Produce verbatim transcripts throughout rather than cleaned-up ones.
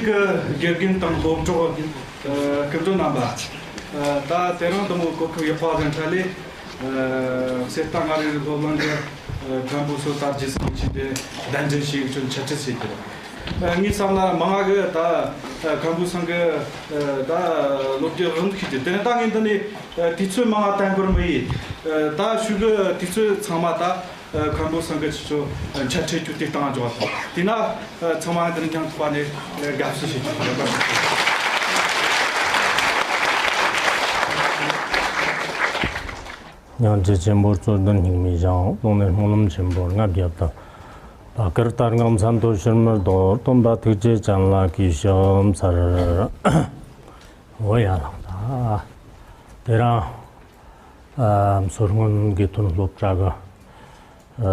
གི་དགེ་རྒན་དང་སློབ་གྲོགས། ཨ། སྐུ་མགྲོན་རྣམ་པ། ཨ། ད་དེ་རིང་འདི་མོ་གོ་སྐབས་ཡག་པ་ལྡན་ཐད་ལས། ཨ། གསེར་རྟ་མངའ་རིས་སློབ་གླིང་གི། ཨ། མཁན་པོ་ཚོ་དར་རྒྱས་སང་ཕྱིན་ཏེ་གདན་འདྲེན་བྱེད་ཀྱི་ཆེད་ཆེད་བྱེད་ཀྱི་རེད། ཨ། ངའི་བསམ་ན་མང་ང་གི་ད། ཨ། མཁན་པོ་ཚང་གི། ཨ། ད་སློབ་དེབ་རང་ཤེས་ཀྱི། དེ་ནས་ད་ངས་འདི་ནས། ཨ། དུས་ཚོད་མང་ང་བཏང་དགོས་མི་ཡིན། ཨ། ད་ཞུ་གི་དུས་ཚོད་ཚང་མ་ད། ཨ། མཁན་པོ་ཚང་གི་ཆེད་དུ། ཨ། འཆད་ཁྲིད་ཅིག་དེ་བཏང་འཇོག་དང་། དེས་ན། ཨ། ཚང་མ་འདི་ནས་མཉམ་ཐུག་པ་ནས། ཨ། དགའ་བསུ་ཞུ་རྒྱུ་ཡིན། སྙིང་རྗེ་ཆེན་པོ་རྩོད་ལྡན་སྙིགས་མའི་ཞིང་། ལོག་ནས་སྨོན་ལམ་ཆེན་པོར་ལྔ་བརྒྱ་བཏབ། བར་བསྐལ་ལྟར་སྔ་མཚན་དུ་ཕྱིར་མི་ལྡོག། སྟོན་པ་ཐུགས་རྗེ་ཅན་ལ་གུས་ཕྱག་འཚལ། འོ་ཡ་ལགས། ད་དེ་རིང་། ཨ། མཚོ་སྔོན་དགེ་ཐོན་སློབ་གྲྭ་གི། ཨ།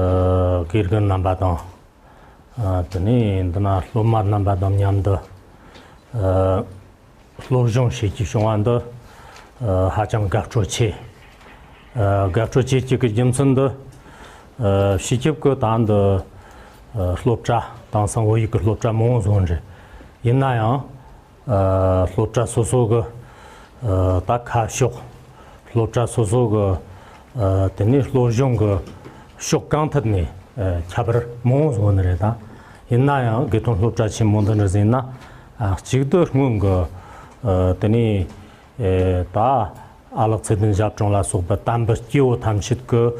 དགེ་རྒན་རྣམ་པ་དང་། ཨ། དེ་ནས་འདི་ན་སློབ་མ་རྣམ་པ་དང་མཉམ་དུ། ཨ། སློབ་སྦྱོང་བྱེད་རྒྱུ་བྱུང་བ་འདི། ཨ། ཧ་ཅང་དགའ་སྤྲོ་ཆེ། ཨ། དགའ་སྤྲོ་ཆེ་རྒྱུ་གི་རྒྱུ་མཚན་འདི། ཨ། སྤྱི་ཁྱབ་ཀྱི་ད་འདི། ཨ། སློབ་གྲྭ་དེང་སང་བོད་ཡིག་གི་སློབ་གྲྭ་མང་བོ་བཟོ་འདྲ་ཡིན་ན་ཡང་། ཨ། སློབ་གྲྭ་སོ་སོ་གི། ཨ། ད་ཁ་ཕྱོགས། སློབ་གྲྭ་སོ་སོ་གི། ཨ། དེ་ནས་སློབ་སྦྱོང་གི་ཕྱོགས་གང་ཐད་ནས། ཨ། ཁྱད་པར་མང་བོ་བཟོ་ནི་རེད། ད་ཡིན་ན་ཡང་དགེ་ཐོན་སློབ་གྲྭ་ཆེན་མོ་འདི་འདྲ་ཟིན་ན། ཨ། གཅིག་ཏུ་སྔོན་གི། ཨ། དེ་ནས། ཨ། ད་ཨ་ལགས་ཚེ་བརྟན་ཞབས་དྲུང་ལ་སོགས་པའི་དམ་པའི་སྐྱེ་བོ་ཐམས་ཅད་ཀྱི།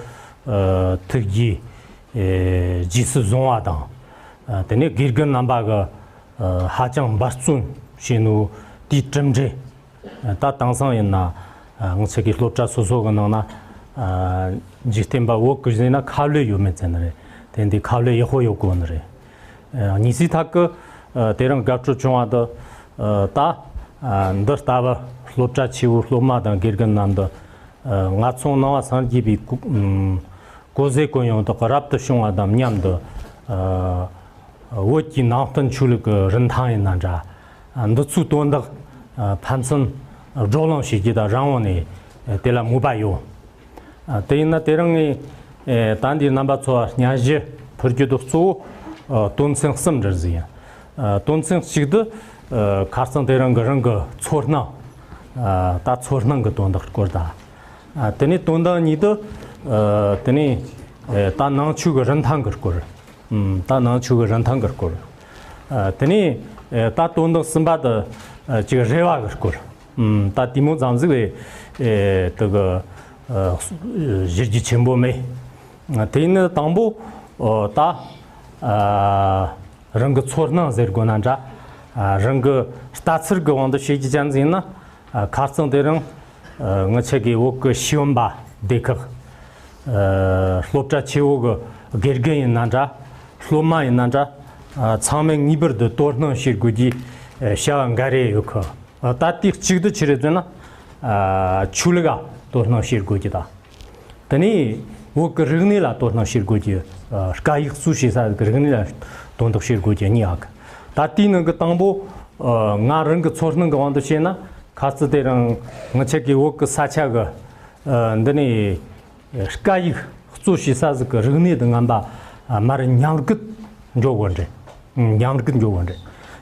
ཨ། ཐུགས་ཀྱི། ཨ། རྗེས་སུ་བཟུང་བ་དང་། ཨ། དེ་ནས་དགེ་རྒན་རྣམ་པ་གི། ཨ། ཧ་ཅང་འབད་བརྩོན་བྱས་ནོ་དེའི་གྲུབ་འབྲས། ད་དེང་སང་ཡིན་ན། ཨ། ང་ཚོ་གི་སློབ་གྲྭ་སོ་སོ་གི་ནང་ན། ཨ། འཇིག་རྟེན་པ་བོད་ཀྱི་ཟེར་ན་ཁ་ལོས་ཡོད་མེད་ཟེར་ནི་རེད། དེ་འདི་ཁ་ལོས་ཡག་པོ་ཡོད་གོ་ནི་རེད། ཨ། གཉིས་སུའི་ཐད་ཀྱི། ཨ། དེ་རིང་དགའ་སྤྲོ་བྱུང་བ་འདི། ཨ། ད། ཨ། འདི་ལྟ་བུ་སློབ་གྲྭ་ཆེ་བོའི་སློབ་མ་དང་དགེ་རྒན་རྣམས་འདི། ཨ། ང་ཚོ་ནང་བ་སངས་རྒྱས་པའི་སྐུ། ཨམ། སྐུ་ཚེ་ཀུན་ཡོང་དག་གི་རབ་ཏུ་བྱུང་བ་དང་མཉམ་དུ། ཨ། བོད་ཀྱི་ནང་བསྟན་ཆོས་ལུགས་ཀྱི་རིན་ཐང་ཡིན་ན་འདྲ། འདི་ཚོའི་དོན་དག་ཕན་ཚུན་བགྲོ་གླེང་བྱེད་རྒྱུ་དང་རང་དབང་ནས་དེ་ལ་མོས་པ་ཡོད། དེ་ཡིན་ན་དེ་རིང་ངས་ད་འདིའི་རྣམ་པ་ཚོ་སྙན་ཞུ་ཕུལ་རྒྱུ་དེ་གཙོ་བོ་དོན་ཚན་གསུམ་འདྲ་ཟིག་ཡིན། དོན་ཚན་གཅིག་དེ་ཁ་རྩང་དེ་རིང་གི་རང་གི་ཚོར་སྣང་། ད་ཚོར་སྣང་གི་དོན་དག་སྐོར་དང་། ཨ། དེ་ནས་དོན་དག་གཉིས་དེ། ཨ། དེ་ནས། ཨ། ད་ནང་ཆོས་ཀྱི་རིན་ཐང་གི་སྐོར། ཨམ། ད་ནང་ཆོས་ཀྱི་རིན་ཐང་གི་སྐོར། ཨ། དེ་ནས། ཨ། ད་དོན་དག་གསུམ་པ་དེ། ཨ། ཅིག་རེ་བ་གི་སྐོར། ཨམ། ད་དེ་མོ་ཙམ་ཟིག་རེད། ཨེ། དེ་གི། ཨ། གཞི་རྒྱུ་ཆེན་པོ་མེད། ཨ། དེ་ནི་དང་པོ། ཨ། ད། ཨ། རང་གི་ཚོར་སྣང་ཟེར་དགོས་ན་འདྲ། ཨ། རང་གི་ལྟ་ཚུལ་གི་དབང་དུ་བྱེད་རྒྱུ་ཅན་ཟིག་ཡིན་ན། ཨ། ཁ་རྩང་དེ་རིང་། ཨ། ང་ཆ་གི་བོད་གི་ཤེས་ཡོན་པ་སྡེ་ཁག་ཨ། སློབ་གྲྭ་ཆེ་བོ་གི་དགེ་རྒན་ཡིན་ན་འདྲ། སློབ་མ་ཡིན་ན་འདྲ། ཨ། ཚང་མས་ངེས་པར་དུ་དོ་སྣང་བྱེད་དགོས་ཀྱི། ཨ། བྱ་བ་འགའ་རེ་ཡོད་གི། ཨ། ད་དེ་གཅིག་དེ་ཆི་རེད་ཟེར་ན། ཨ། ཆོས་ལུགས་ལ་དོ་སྣང་བྱེད་དགོས་ཀྱི་དང་། དེ་ནས་བོད་ཀྱི་རིག་གནས་ལ་དོ་སྣང་བྱེད་དགོས་ཀྱི། ཨ། སྐད་ཡིག་གཙོས་བྱེད་ས་གི་རིག་གནས་ལ་དོ་སྣང་བྱེད་དགོས་ཀྱི་གཉིས་ཨ་གི། ད་དེའི་ནང་གི་དང་པོ། ཨ། ང་རང་གི་ཚོར་སྣང་གི་དབང་དུ་བྱས་ན། ཁ་རྩང་དེ་རིང་ང་ཆ་གི་བོད་ཀྱི་ས་ཆ་གི། ཨ། འདི་ནས་སྐད་ཡིག་གཙོས་བྱེད་ས་ཟིག་གི་རིག་གནས་དེ་ངན་པ། ཨ། མར་ཉམས་རྒུད་འགྲོ་གོ་འདྲ། ཉམས་རྒུད་འགྲོ་གོ་འདྲ།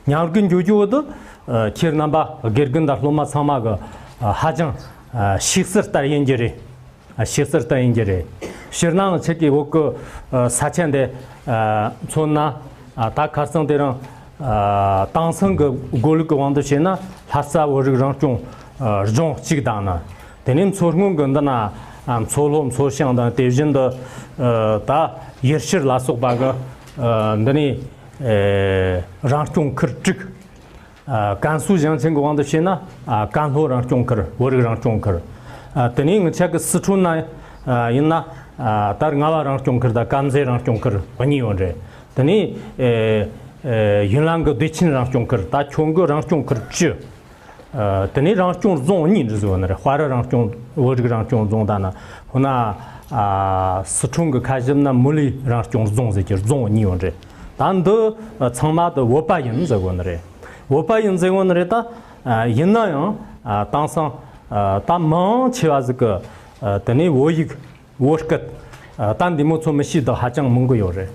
ཉམས་རྒུད་འགྲོ་རྒྱུ་བོ་དེ། ཨ། ཁྱེད་རྣམ་པ་དགེ་རྒན་དང་སློབ་མ་ཚང་མ་གི། ཨ། ཧ་ཅང་། ཨ། ཤེས་གསལ་ལྟར་ཡིན་རྒྱུ་རེད། ཨ། ཤེས་གསལ་ལྟར་ཡིན་རྒྱུ་རེད། སྤྱིར་ནའང་ཆ་གི་བོད་ཀྱི། ཨ། ས་ཆ་འདི། ཨ། མཚོན་ན། ཨ། ད་ཁ་རྩང་དེ་རིང་། ཨ། དེང་སང་གི་སྒོ་ལུགས་ཀྱི་དབང་དུ་བྱས་ན། ལྷ་ས་བོད་རིགས་རང་སྐྱོང་། ཨ། ལྗོངས་གཅིག་དང་ནི། དེ་ནས་མཚོ་སྔོན་གྱི་འདི་ན། ཨ། མཚོ་ལྷོ་མཚོ་བྱང་དང་དེ་བཞིན་དུ། ཨ། ད་ཡུལ་ཤུལ་ལ་སོགས་པ་གི། ཨ། འདི་ནས། ཨ། རང་སྐྱོང་ཁུལ་དྲུག་ཨ། ཀན་སུའུ་ཞིང་ཆེན་གྱི་དབང་དུ་བྱས་ན། ཨ། ཀན་ལྷོ་རང་སྐྱོང་ཁུལ། བོད་རིགས་རང་སྐྱོང་ཁུལ། ཨ། དེ་ནས་ང་ཆ་གི་སི་ཁྲོན་ན། ཨ། ཡིན་ན། ཨ། ད་རྔ་བ་རང་སྐྱོང་ཁུལ་དང་དཀར་མཛེས་རང་སྐྱོང་ཁུལ་གཉིས་ཡོད་རེད། དེ་ནས། ཨེ། ཨེ། ཡུན་ནན་གྱི་བདེ་ཆེན་རང་སྐྱོང་ཁུལ། ད་ཁྱོད་གི་རང་སྐྱོང་ཁུལ་བཅུ། ཨ། དེ་ནས་རང་སྐྱོང་རྫོང་གཉིས་འདྲ་ཟིག་ཡོད་ནི་རེད། དཔའ་རི་རང་སྐྱོང་། བོད་རིགས་རང་སྐྱོང་རྫོང་དང་ནི། འོ་ན། ཨ། སི་ཁྲོན་གྱི་ཁ་ཞབས་ན་མུ་ལི་རང་སྐྱོང་རྫོང་ཟེར་གྱི་རྫོང་གཉིས་ཡོད་རེད། ད་འདི་ཚང་མ་དེ་བོད་པ་ཡིན་ཟེར་གོ་ནི་རེད། བོད་པ་ཡིན་ཟེར་གོ་ནི་རེད་ད། ཨ། ཡིན་ན་ཡང་། ཨ། དེང་སང་། ཨ། ད་མང་ཆེ་བ་ཟིག་གི། ཨ། དེ་ནས་བོད་ཡིག་བོད་སྐད། ཨ། ད་འདི་མོ་ཚོ་མི་ཤེས་དག་ཧ་ཅང་མང་གི་ཡོད་རེད།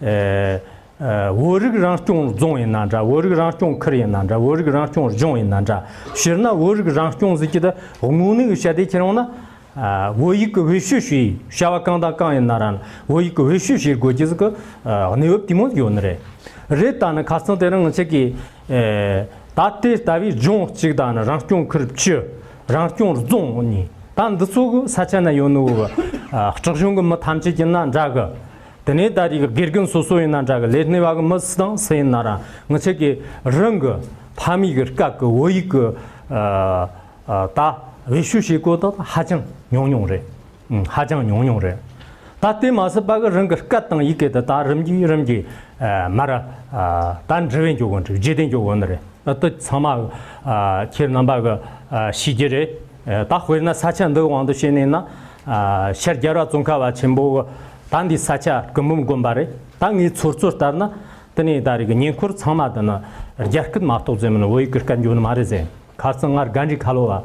ཨེ། བོད་རིགས་རང་སྐྱོང་རྫོང་ཡིན་ན་འདྲ། བོད་རིགས་རང་སྐྱོང་ཁུལ་ཡིན་ན་འདྲ། བོད་རིགས་རང་སྐྱོང་གཞུང་ཡིན་ན་འདྲ། སྤྱིར་ན་བོད་རིགས་རང་སྐྱོང་ཟེར་གྱི་དེ་དངོས་གནས་ཀྱི་བཤད་དེ་ཁྱེར་ཡོང་ན། བོད་ཡིག་གི་བེད་སྤྱོད་བྱས། བྱ་བ་གང་དང་གང་ཡིན་ན་ར་བོད་ཡིག་གི་བེད་སྤྱོད་བྱེད་དགོས་ཀྱི་ཟིག་གི་གནས་བབ་དེ་མོ་ཡོད་ནི་རེད། རེད། ད་ནི་ཁ་སང་དེ་རིང་ང་ཆ་གི་ད་དེ་ལྟ་བུའི་ལྗོངས་གཅིག་དང་ནི་རང་སྐྱོང་ཁུལ་བཅུ། རང་སྐྱོང་རྫོང་གཉིས། ད་འདི་ཚོ་གི་ས་ཆ་ན་ཡོད་ནོ་གི་སྲིད་གཞུང་གི་མི་ཐམས་ཅད་ཀྱི་ན་འདྲ་གི། དེ་ནས་ད་རེས་གི་དགེ་རྒན་སོ་སོ་ཡིན་ན་འདྲ་གི། ལས་སྣེ་བ་གི་མི་སུ་དང་སུ་ཡིན་ན་ར་ང་ཆ་གི་རང་གི་ཕ་མེས་གི་སྐད་གི་བོད་ཡིག་གི་ད་བེད་སྤྱོད་བྱེད་གོ་ད་ཧ་ཅང་ཉུང་ཉུང་རེད། ཧ་ཅང་ཉུང་ཉུང་རེད། ད་དེ་མ་ཟད་པ་གི་རང་གི་སྐད་དང་ཡི་གེ་དེ་ད་རིམ་གྱིས་རིམ་གྱིས་མར་ད་འགྲིབ་བས་འགྱོ་གོ་ནི་རེད། བརྗེད་དེ་འགྱོ་གོ་ནི་རེད། ད་དེ་ཚང་མ་ཁྱེད་རྣམ་པ་གི་ཤེས་ཀྱི་རེད། ད་དཔེར་ན་ས་ཆ་འདི་དབང་དུ་བྱས་ནས་ན་ཤར་རྒྱལ་བ་ཙོང་ཁ་པ་ཆེན་པོ་གི་ད་འདི་ས་ཆ་སྐུ་འབུམ་དགོན་པ་རེད། ད་ངའི་ཚོད་ཚོད་ལྟར་ན་དེ་ནས་ད་རེས་གི་ཉེ་འཁོར་ཚང་མ་དེ་ནི་རྒྱ་སྐད་མ་གཏོགས་ཟེར་མིན་བོད་ཡིག་གི་སྐད་འགྱོ་ནི་མ་རེད་ཟེར། ཁ་སང་ང་དགའ་འདྲིས་ཁ་ལོ་བ།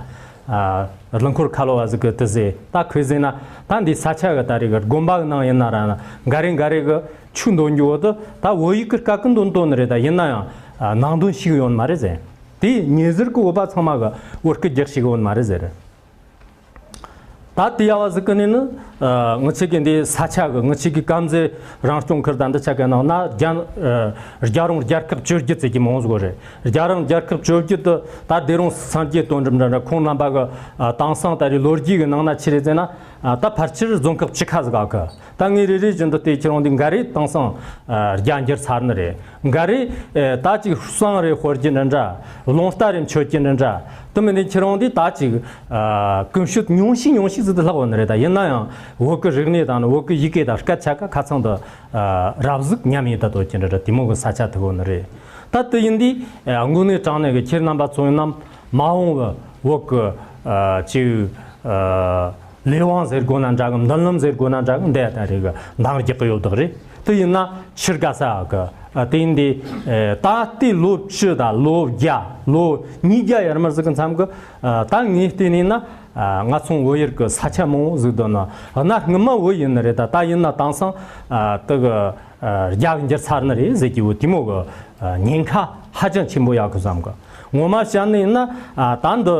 རླངས་འཁོར་ཁ་ལོ་བ་ཟིག་གི་དེ་ཟེར། ད་ཁོས་ཟེར་ན་ད་འདི་ས་ཆ་གི་ད་རེས་གི་དགོན་པ་གི་ནང་ཡིན་ན་ར་འགའ་རེ་འགའ་རེ་གི་ཆུ་འདོན་རྒྱུ་བོ་དེ་ད་བོད་ཡིག་གི་སྐད་གི་འདོན་འདོན་ནི་རེད། ད་ཡིན་ན་ཡང་ནང་དོན་ཤེས་གི་ཡོད་ནི་མ་རེད་ཟེར། དེ་ཉེ་ཟུར་གི་བོད་པ་ཚང་མ་གི་བོད་སྐད་རྒྱག་ཤེས་གི་ཡོད་ནི་མ་རེད་ཟེར། ད་དེ་ཡ་བ་ཟིག་གི་ནི་ནི། ང་ཆ་གི་འདི་ས་ཆ་གི་ང་ཆ་གི་དཀར་མཛེས་རང་སྐྱོང་ཁུལ་དང་འདི་ཆ་གི་ནང་ན་རྒྱ་རྒྱལ་རོང་རྒྱལ་ཁབ་བཅོ་བརྒྱད་ཙམ་གྱི་མང་ཟིག་རེད། རྒྱལ་རོང་རྒྱལ་ཁབ་བཅོ་བརྒྱད་དུ་ད་སྡེ་རོང་སངས་རྒྱས་དོན་གྲུབ་འདྲ་འདྲ་ཁོང་རྣམ་པ་གི་དེང་སང་ད་རེས་ལོ་རྒྱུས་གི་ནང་ན་ཆི་རེད་ཟེར་ན། ད་ཕལ་ཆེར་རྫོང་ཁག་བཅུ་ཁ་ཟིག་ག་གི། ད་ངས་རེ་རེ་བཞིན་དུ་བལྟས་ཁྱེར་ཡོང་དུས་འགའ་རེ་དེང་སང་རྒྱ་འགྱུར་ཚར་ནི་རེད། འགའ་རེ་ད་ཅིག་གསང་རེ་ཤོར་གྱི་འདྲ་འདྲ། རླུང་རྟ་རེ་མཆོད་ཀྱི་འདྲ་འདྲ། དེ་མིན་ནས་ཁྱེད་རང་འདི་ད་ཅིག་ཀུན་སྤྱོད་ཉུང་ཤས་ཉུང་ཤས་ཟིག་ཏུ་ལྷག་ཡོད་ནི་རེད། ད་ཡིན་ན་ཡང་བོད་ཀྱི་རིག་གནས་དང་ནི་བོད་ཀྱི་ཡི་གེ་དང་སྐད་ཆ་ག་ཁ་ཚང་དུ་རབ་གཟུགས་ཉམས་ཡིན་ད་དོ་ཀྱི་འདྲ་འདྲ་དེ་མོ་གི་ས་ཆ་དེ་གོ་ནི་རེད། ད་དེ་ཡིན་དུས་དངོས་གནས་དྲང་གནས་ཀྱི་ཁྱེད་རྣམ་པ་ཚོ་ཡིན་ནམ་མ་འོངས་པའི་བོད་ཀྱི་ཅིག་ལས་དབང་ཟེར་དགོས་ན་འདྲ་གི། མདུན་ལམ་ཟེར་དགོས་ན་འདྲ་གི། འདི་ད་རེས་གི་འདང་རྒྱག་གི་ཡོད་དག་རེད། དེ་ཡིན་ན་ཕྱིར་དགའ་ས་གི་དེ་ཡིན་དེ། ད་ལྟའི་ལོ་བཅུ་དང་ལོ་བརྒྱ་ལོ་ཉིས་བརྒྱ་ཡར་མར་ཟིག་གི་མཚམས་གི་ད་ངས་བལྟས་ནས་ན་ང་ཚོ་བོད་ཡུལ་གི་ས་ཆ་མང་བོ་ཟིག་དུ་ན་གནའ་སྔ་མ་བོད་ཡིན་ནི་རེད། ད་ད་ཡིན་ན་དེང་སང་དེ་གི་རྒྱ་གི་འགྱུར་ཚར་ནི་རེད་ཟེར་གྱི་བོ་དེ་མོ་གི་ཉེན་ཁ་ཧ་ཅང་ཆེན་པོ་ཡོད་གི་བསམ་གི། ངོ་མ་བཤད་ནི་ཡིན་ན་ད་འདི་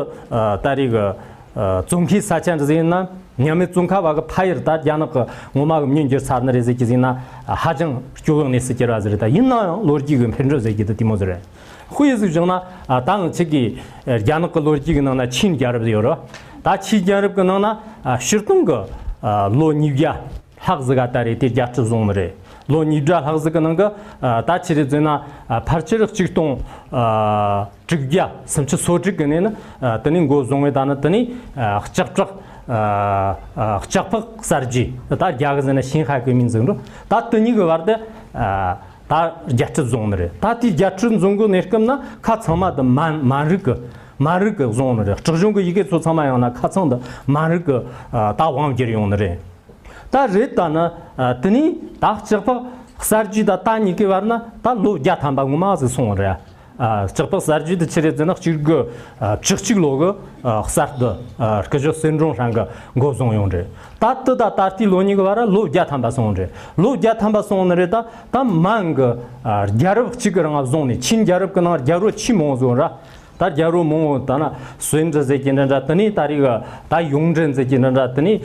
ད་རེས་གི་ཙོང་ཁའི་ས་ཆ་འདི་ཟིག་ཡིན་ན་མཉམ་མེད་ཙོང་ཁ་བ་གི་ཕ་ཡུལ་ད་རྒྱ་ནག་གི་ངོ་མ་གི་མྱི་འགྱུར་ཚར་ནི་རེད་ཟེར་གྱི་ཟིག་ན་ཧ་ཅང་སྐྱོ་བའི་གནས་སུ་གྱུར་བ་ཟིག་རེད། ད་ཡིན་ན་ཡང་ལོ་རྒྱུས་གི་འཕེལ་འགྲོས་ཟེར་གྱི་འདི་དེ་མོ་ཟིག་རེད། དཔེ་ཟིག་བཞག་ན་ད་ང་ཆ་གི་རྒྱ་ནག་གི་ལོ་རྒྱུས་གི་ནང་ན་ཆིན་རྒྱལ་རབས་ཟིག་ཡོད་རེད། ད་ཆིན་རྒྱལ་རབས་གི་ནང་ན་སྤྱིར་བཏང་གི་ལོ་ཉིས་བརྒྱ་ལྷག་ཟིག་ག་ད་རེས་དེ་རྒྱལ་སྲིད་བཟུང་ནི་རེད། ལོ་ཉིས་བརྒྱ་ལྷག་ཟིག་གི་ནང་གི་ད་ཆི་རེད་ཟེར་ན་ཕལ་ཆེར་གཅིག་སྟོང་དྲུག་བརྒྱ་སུམ་ཅུ་སོ་དྲུག་གི་ནས་ནི་དེ་ནས་འགོ་བཟུང་བའི་ད་ནི་དེ་ནས་ལྕགས་ཕག་ལྕགས་ཕག་གསར་བརྗེ། ད་རྒྱ་གི་ཟེར་ན་ཞིན་ཧྭ་གི་མིང་ཟིག་འགྲོ། ད་དེ་གཉིས་གི་བར་དུ་ད་རྒྱལ་སྲིད་བཟུང་ནི་རེད། ད་དེའི་རྒྱལ་སྲིད་བཟུང་གི་གནས་སྐབས་ན་ཁ་ཚང་མ་དུ་མན་མན་རིགས་གི་མན་རིགས་གི་བཟུང་ནི་རེད། སྲིད་གཞུང་གི་ཡི་གེ་ཚོ་ཚང་མ་ཡང་ན་ཁ་ཚང་དུ་མན་རིགས་གི་ད་དབང་བསྒྱུར་ཡོང་ནི་རེད། ད་རེད། ད་ནི་དེ་ནས་ད་ལྕགས་ཕག་གསར་བརྗེ་ད་ད་གཉིས་ཀའི་བར་ན་ད་ལོ་བརྒྱ་ཐམ་པ་ངོ་མ་ཟིག་སོང་བ་རེད། ལྕགས་ཕག་གསར་བརྗེ་དེ་ཆི་རེད་ཟེར་ན་གཅིག་དགུ་བཅུ་གཅིག་ལོ་གི་གསར་དུ་སྐུ་ཞབས་གསལ་སྒྲོན་ཧྲན་གི་འགོ་བཟུང་ཡོང་རེད། ད་དེ་ད་ད་ལྟའི་ལོ་གཉིས་ཀྱི་བར་ལོ་བརྒྱ་ཐམ་པ་སོང་རེད། ལོ་བརྒྱ་ཐམ་པ་སོང་ནི་རེད། ད་ད་མན་གི་རྒྱལ་རབས་གཅིག་གི་རིང་བཟུང་ནས་ཆིན་རྒྱལ་རབས་གི་ནང་རྒྱལ་པོ་ཆེས་མང་བཟོ་ར། ད་རྒྱལ་པོ་མང་བོ་ད་ན་སུན་ཀྲི་ཟེར་གྱི་འདྲ་འདྲ། དེ་ནས་ད་རེས་ད་ཡུང་ཀྲེན་ཟེར་གྱི་འདྲ་འདྲ། དེ་ནས་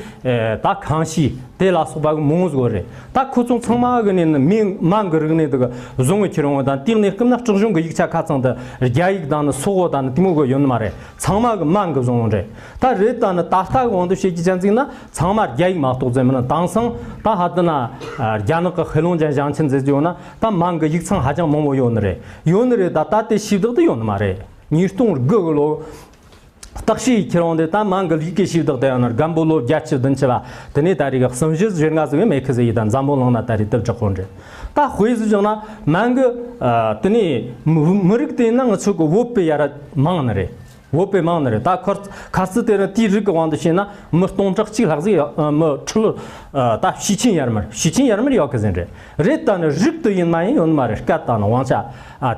ད་ཁང་ཤིས་དེ་ལ་སོགས་པ་གི་མང་བོ་ཟིག་རེད། ད་ཁོ་ཚོ་ཚང་མ་གི་ནས་ནི་མི་མན་གི་རིག་གནས་དེ་གི་བཟུང་བའི་ཁྱེར་འོང་དང་དེའི་གནས་སྐབས་ན་སྲིད་གཞུང་གི་ཡིག་ཆ་ཁ་ཚང་དུ་རྒྱ་ཡིག་དང་ནི་སོག་པོ་དང་ནི་དེ་མོ་གི་ཡོད་ནི་མ་རེད། ཚང་མ་གི་མན་གི་བཟུང་ཡོང་རེད། ད་རེད། ད་ནི་ད་ལྟ་གི་དབང་དུ་བྱེད་ཀྱི་ཅན་ཚིག་ན་ཚང་མ་རྒྱ་ཡིག་མ་གཏོགས་ཙམ་མིན་ན། དེང་སང་ད་ཧ་དི་ན་རྒྱ་ནག་གི་ཧེ་ལུང་ཅན་ཞིང་ཆེན་ཟེར་གྱི་ཡོད་ན་ད་མན་གི་ཡིག་ཚང་ཧ་ཅང་མང་བོ་ཡོད་ནི་རེད། ཡོད་ནི་རེད། ད་ད་དེ་ཞིབ་བཏགས་དེ་ཡོད་ནི་མ་རེད། ཉིས་སྟོང་དགུ་གི་ལོ་བརྟག་དཔྱད་ཁྱེར་འོང་དེ་ད་མན་གི་ཡི་གེ་ཞིབ་བཏགས་དེ་ཡང་ན་སྒམ་པོ་ལོ་བརྒྱད་ཅུ་བདུན་ཅུ་བ་དེ་ནས་ད་རེས་གསུམ་བཞི་བཞི་ལྔ་ཟིག་བས་མེད་ཁི་ཟིག་ཡིན། ད་འཛམ་བུ་གླིང་ན་ད་རེས་དེབ་བསྒྲགས་གོ་འདྲ། ད་དཔེ་ཟིག་བཞག་ན་མན་གི་དེ་ནས་མི་རིགས་དེ་ན་ང་ཚོ་གི་བོད་པའི་ཡ་ར་མང་ནི་རེད། བོད་པའི་མང་ནི་རེད། ད་ཁར་ཁ་སི་དེ་རིང་དེའི་རིགས་གི་དབང་དུ་བྱས་ན་མི་སྟོང་ཕྲག་གཅིག་ལྷག་ཟིག་ཡོད། མི་ཁྲི་ལོ་ད་བྱེ་ཆེན་ཡར་མར་བྱེ་ཆེན་ཡར་མར་ཡོད་གི་ཟིན་རེད། རེད། ད་ནི་རིགས་དེ་ཡིན་མ་ཡིན་ཡོད་ནི་མ་རེད། སྐད་དང་ནི་དབང་ཆ་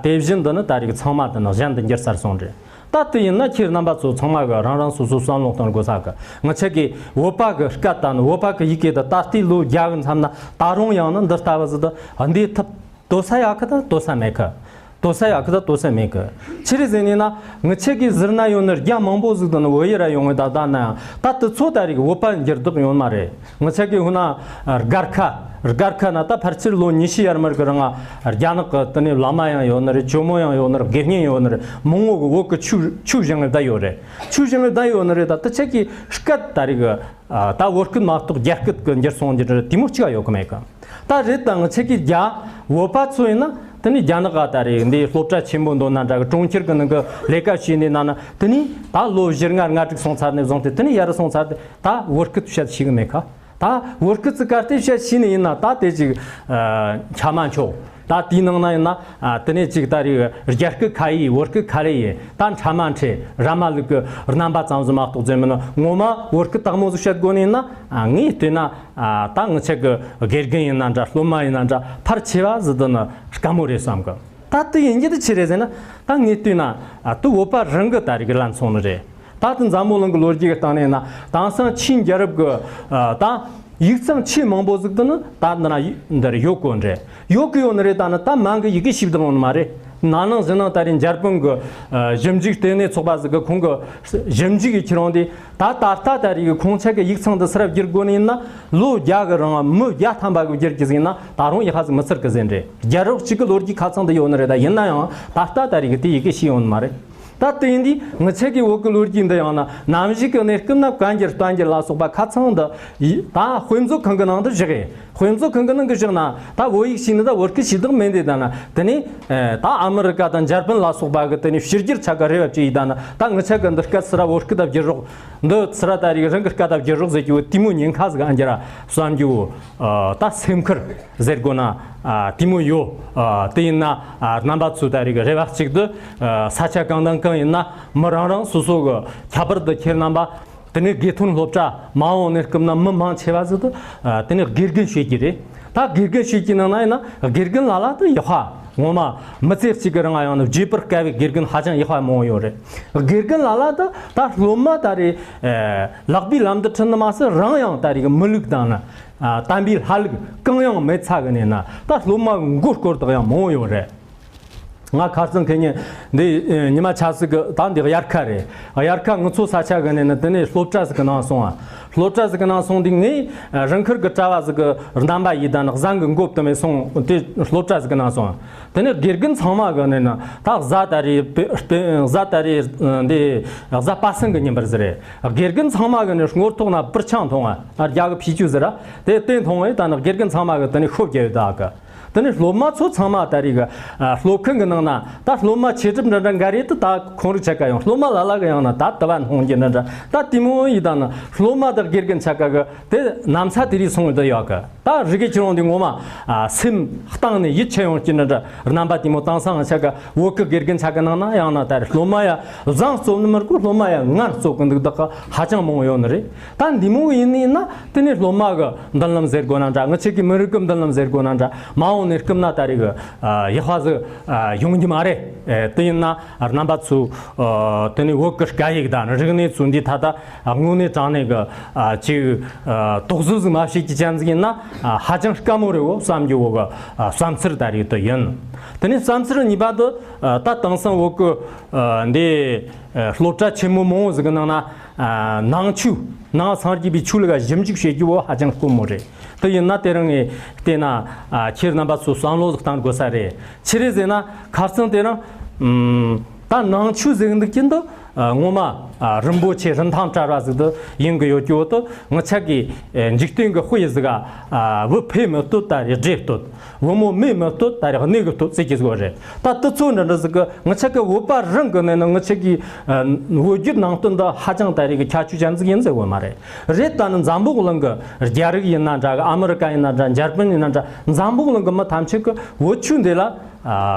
དེ་བཞིན་དུ་ནི་ད་རེས་ཚང་མ་དེ་ནི་གཞན་དུ་འགྱུར་ཚར་སོང་རེད། ད་དེ་ཡིན་ན་ཁྱེད་རྣམ་པ་ཚོ་ཚང་མ་གི་རང་རང་སོ་སོའི་བསམ་བློ་གཏོང་དགོས་ས་གི། ང་ཆ་གི་བོད་པ་གི་སྐད་དང་ནི་བོད་པ་གི་ཡི་གེ་དེ་ད་ལྟའི་ལོ་བརྒྱ་གི་མཚམས་ན་ད་རུང་ཡང་ནི་འདི་ལྟ་བུ་ཟིག་ཏུ་འདི་ཐུབ། དོ་ས་ཡག་གི་དང་དོ་ས་མེད་གི། དོ་ས་ཡག་གི་དང་དོ་ས་མེད་གི། ཆི་རེད་ཟེར་ནས་ན། ངི་ཆ་གི་ཟུར་ན་ཡོད་ནི་རྒྱ་མང་པོ་ཟིག་དང་ནི་བོད་ཡུལ་ར་ཡོང་གི། ད་ལྟ་ན་ཡང་ད་དུ་ཚོ་ད་རིག་བོད་པ་འགྱུར་ལྡོག་ཡོད་མ་རེད། ངི་ཆ་གི་ཧུ་ན་སྒར་ཁ་སྒར་ཁ་ན་ད་ཕལ་ཆེར་ལོ་ཉི་ཤུ་ཡར་མར་གི་རིང་ང་རྒྱ་ནག་གི་དེ་ནས་བླ་མ་ཡང་ཡོད་ནི་རེད། ཇོ་མོ་ཡང་ཡོད་ནི་རེད། དགེ་བསྙེན་ཡོད་ནི་རེད། མང་བོ་གི་བོད་གི་ཆོས་ཆོས་བཞེངས་གི་བསྡད་ཡོད་རེད། ཆོས་བཞེངས་གི་བསྡད་ཡོད་ནི་རེད། ད་དུ་ཆ་གི་སྐད་ད་རིག་ད་བོད་སྐད་མ་གཏོགས་རྒྱ་སྐད་གི་འགྱུར་སོང་འགྱུར་དེ་མོ་གཅིག་ཡོད་གི་མེད་གི། ད་རེད། ད་ངི་ཆ་གི་རྒྱ་བོད་པ་ཚོ་ཡིན་ན་དེ་ནི་རྒྱ་ནག་ག་ད་རེད་འདི་སློབ་གྲྭ་ཆེན་པོ་འདོན་ན་འདྲ་གི། གྲོང་ཁྱེར་གི་ནང་གི་ལས་ཀ་བྱས་ནས་ན་ན་དེ་ནི་ད་ལོ་བཞི་ལྔ་ལྔ་དྲུག་སོང་ཚར་ནས་བཟུང་སྟེ་དེ་ནི་ཡར་སོང་ཚར་ཏེ་ད་བོད་སྐད་བཤད་ཤེས་གི་མེད་ག། ད་བོད་སྐད་ཚི་ག་སྟེ་བཤད་ཤེས་ནི་ཡིན་ན་ད་དེ་ཅིག་ཆ་མ་འཆོག། ད་དེའི་ནང་ན་ཡིན་ན་དེ་ནས་ཅིག་ད་རེད་རྒྱ་སྐད་ཁ་ཡི་བོད་སྐད་ཁ་ལེ་ཡི་ད་ཕྲ་མ་འཕྲད་ར་མ་ལུག་གི་རྣམ་པ་ཙམ་ཟིག་མ་གཏོགས་ཟེར་མིན་ནི། ངོ་མ་བོད་སྐད་དག་མོ་ཟིག་བཤད་དགོས་ནི་ཡིན་ན་ངས་བལྟས་ན། ད་ངི་ཆ་གི་དགེ་རྒན་ཡིན་ན་འདྲ། སློབ་མ་ཡིན་ན་འདྲ། ཕལ་ཆེ་བ་ཟིག་དེ་ནི་དཀའ་མོ་རེད་བསམ་གི། ད་དེ་ཡིན་རྒྱུ་དེ་ཆི་རེད་ཟེར་ན། ད་ངས་བལྟས་ན་དེ་བོད་པ་རང་གི་ད་རིག་ལན་སོང་ནི་རེད། ད་དེ་འཛམ་བུ་གླིང་གི་ལོ་རྒྱུས་ཀྱི་སྟེང་ནས་ན་དེང་སང་ཆིན་རྒྱལ་རབས་ཀྱི་ད་ཡིག་ཚང་ཆེས་མང་པོ་ཟིག་དེ་ནི་ད་འདི་ན་འདིར་ཡོད་གོ་ནི་རེད། ཡོད་གི་ཡོད་ནི་རེད། ད་ནི་ད་མང་གི་ཡི་གེ་ཤེས་བཏང་ནི་མ་རེད། ན་ནིང་གཞེས་ནིང་ད་རེས་འཇར་པན་གྱི་ཞིབ་འཇུག་ལྟེ་གནས་ཚོགས་པ་ཟིག་གི་ཁོང་གི་ཞིབ་འཇུག་གི་ཁྱེར་ཡོང་དེ། ད་ད་ལྟ་ད་རེས་ཀྱི་ཁོང་ཆ་གི་ཡིག་ཚང་འདི་སུ་ར་བསྒྱུར་དགོས་ནི་ཡིན་ན། ལོ་བརྒྱ་གི་རིང་མི་བརྒྱ་ཐམ་པ་གི་བསྒྱུར་གྱི་ཟིན་ན་ད་རུང་ཡག་པ་ཟིག་མི་ཚར་གི་ཟེར་རེད། རྒྱལ་རབས་གཅིག་གི་ལོ་རྒྱུས་ཁ་ཚང་འདི་ཡོད་ནི་རེད། ད་ཡིན་ན་ཡང་ད་ལྟ་ད་རེས་ཀྱི་དེ་ཡི་གེ་ཤེས་ཡོད་ནི་མ་རེད། ད་དེ་ཡིན་དུས་ངི་ཆ་གི་བོད་ཀྱི་ལོ་རྒྱུས་འདི་ཡང་ན་ནམ་ཞིག་གི་གནས་སྐབས་ན་བཀའ་འགྱུར་བསྟན་འགྱུར་ལ་སོགས་པ་ཁ་ཚང་འདི་ཡི་ད་དཔེ་མཛོད་ཁང་གི་ནང་དུ་བཞག་གི། དཔེ་མཛོད་ཁང་གི་ནང་གི་བཞག་ན་ད་བོད་ཡིག་ཤེས་ནི་ད་བོད་སྐད་ཤེས་དག་མེད་འདི་ད་ན་དེ་ནས་ད་ཨ་མི་རི་ཀ་དང་འཇར་པན་ལ་སོགས་པ་གི་དེ་ནས་ཕྱི་རྒྱལ་ཆ་ག་རེ་བ་བྱས་ཡིན་ད་ན། ད་ངི་ཆ་གི་འདི་སྐད་སུ་ར་བོད་སྐད་ད་བསྒྱུར་རོགས། འདི་སུ་ར་ད་རིག་རང་གི་སྐད་ད་བསྒྱུར་རོགས་ཟེར་གྱི་བོ་དེ་མོ་ཉེན་ཁ་ཟིག་ཨ་འགྱུར་ར་བསམ་གྱི་བོ། ད་སེམས་ཁུར་ཟེར་དགོས་ན་དེ་མོ་ཡོད། དེ་ཡིན་ན་རྣམ་པ་ཚོས་ད་རིག་རེ་བ་གཅིག་ཏུ་ས་ཆ་གང་དང་གང་ཡིན་ན་མི་རང་རང་སོ་སོ་གི་ཁྱད་པར་དུ་ཁྱེད་རྣམ་པ། དེ་ནས་དགེ་ཐོན་སློབ་གྲྭ་མ་འོངས་གནས་སྐབས་ན་མི་མང་ཆེ་བ་ཟིག་ཏུ་དེ་ནས་དགེ་རྒན་བྱེད་ཀྱི་རེད། ད་དགེ་རྒན་བྱེད་ཀྱི་ནང་ན་ཡིན་ན་དགེ་རྒན་ལ་ལ་དུ་ཡག་པ་ངོ་མ་མི་ཚེ་གཅིག་གི་རིང་ཡང་ན་བརྗེད་པར་དཀའ་བའི་དགེ་རྒན་ཧ་ཅང་ཡག་པ་མང་བོ་ཡོད་རེད། དགེ་རྒན་ལ་ལ་དུ་ད་སློབ་མ་ད་རེས་ལག་པའི་ལམ་དུ་ཁྲིད་ནི་མ་ཟད་རང་ཡང་ད་རེས་མི་ལུགས་དང་ན་དམ་པའི་ལྷ་ལུགས་གང་ཡང་མེད་ཚ་གི་ནས་ན་ད་སློབ་མ་མགོ་སྐོར་དག་ཡང་མང་བོ་ཡོད་རེད། ང་ཁ་སང་ཁེ་ཉིན་འདི་ཉི་མ་ཆ་ཟིག་གི་ད་འདི་དབྱར་ཁ་རེད། དབྱར་ཁ་ང་ཚོ་ས་ཆ་གི་ནས་ནི་དེ་ནས་སློབ་གྲྭ་ཟིག་གི་ནང་སོང་ཨ། སློབ་གྲྭ་ཟིག་གི་ནང་སོང་དུས་ངས་རང་ཁུར་གི་གྲྭ་བ་ཟིག་གི་རྣམ་པ་ཡིས་ད་ནི་བཟང་གི་འགོ་བཏུམ་མེ་སོང་དེ་སློབ་གྲྭ་ཟིག་གི་ནང་སོང་ཨ། དེ་ནས་དགེ་རྒན་ཚང་མ་གི་ནས་ནི་ད་བཟའ་ད་རེས་བཟའ་ད་རེས་འདི་བཟའ་པ་སངས་གི་ཉིན་པར་ཟིག་རེད། དགེ་རྒན་ཚང་མ་གི་ནས་སྔོ་ཐོག་ན་པུར་ཆང་འཐུང་ཨ། རྒྱ་གི་ཕི་ཅུ་ཟིག་ར་དེ་དེ་འཐུང་ཨེ། ད་ནི་དགེ་རྒན་ཚང་མ་གི་དེ་ནས་ཤོབ་རྒྱབ་ཡོད་ད་གི། དེ་ནས་སློབ་མ་ཚོ་ཚང་མ་ད་རེས་གི་ཨ་སློབ་ཁང་གི་ནང་ན་ད་སློབ་མ་ཆེ་གྲས་འདྲ་འདྲ་འགའ་རེ་དུ་ད་ཁོང་རུ་ཆ་ག་ཡང་སློབ་མ་ལ་ལ་གི་ཡང་ན་ད་དུ་བ་འཐུང་རྒྱུ་འདྲ་འདྲ་ད་དེ་མོ་ཡིན་ད་ན་སློབ་མ་དང་དགེ་རྒན་ཆ་ག་གི་དེ་ནམ་ཚ་དེ་རིགས་སོང་ཡོད་ཡོད་གི། ད་རིག་གི་ཁྱེད་རང་འདི་ངོ་མ་ཨ་སེམས་གཏིང་ནས་ཡིད་ཆེས་ཡོང་རྒྱུ་འདྲ་འདྲ་རྣམ་པ་དེ་མོ་དེང་སང་ཆ་ག་བོད་གི་དགེ་རྒན་ཆ་ག་ནང་ན་ཡང་ན་ད་རེས་སློབ་མ་ཡ་བཟང་རྩོམ་ནི་མི་དགོས། སློབ་མ་ཡ་ངར་རྩོམ་གི་འདུག་ད་ག་ཧ་ཅང་མང་ཡོད་ནི་རེད། ད་འདི་མོ་ཡིན་ནི་ཡིན་ན་དེ་ནས་སློབ་མ་གི་མདུན་ལམ་ཟེར་དགོས་ན་འདྲ། ང་ཆེ་གི་མི་རིགས་ཀྱི་མདུན་ལམ་ཟེར་དགོས་ན་འདྲ། མ་འོངས་ནས་སྐུབ་ན་ད་རེས་གི་ཡག་པ་ཟིག་ཡོང་རྒྱུ་མ་རེད། དེ་ཡིན་ན་རྣམ་པ་ཚོ་དེ་ནས་བོད་ཀྱི་སྐད་ཡིག་དང་རིག་གནས་ཚོ་འདི་ད་ལྟ་དངོས་གནས་དྲང་གནས་གི་ཅིག་དོགས་ཟོན་ཟིག་མ་བྱེད་ཀྱི་ཅན་ཟིག་ཡིན་ན་ཧ་ཅང་དཀའ་མོ་རེད་འོ་བསམ་རྒྱུ་བོ་གི་བསམ་ཚུལ་ད་རེས་དེ་ཡིན། དེ་ནས་བསམ་ཚུལ་གཉིས་པ་དེ་ད་དེང་སང་བོད་ཀྱི་འདི་སློབ་གྲྭ་ཆེན་མོ་མང་བོ་ཟིག་གི་ནང་ན། ནང་ཆོས་ནང་སངས་རྒྱས་པའི་ཆོས་ལུགས་ལ་ཞིབ་འཇུག་བྱེད་རྒྱུ་བོ་ཧ་ཅང་དཀོན་མོ་རེད། དེ་ཡིན་ན་དེ་རིང་ངས་བལྟས་ན་ཁྱེད་རྣམ་པ་ཚོ་བསམ་བློ་ཟིག་གཏང་དགོས་ས་རེད། ཆི་རེད་ཟེར་ན་ཁ་སང་དེ་རིང་ད་ནང་ཆོས་ཟེར་འདུག་གི་འདུག་ངོ་མ་རིན་པོ་ཆེ་རིན་ཐང་བྲལ་བ་ཟིག་ཏུ་ཡིན་གི་ཡོད་རྒྱུ་བོ་དེ་ངི་ཆ་གི་འཇིག་རྟེན་གི་དཔེ་ཟིག་ག་བུ་ཕས་མི་བསྟོད་ད་རེས་སྒྲས་བསྟོད། བུ་མོ་མས་མི་བསྟོད་ད་རེས་གནས་གི་བསྟོད་ཟེར་གྱི་ཟིག་རེད། ད་དེ་ཚོ་འདྲ་འདྲ་ཟིག་གི་ངི་ཆ་གི་བོད་པ་རང་གི་ནས་ནི་ངི་ཆ་གི་བོད་བརྒྱུད་ནང་བསྟན་འདི་ཧ་ཅང་ད་རེས་གི་ཁྱད་ཆོས་ཅན་ཟིག་ཡིན་ཟེར་བོ་མ་རེད། རེད། ད་ནི་འཛམ་བུ་གླིང་གི་རྒྱ་རིགས་ཡིན་ན་འདྲ་གི། ཨ་མི་རི་ཀ་ཡིན་ན་འདྲ། འཇར་པན་ཡིན་ན་འདྲ། འཛམ་བུ་གླིང་གི་མི་ཐམས་ཅད་གི་བོད་ཆོས་འདི་ལ་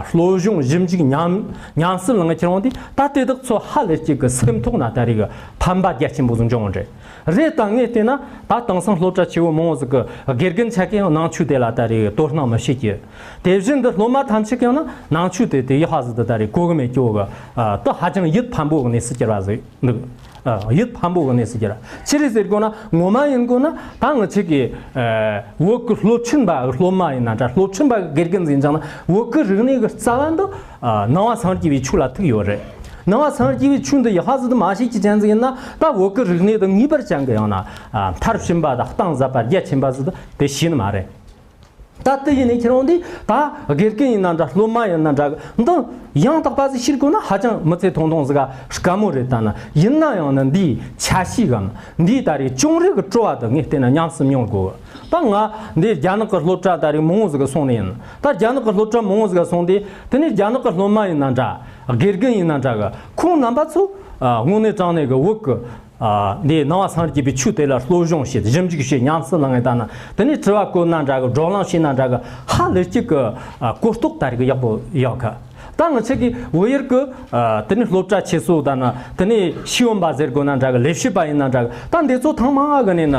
སློབ་སྦྱོང་ཞིབ་འཇུག་ཉམས་ཉམས་སུ་བླངས་ཁྱེར་འོང་དུས་ད་དེ་དག་ཚོ་ཧ་ལས་ཅིག་གི་སེམས་ཐོག་ན་ད་རེས་གི་ཕན་པ་རྒྱ་ཆེན་པོ་ཟིག་འབྱུང་བ་རེད། རེད། ད་ངས་བལྟས་ན་ད་དེང་སང་སློབ་གྲྭ་ཆེ་བོ་མང་བོ་ཟིག་གི་དགེ་རྒན་ཆ་གིས་ཡང་ནང་ཆོས་དེ་ལ་ད་རེས་དོ་སྣང་མི་བྱེད་ཀྱི། དེ་བཞིན་དུ་སློབ་མ་ཐམས་ཅད་ཀྱང་ན་ནང་ཆོས་དེ་དེ་ཡག་པ་ཟིག་ཏུ་ད་རེས་གོ་གི་མེད་ཀྱི་འོ་གི། ད་ཧ་ཅང་ཡིད་ཕམ་པོ་གི་གནས་སུ་གྱུར་བ་ཟིག་འདུག་ཡིད་ཕམ་པོ་གི་གནས་སུ་གྱུར། ཅི་རེད་ཟེར་དགོས་ན། ངོ་མ་ཡིན་དགོས་ན་ད་ང་ཚོ་གི་བོད་ཀྱི་སློབ་ཆེན་པ་སློབ་མ་ཡིན་ན་འདྲ། སློབ་ཆེན་པ་གི་དགེ་རྒན་ཡིན་ཀྱང་ན། བོད་ཀྱི་རིག་གནས་ཀྱི་རྩ་བ་འདི་ནང་པ་སངས་རྒྱས་པའི་ཆོས་ལ་ཐུག་ཡོད་རེད། ནང་པ་སངས་རྒྱས་པའི་ཆོས་འདི་ཡག་པ་ཟིག་ཏུ་མ་ཤེས་ཀྱི་ཅན་ཟིག་ཡིན་ན། ད་བོད་ཀྱི་རིག་གནས་དེ་ངེས་པར་ཅན་གྱི་ཡང་ན་མཐར་ཕྱིན་པ་དང་གཏིང་ཟབ་པ་རྒྱ་ཆེན་པ་ཟིག་དེ་ཤེས་ནི་མ་རེད། ད་དེ་ཡིན་ནའི་ཁྱེད་རང་འདི་ད་དགེ་རྒན་ཡིན་ན་འདྲ། སློབ་མ་ཡིན་ན་འདྲ། འདི་ཡང་དག་པ་ཟིག་ཤེས་དགོས་ན་ཧ་ཅང་མི་ཚེ་ཐུང་ཐུང་ཟིག་ག་དཀའ་མོ་རེད། ད་ན་ཡིན་ན་ཡང་ན་འདིའི་ཆ་ཤས་གམ་འདིའི་ད་རེས་ཅུང་རིག་གི་སྤྲོ་བ་དེ་ངས་བལྟས་ན་ཉམས་སུ་མྱོང་དགོས། ད་ང་འདི་རྒྱ་ནག་གི་སློབ་གྲྭ་ད་རེས་མང་བོ་ཟིག་ག་སོང་ནི་ཡིན། ད་རྒྱ་ནག་གི་སློབ་གྲྭ་མང་བོ་ཟིག་ག་སོང་དུས། དེ་ནས་རྒྱ་ནག་གི་སློབ་མ་ཡིན་ན་འདྲ། དགེ་རྒན་ཡིན་ན་འདྲ་གི། ཁོང་རྣམ་པ་ཚོ་དངོས་གནས་དྲང་གནས་གི་བོད་གི་འདི་ནང་པ་སངས་རྒྱས་པའི་ཆོས་དེ་ལ་སློབ་སྦྱོང་བྱེད། ཞིབ་འཇུག་བྱེད། ཉམས་སུ་བླངས་ངེ་ད་ན། དེ་ནས་དྲི་བ་བཀོད་ན་འདྲ་གི། བགྲོ་གླེང་བྱས་ན་འདྲ་གི། ཧ་ལས་ཅིག་གི་གོ་རྟོགས་ད་རེས་གི་ཡག་པོ་ཡོད་གི། ད་ང་ཚོ་གི་བོད་ཡུལ་གི་དེ་ནས་སློབ་གྲྭ་ཆེ་སོ་ད་ན། དེ་ནས་ཤེས་ཡོན་པ་ཟེར་དགོས་ན་འདྲ་གི། ལས་བྱེད་པ་ཡིན་ན་འདྲ་གི། ད་འདི་ཚོ་ཚང་མ་གི་ནས་ན།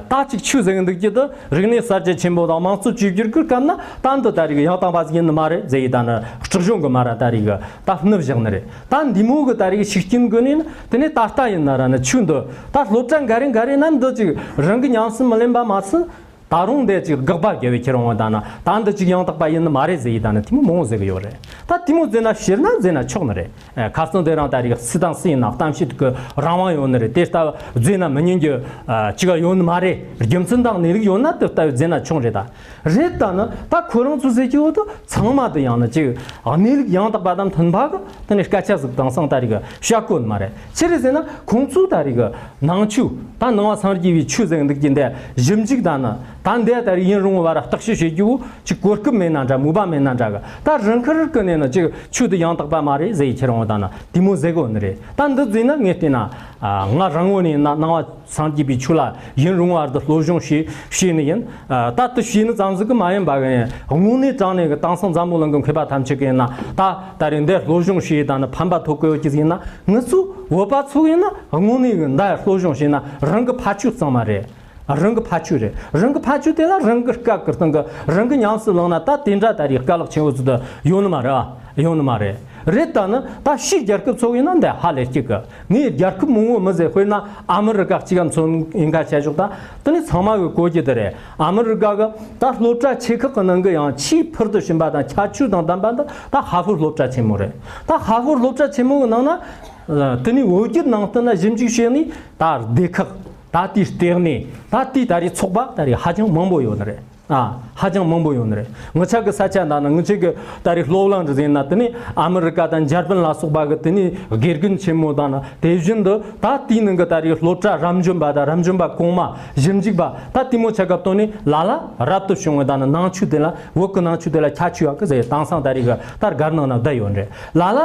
ད་ཅིག་ཆོས་ཟེར་གི་འདུག་རྒྱུ་དེ་རིག་གནས་གསར་བརྗེ་ཆེན་པོ་དང་དམངས་གཙོ་བཅོས་བསྒྱུར་གི་སྐབས་ན་ད་འདི་ད་རེས་ཡང་དག་པ་ཟིག་ཡིན་ནི་མ་རེད་ཟེར་ཡི། ད་ནི་སྲིད་གཞུང་གི་མ་ར་ད་རེས་གི་ད་བསྣུབས་བཞག་ནི་རེད། ད་འདི་མོ་གི་ད་རེས་གི་ཤུགས་རྐྱེན་གི་ནས་ནི། དེ་ནས་ད་ལྟ་ཡིན་ན་ར་ནི་ཆོས་འདི་ད་སློབ་གྲྭ་འགའ་རེ་འགའ་རེ་ན་འདི་ཅིག་རང་གི་ཉམས་སུ་མི་ལེན་པ་མ་ཟད། ད་རུང་འདི་ཅིག་དགག་པ་རྒྱབ་པའི་ཁྱེད་རང་བ་ད་ན་ད་འདི་ཅིག་ཡང་དག་པ་ཡིན་ནི་མ་རེད་ཟེར་ཡི། ད་ནི་དེ་མོ་མང་བོ་ཟེར་གི་ཡོད་རེད། ད་དེ་མོ་ཟེར་ན་ཕྱིར་ན་ཟེར་ན་ཆོག་ནི་རེད། ཨ། ཁ་སང་དེ་རིང་ད་རེས་སུ་དང་སུ་ཡིན་ན་གཏམ་བཤད་གི་རང་དབང་ཡོད་ནི་རེད། དེ་ལྟ་བུ་བཟོས་ན་མི་ཉན་རྒྱུ་ཨ་ཅིག་ཡོད་ནི་མ་རེད། རྒྱུ་མཚན་དང་གནས་ལུགས་ཡོད་ན་དེ་ལྟ་བུ་བཟོས་ན་ཆོག་རེད། ད་རེད། ད་ནི་ད་ཁོ་རང་ཚོ་ཟེར་གྱི་ཡོད་དོ། ཚང་མ་དེ་ཡང་ན་ཅིག་གནས་ལུགས་ཡང་དག་པ་དང་མཐུན་པ་གི་དེ་ནས་སྐད་ཆ་ཟིག་དེང་སང་ད་རེས་གི་བཤད་གོ་ནི་མ་རེད། ཅི་རེད་ཟེར་ན་ཁོང་ཚོ་ད་རེས་གི་ནང་ཆོས། ད་ནང་པ་སངས་རྒྱས་པའི་ཆོས་ཟེར་འདུག་རྒྱུ་འདི་ཞིབ་འཇུག་ད་ནི་ད་འདི་ད་རེས་ཡུན་རིང་བོ་བར་བརྟག་དཔྱད་བྱེད་རྒྱུ་བོ་ཅིག་གོ་སྐབས་མེད་ན་འདྲ། མོས་པ་མེད་ན་འདྲ་གི། ད་རང་ཁུར་གི་ནས་ནི་ཅིག་ཆོས་འདི་ཡང་དག་པ་མ་རེད་ཟེར་ཡི་ཁྱེད་རང་བ་ད་ན་དེ་མོ་ཟེར་གོ་ནི་རེད། ད་འདི་ཟེར་ན་ངས་བལྟས་ན། ཨ། ང་རང་ངོས་ནས་ན་ནང་པ་སངས་རྒྱས་པའི་ཆོས་ལ་ཡུན་རིང་བར་དུ་སློབ་སྦྱོང་བྱས་བྱས་ནི་ཡིན། ཨ། ད་དེ་བྱས་ནི་ཙམ་ཟིག་གི་མ་ཡིན་པ་གི། དངོས་གནས་དྲང་གནས་གི་དེང་སང་འཛམ་བུ་གླིང་གི་མཁས་པ་ཐམས་ཅད་གི་ཡིན་ན། ད་ད་རེས་འདི་སློབ་སྦྱོང་བྱས་ད་ནི་ཕན་པ་ཐོགས་གི་ཡོད་ཀྱི་ཟིག་ཡིན་ན། ང་ཚོ་བོད་པ་ཚོ་ཡིན་ན་དངོས་གནས་གི་འདི་སློབ་སྦྱོང་བྱས་ན་རང་གི་ཕ་ཆོས་གཙང་མ་རེད། རང་གི་ཕ་ཆོས་རེད། རང་གི་ཕ་ཆོས་དེ་ལ་རང་གི་སྐད་ཀྱི་སྟེང་གི་རང་གི་ཉམས་སུ་བླངས་ན། ད་དེ་འདྲ་ད་རེས་རྐ་ལག་ཆེན་པོ་ཟིག་ཏུ་ཡོད་ནི་མ་རེད། ཨ། ཡོད་ནི་མ་རེད། རེད། ད་ནི་ད་ཕྱིའི་རྒྱལ་ཁབ་ཚོ་ཡིན་ན་འདི་ཧ་ལས་སྐྱིད་གི། ངས་རྒྱལ་ཁབ་མང་བོ་མི་ཟེར། དཔེར་ན་ཨ་མི་རི་ཀ་གཅིག་ག་མཚོན་ཡིན་ཁ་བྱ་ཞོག་ད་དེ་ནི་ཚང་མ་གི་གོ་རྒྱུ་དེ་རེད། ཨ་མི་རི་ཀ་གི་ད་སློབ་གྲྭ་ཆེ་ཁག་གི་ནང་གི་ཡང་ཆེས་ཕུལ་དུ་ཕྱིན་པ་དང་ཁྱད་ཆོས་དང་ལྡན་པ་འདི་ད་ཧ་ཧྥོར་སློབ་གྲྭ་ཆེན་མོ་རེད། ད་ཧ་ཧྥོར་སློབ་གྲྭ་ཆེན་མོ་གི་ནང་ན། ཨ། དེ་ནི་བོད་བརྒྱུད་ནང་བསྟན་ན་ཞིབ་འཇུག་བྱས་ནས། ད་སྡེ་ཁག་ད་དེའི་ལྟེ་གནས། ད་དེའི་ད་རེས་ཚོགས་པ་ད་རེས་ཧ་ཅང་མང་པོ་ཡོད་ནི་རེད། ཨ། ཧ་ཅང་མང་པོ་ཡོད་ནི་རེད། ངི་ཆ་གི་ས་ཆ་འདི་ན་ངི་ཆ་གི་ད་རེས་སློབ་གླིང་རེད་ཟེར་ན། དེ་ནི་ཨ་མི་རི་ཀ་དང་འཇར་པན་ལ་སོགས་པ་གི་དེ་ནི་དགེ་རྒན་ཆེན་མོ་དང་ན། དེ་བཞིན་དུ་ད་དེའི་ནང་གི་ད་རེས་སློབ་གྲྭ་རབ་འབྱམས་པ་དང་། རབ་འབྱམས་པ་གོང་མ། ཞིབ་འཇུག་པ། ད་དེ་མོ་ཆ་ག་བཏོན་ནས་ལ་ལ་རབ་ཏུ་བྱུང་བའི་ད་ན་ནང་ཆོས་དེ་ལ། བོད་ཀྱི་ནང་ཆོས་དེ་ལ་ཁྱད་ཆོས་ཡོད་གི་ཟེར། དེང་སང་ད་རེས་གི་ད་སྒར་ནང་ན་བསྡད་ཡོད་རེད། ལ་ལ།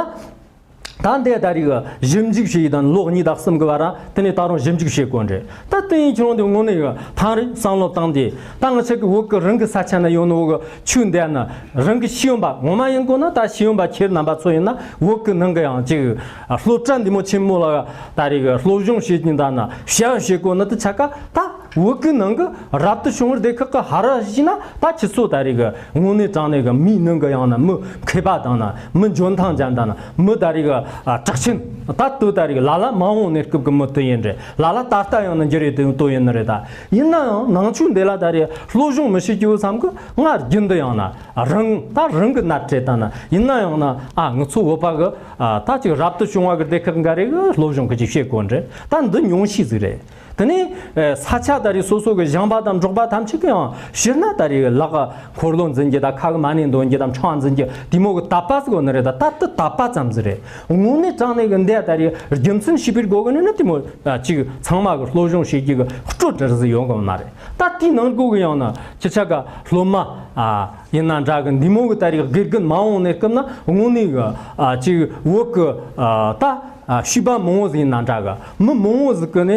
ད་འདི་ད་རེས་གི་ཞིབ་འཇུག་བྱས་ཡི་དང་ལོ་གཉིས་དང་གསུམ་གི་བར་དེ་ནས་ད་རུང་ཞིབ་འཇུག་བྱེད་དགོས་རེད། ད་དེ་ཡིན་ཁྱེད་རང་དེ་དངོས་གནས་གི་ཐང་རེད། བསམ་བློ་བཏང་དེ། ད་ང་ཆ་གི་བོད་གི་རང་གི་ས་ཆ་ན་ཡོད་ནོ་གི་ཆོས་འདི་ན་རང་གི་ཤེས་ཡོན་པ་ངོ་མ་ཡིན་དགོས་ན། ད་ཤེས་ཡོན་པ་ཁྱེད་རྣམ་པ་ཚོ་ཡིན་ན་བོད་གི་ནང་གི་ཡང་ཅིག་སློབ་གྲྭ་འདི་མོ་ཆེན་མོ་ལ་ད་རེས་གི་སློབ་སྦྱོང་བྱེད་ཀྱིན་ད་ན་བྱ་བ་བྱེད་དགོས་ན། དེ་ཆ་ག་ད། བོད་གི་ནང་གི་རབ་ཏུ་བྱུང་བའི་སྡེ་ཁག་གི་ཧར་བཞི་ན་ད་ཁྱེད་ཚོ་ད་རེས་གི་དངོས་གནས་དྲང་གནས་གི་མིའི་ནང་གི་ཡང་ན་མི་མཁས་པ་དང་ན། མི་འཇོན་ཐང་ཅན་དང་ན། མི་ད་རེས་གི་ཨ་གྲགས་ཆེན། ད་དུ་ད་རེས་གི་ལ་ལ་མ་འོངས་གནས་སྐབས་གི་མི་དུ་ཡིན་རེད། ལ་ལ་ད་ལྟ་ཡང་ན་འགྱུར་ཡི་དུ་དུ་ཡིན་ནི་རེད། ད་ཡིན་ན་ཡང་ནང་ཆོས་འདི་ལ་ད་རེས་སློབ་སྦྱོང་མི་བྱེད་རྒྱུ་བསམ་གི། ང་རྒྱུན་དུ་ཡང་ན་རང་ད་རང་གི་ནར་བྲལ་ད་ན། ཡིན་ན་ཡང་ན་ཨ་ང་ཚོ་བོད་པ་གི་ཨ་ད་ཅིག་རབ་ཏུ་བྱུང་བ་གི་སྡེ་ཁག་འགའ་རེ་གི་སློབ་སྦྱོང་གི་ཅིག་བྱེད་དགོས་རེད། ད་འདི་ཉུང་ཤས་ཟིག་རེད། དེ་ནས་ཨེ་ས་ཆ་ད་རེས་སོ་སོ་གི་ཞིང་པ་དང་འབྲོག་པ་ཐམས་ཅད་ཀྱི་ཡང་ཕྱིར་ན་ད་རེས་ལག་འཁོར་ལོ་འཛིན་རྒྱུ་དང་། ཁ་གི་མ་ཎི་འདོན་རྒྱུ་དང་། ཕྲེང་བ་འཛིན་རྒྱུ་དེ་མོ་གི་དད་པ་ཟིག་ཡོད་ནི་རེད། ད་ད་དེ་དད་པ་ཙམ་ཟིག་རེད། དངོས་གནས་དྲང་གནས་གི་འདི་ད་རེས་རྒྱུ་མཚན་ཤེས་པའི་སྒོ་གི་ནི་ནི་དེ་མོ་ཅིག་ཚང་མ་གི་སློབ་སྦྱོང་བྱེད་རྒྱུ་གི་སྤྲོ་སྒྲིག་ཟིག་ཡོང་གི་མ་རེད། ད་དེའི་ནང་སྒོ་གི་ཡང་ན་ཁྱེད་ཆ་ག་སློབ་མ་ཨ་ཡིན་ན་འདྲ་གི། འདི་མོ་གི་ད་རེས་དགེ་རྒན་མ་འོངས་གནས་སྐབས་ན་དངོས་གནས་གི་ཨ་ཅིག་བོད་གི་ཨ་ད། ཨ་བྱིས་པ་མང་བོ་ཟིག་ཡིན་ན་འདྲ་གི། མི་མང་བོ་ཟིག་གི་ནས་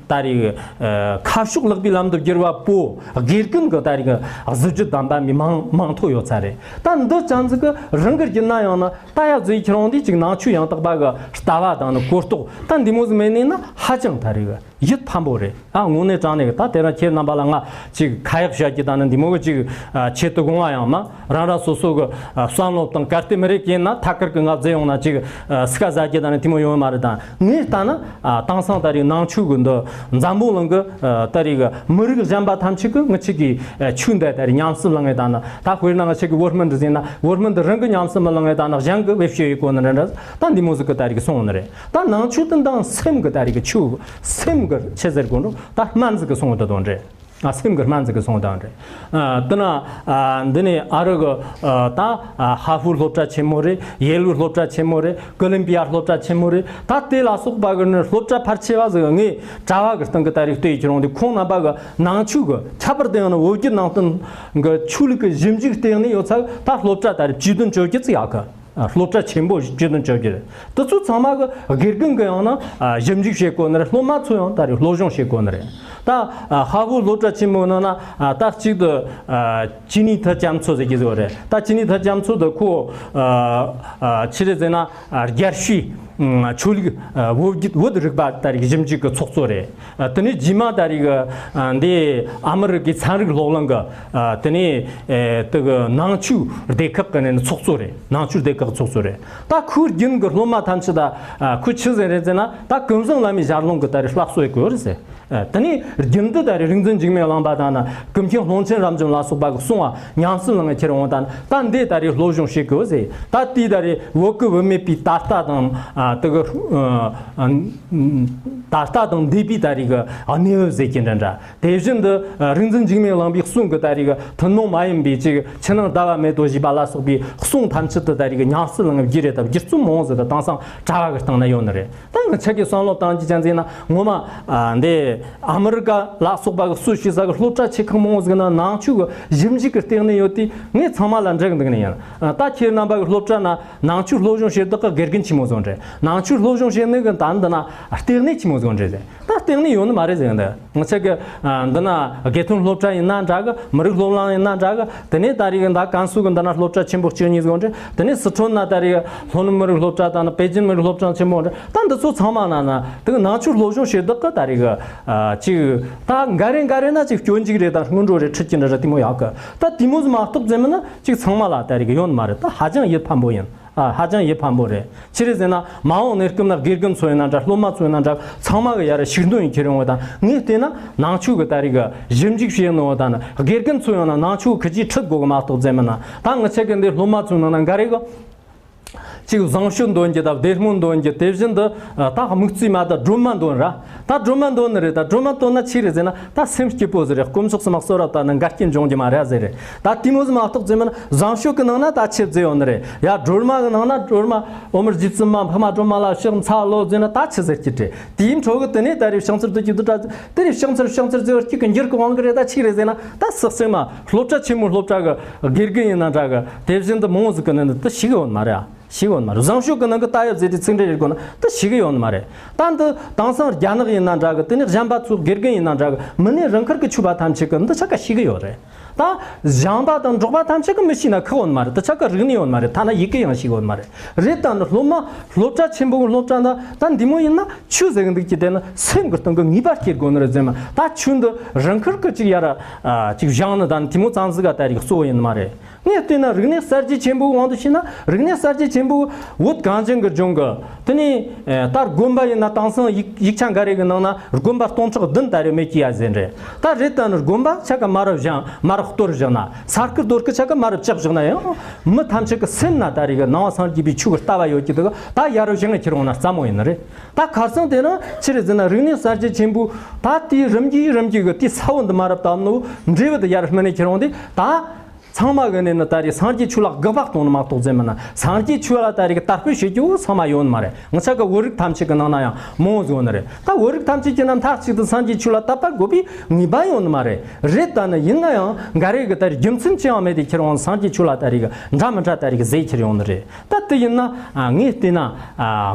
ད་རེས་ཨ་ཁ་ཕྱོགས་ལེགས་པའི་ལམ་དུ་བསྒྱུར་བ་པོ་དགེ་རྒན་གི་ད་རེས་གཟི་བརྗིད་ལྡན་པ་མི་མང་མང་ཐོག་ཡོད་ཚ་རེད། ད་འདི་ཅན་ཟིག་གི་རང་གི་རྒྱུད་ན་ཡང་ན་ད་ཡ་ཟིག་ཁྱེད་རང་འདི་ཅིག་ནང་ཆོས་ཡང་དག་པ་གི་ལྟ་བ་དང་ནི་གོ་རྟོགས་ད་འདི་མོ་ཟིག་མེད་ནས་ན་ཧ་ཅང་ད་རེས་གི་ ཡིད་ཕམ་པོ་རེད། ཨ་དངོས་གནས་དྲང་གནས་ཀྱི་ད་དེ་རིང་ཁྱེད་རྣམ་པ་ལ་ང་ཅིག་ཁ་ཡག་བཤད་རྒྱུ་དང་ནི་འདི་མོ་གི་ཅིག་ཨ་ཆེད་དུ་དགོངས་པ་ཡང་མ། རང་རང་སོ་སོ་གི་ཨ་བསམ་བློ་དང་གལ་ཏེ་མི་རིགས་ཡིན་ན་ཐད་ཀར་གི་ང་བཟོས་ཡོང་ན་ཅིག་ཨ་སི་ཀ་ཟ་རྒྱུ་དང་ནི་དེ་མོ་ཡོང་ཡོད་མ་རེད། དང་ངས་ལྟ་ན་ཨ་དེང་སང་ད་རེས་ནང་ཆོས་གི་འདི་འཛམ་བུ་གླིང་གི་ཨ་ད་རེས་གི་མི་རིགས་གཞན་པ་ཐམས་ཅད་གི་ངི་ཆོས་གི་ཨ་ཆོས་འདི་ད་རེས་ཉམས་སུ་བླངས་ངེ་ད་ན། ད་དཔེར་ན་ང་ཆོས་གི་བོད་སྨན་འདི་ཟེར་ན་བོད་སྨན་འདི་རང་གི་ཉམས་སུ་མི་བླངས་ངེ་ད་ན་གཞན་གི་བེད་སྤྱོད་ཡེ་གོ་ནི་རེད་འདྲ། ད་འདི་མོ་ཟིག་གི་ད་རེས་གི་སོང་ནི་རེད། ད་ནང་ཆོས་དེ་འདང་སེམས་གི་ད་རེས་གི་ཆོས་སེམས་གི་ཆི་ཟེར་གོ་འགྲོ། ད་སྨན་ཟིག་གི་སོང་བ་ད་དོན་རེད། ཨ་སེམས་གི་སྨན་ཟིག་གི་སོང་བ་ད་དོན་རེད། ཨ་དེ་ན་ཨ་འདི་ནས་ཨ་རི་གི་ཨ་ད་ཨ་ཧ་ཧྥུ་སློབ་གྲྭ་ཆེན་མོ་རེད། ཡེ་ལུ་སློབ་གྲྭ་ཆེན་མོ་རེད། ཀོ་ལམ་པི་ཡ་སློབ་གྲྭ་ཆེན་མོ་རེད། ད་དེ་ལ་སོགས་པ་གི་ནི་སློབ་གྲྭ་ཕལ་ཆེ་བ་ཟིག་ངས་དྲ་བ་གི་སྟེང་གི་ད་རེས་ལྟོས་ཡི་ཁྱེར་འོང་དུས་ཁོང་རྣམ་པ་གི་ནང་ཆོས་གི་ཁྱད་པར་དུ་ཡང་ན་བོད་བརྒྱུད་ནང་བསྟན་གི་ཆོས་ལུགས་གི་ཞིབ་འཇུག་སྟེང་ནས་ཡོད་ཚད་ད་སློབ་གྲྭ་ད་རེས་བཅུ་བདུན་བཅོ་བརྒྱད་ཅིག་ཡག་གི། ཨ་སློབ་གྲྭ་ཆེན་པོ་བཅུ་བདུན་བཅོ་བརྒྱད་རེད། དེ་ཚོ་ཚང་མ་གི་དགེ་རྒན་གི་ཡང་ན་ཨ་ཞིབ་འཇུག་བྱེད་དགོས་ནི་རེད། སློབ་མ་ཚོ་ཡང་ད་རེས་སློབ་སྦྱོང་བྱེད་དགོས་ནི་རེད། ད་ཨ་ཧ་ཧྥུ་སློབ་གྲྭ་ཆེན་མོའི་ནང་ན་ཨ་ད་གཅིག་ཏུ་ཨ་ཅི་ནི་ཐ་རྒྱ་མཚོ་ཟེར་གྱི་ཟིག་རེད། ད་ཅི་ནི་ཐ་རྒྱ་མཚོ་དེ་ཁོ་ཨ་ཨ་ཆི་རེད་ཟེར་ན་ཨ་རྒྱལ་སྤྱིའི་ཨ་ཆོས་ལུགས་ཨ་བོད་བརྒྱུད་བོད་རིག་པ་ད་རེས་ཞིབ་འཇུག་གི་ཚོགས་གཙོ་རེད། ཨ་དེ་ནས་རྗེས་མ་ད་རེས་ཨ་འདི་ཨ་མི་རི་ཀའི་ཚན་རིག་སློབ་གླིང་གི་ཨ་དེ་ནས་ཨེ་དེ་གི་ནང་ཆོས་སྡེ་ཁག་གི་ནས་ཚོགས་གཙོ་རེད། ནང་ཆོས་སྡེ་ཁག་ཚོགས་གཙོ་རེད། ད་ཁོའི་རྒྱུན་གི་སློབ་མ་ཐམས་ཅད་ད་ཨ་ཁོས་ཆི་ཟེར་རེད་ཟེར་ན་ད་ཀུན་བཟང་བླ་མའི་ཞལ་ལུང་གི་ད་རེས་སློབ་གསོ་ཡེ་གོ་རེད་ཟེར། ཨ་དེ་ནས་རྒྱུན་དུ་ད་རེས་རིག་འཛིན་འཇིགས་མེད་གླིང་པ་དང་ན་ཀུན་མཁྱེན་ཀློང་ཆེན་རབ་འབྱམས་ལ་སོགས་པ་གི་གསུང་བ་ཉམས་སུ་བླངས་ཁྱེར་འོང་དང་ད་འདི་ད་རེས་སློབ་སྦྱོང་བྱེད་གོ་ཟེར། ད་དེའི་ད་རེས་བོད་ཀྱི་བུད་མེད་པའི་ད་ལྟ་དང་ཨ་དེ་གི་ཨ་ཨ་ད་ལྟ་དང་འདས་པའི་ད་རེས་གི་གནས་བབ་ཟེར་གྱི་འདྲ་འདྲ། དེ་བཞིན་དུ་ཨ་རིག་འཛིན་འཇིགས་མེད་གླིང་པའི་གསུང་གི་ད་རེས་ཀྱི་ཐུན་མོང་མ་ཡིན་པའི་ཅིག་ཕྱི་ནང་ཟླ་བ་མེད་དོ་ཞེས་པ་ལ་སོགས་པའི་གསུང་ཐམས་ཅད་དུ་ད་རེས་ཀྱི་ཉམས་སུ་བླངས་རྒྱུ་རེད། ད་བསྒྱུར་རྩོམ་མང་བོ་ཟིག་ད་དེང་སང་དྲ་བ་གི་སྟེང་ན་ཡོད་ནི་རེད། ད་ང་ཆ་གི་བསམ་བློ་བཏང་རྒྱུ་ཅན་ཟེར་ན་ངོ་མ་ཨ་འདི་ཨ་མི་རི་ཀ་ལ་སོགས་པ་གི་སུ་ཞིག་ས་གི་སློབ་གྲྭ་ཆེ་ཁག་མང་བོ་ཟིག་ན་ནང་ཆོས་གི་ཞིབ་འཇུག་གི་སྟེང་ནས་ཡོད་དེ་ངས་ཚང་མ་ལ་འགྲེལ་གི་འདུག་ནི་ཡིན། ད་ཁྱེད་རྣམ་པ་གི་སློབ་གྲྭ་ན་ནང་ཆོས་སློབ་སྦྱོང་བྱེད་བདག་གི་དགེ་རྒན་ཆེན་མོ་ཟིག་རེད། ནང་ཆོས་སློབ་སྦྱོང་བྱེད་ནི་གི་ད་འདི་ན་ལྟེ་གནས་ཆེན་མོ་ཟིག་རེད་ཟེར། ད་ལྟེ་གནས་ཡོད་ནི་མ་རེད་ཟེར་གི་འདུག་ང་ཆ་གི་ཨ་འདི་ན་དགེ་ཐོན་སློབ་གྲྭ་ཡིན་ན་འདྲ་གི། མི་རིགས་སློབ་གླིང་ཡིན་ན་འདྲ་གི། དེ་ནས་ད་རེས་གི་ད་ཀན་སུའུ་གི་འདི་ན་སློབ་གྲྭ་ཆེན་པོ་བཅུ་གཉིས་ཟིག་རེད། དེ་ནས་སི་ཁྲོན་ན་ད་རེས་ལྷོ་ནུབ་མི་རིགས་སློབ་གྲྭ་དང་ནི་པེ་ཅིན་མི་རིགས་སློབ་གྲྭ་ཆེན་པོ་རེད། ད་འདི་ཚོ་ཚང་མ་ན་ན་དེ་གི་ནང་ཆོས་སློབ་སྦྱོང་བྱེད་བདག་གི་ད་རེས་གི་ཨ་ཅིག་ད་འགའ་རེ་འགའ་རེ་ན་ཅིག་སྐྱོན་འཇུག་རེད། ད་སྔོན་འགྲོ་རེད། ཁྲིད་ཀྱི་འདྲ་རེད། དེ་མོ་ཡག་གི། ད་དེ་མོ་ཟིག་མ་གཏོགས་ཟེར་མིན་ན་ཅིག་ཚང་མ་ལ་ད་རེས་གི་ཡོད་ནི་མ་རེད། ད་ཧ་ཅང་ཡིད་ཕམ་པོ་ཡིན། ཨ་ཧ་ཅང་ཡིད་ཕམ་པོ་རེད། ཅི་རེད་ཟེར་ན་མ་འོངས་གནས་སྐབས་ན་དགེ་རྒན་ཚོ་ཡིན་ན་འདྲ། སློབ་མ་ཚོ་ཡིན་ན་འདྲ། ཚང་མ་གི་ཡར་ཤུགས་འདོན་ཡིན་ཁྱེར་ཡོང་བ་དང་། ངས་བལྟས་ན་ནང་ཆོས་གི་ད་རེས་གི་ཞིབ་འཇུག་བྱེད་ནོ་བ་དང་ནི་དགེ་རྒན་ཚོ་ཡིན་ན་ནང་ཆོས་གི་ཁི་ཅིག་ཁྲིད་དགོས་གི་མ་གཏོགས་ཟེར་མིན་ན། ད་ངི་ཆ་གི་འདི་སློབ་མ་ཚོའི་ནང་ན་འགའ་རེ་གི་ཅིག་བཟང་སྤྱོད་འདོན་རྒྱུ་དང་བདེ་སྨོན་འདོན་རྒྱུ། དེ་བཞིན་དུ་ཨ་ད་དམིགས་བརྩེ་མ་དང་སྒྲོལ་མ་འདོན་ར། ད་སྒྲོལ་མ་འདོན་ནི་རེད། ད་སྒྲོལ་མ་འདོན་ན་ཆི་རེད་ཟེར་ན་ད་སེམས་སྐྱིད་པོ་ཟིག་རེད། དཀོན་མཆོག་གསུམ་གསོལ་རས་བཏབ་ན་འགལ་རྐྱེན་འབྱུང་རྒྱུ་མ་རེད་ཟེར་རེད། ད་དེ་མོ་ཟིག་མ་གཏོགས་ཟེར་མིན་ན་བཟང་སྤྱོད་ཀྱི་ནང་ན་ད་ཆི་ཟེར་ཡོད་ནི་རེད། ཡ་སྒྲོལ་མ་གི་ནང་ན་སྒྲོལ་མ་འོ་མི་རྗེ་བཙུན་མ་འཕགས་མ་སྒྲོལ་མ་ལ་ཕྱག་འཚལ་ལོ་ཟེར་ན་ད་ཆི་ཟེར་རྒྱུ་རེད། དེའི་འཕྲོ་གི་དེ་ནས་ད་རེས་ཕྱག་འཚལ་དུ་གྱུར་དུ་གྲགས་དེ་རེད། ཕྱག་འཚལ་ཕྱག་འཚལ་ཟེར་བ་གཅིག་གི་འགྱུར་གི་དབང་གི་རེད། ད་ཆི་རེད་ཟེར་ན་ད་སག་སེང་མ་སློབ་གྲྭ་ཆེན་མོའི་སློབ་གྲྭ་གི་དགེ་རྒན་ཡིན་ན་འདྲ་གི། དེ་བཞིན་དུ་མང་བོ་ཟིག་གི་ནང་ནས་ད་ཤེས་གི་ཡོད་མ་རེད། ཨ་ཤེས་གི་ཡོད་མ་རེད། བཟང་སྤྱོད་ཀྱི་ནང་གི་ད་ཡོད་ཟེར་དེ་ཚིག་འགྲེལ་ཡེད་དགོས་ན་ད་ཤེས་གི་ཡོད་མ་རེད། ད་འདི་དེང་སང་རྒྱ་ནག་ཡིན་ན་འདྲ་གི། དེ་ནས་གཞན་པ་ཚོ་དགེ་རྒན་ཡིན་ན་འདྲ་གི། མི་སྣའི་རང་ཁུར་གི་ཆོས་པ་ཐམས་ཅད་ཀྱི་འདི་ཆ་ག་ཤེས་གི་ཡོད་རེད། ད་གཞན་པ་དང་འབྲོག་པ་ཐམས་ཅད་ཀྱི་མི་ཤེས་ན་ཁག་ཡོད་མ་རེད། དེ་ཆ་ག་རིག་གནས་ཡོད་མ་རེད། ཐ་ན་ཡི་གེ་ཡང་ཤེས་གི་ཡོད་མ་རེད། རེད། ད་ནི་སློབ་མ་སློབ་གྲྭ་ཆེན་པོ་གི་སློབ་གྲྭ་འདི་ད་འདི་མོ་ཡིན་ན་ཆོས་ཟེར་གི་འདུག་ཀྱི། དེ་ནི་སེམས་གི་སྟེང་གི་ངེས་པ་སྐྱེ་དགོས་ནི་རེད་ཟེར་མ། ད་ཆོས་འདི་རང་ཁུར་གི་ཅིག་ཡར་ཅིག་སྦྱངས་ནི་ད་ནི་དེ་མོ་ཙམ་ཟིག་ག་ད་རེས་གི་གཙོ་བོ་ཡིན་ནི་མ་རེད། ངས་བལྟས་ན་རིག་གནས་གསར་བརྗེ་ཆེན་པོའི་དབང་དུ་བྱས་ན་རིག་གནས་གསར་བརྗེ་ཆེན་པོ་བོད་གངས་ཅན་གྱི་ལྗོངས་ཀྱི་དེ་ནས་ཨེ་ད་དགོན་པ་ཡིན་ན་དེང་སང་ཡིག་ཡིག་ཆ་འགའ་རེ་གི་ནང་ན་དགོན་པ་སྟོང་ཕྲག་བདུན་ད་རེས་མེད་ཀྱི་ཡ་ཟེར་རེད། ད་རེད། ད་ནི་དགོན་པ་ཆ་ག་མ་རབས་བཞེངས་མ་རབས་གཏོར་བཞག་ན། ས་ཁུལ་རྡོ་སྐུ་ཆ་ག་མ་རབས་བཅག་བཞག་ན་ཡང་མི་ཐམས་ཅད་ཀྱི་སེམས་ན་ད་རེས་གི་ནང་པ་སངས་རྒྱས་པའི་ཆོས་ཀྱི་ལྟ་བ་ཡོད་ཀྱི་འདུག་ད་ཡ་རབས་བཞེངས་ཁྱེར་འོང་ན་སླ་མོ་ཡིན་ནི་རེད། ད་ཁ་སང་དེ་ནི་ཆི་རེད་ཟེར་ན་རིག་གནས་གསར་བརྗེ་ཆེན་པོ་ད་དེའི་རིམ་གྱིས་རིམ་གྱིས་གི་དེའི་ས་བོན་འདི་མ་རབས་བཏབ་ནོ་འབྲས་བུ་དེ་ཡར་སྨིན་ནས་ཁྱེར་འོང་དེ་ད། ཚང་མ་གི་ནས་ནི་ད་རེས་སངས་རྒྱས་ཆོས་ལ་དགག་པ་གཏོང་ནི་མ་གཏོགས་ཟེར་མིན་ན། སངས་རྒྱས་ཆོས་ལ་ད་རེས་གི་དར་སྤེལ་བྱེད་རྒྱུ་བོ་ཚང་མ་ཡོད་ནི་མ་རེད། ང་ཆ་གི་བོད་རིགས་ཐམས་ཅད་ཀྱི་ནང་ན་ཡང་མང་བོ་ཟིག་ཡོད་ནི་རེད། ད་བོད་རིགས་ཐམས་ཅད་ཀྱི་ནང་མཐའ་གཅིག་ཏུ་སངས་རྒྱས་ཆོས་ལ་དད་པ་དགོས་པའི་ངེས་པ་ཡོད་ནི་མ་རེད། རེད། ད་ནི་ཡིན་ན་ཡང་འགའ་རེ་གི་ད་རེས་རྒྱུ་མཚན་ཅི་ཡང་མེད་དེ་ཁྱེར་འོང་སངས་རྒྱས་ཆོས་ལ་ད་རེས་གི་འདྲ་མི་འདྲ་ད་རེས་གི་ཟེར་ཁྱེར་ཡོང་ནི་རེད། ད་དེ་ཡིན་ན་ཨ་ངས་བལྟས་ན་ཨ་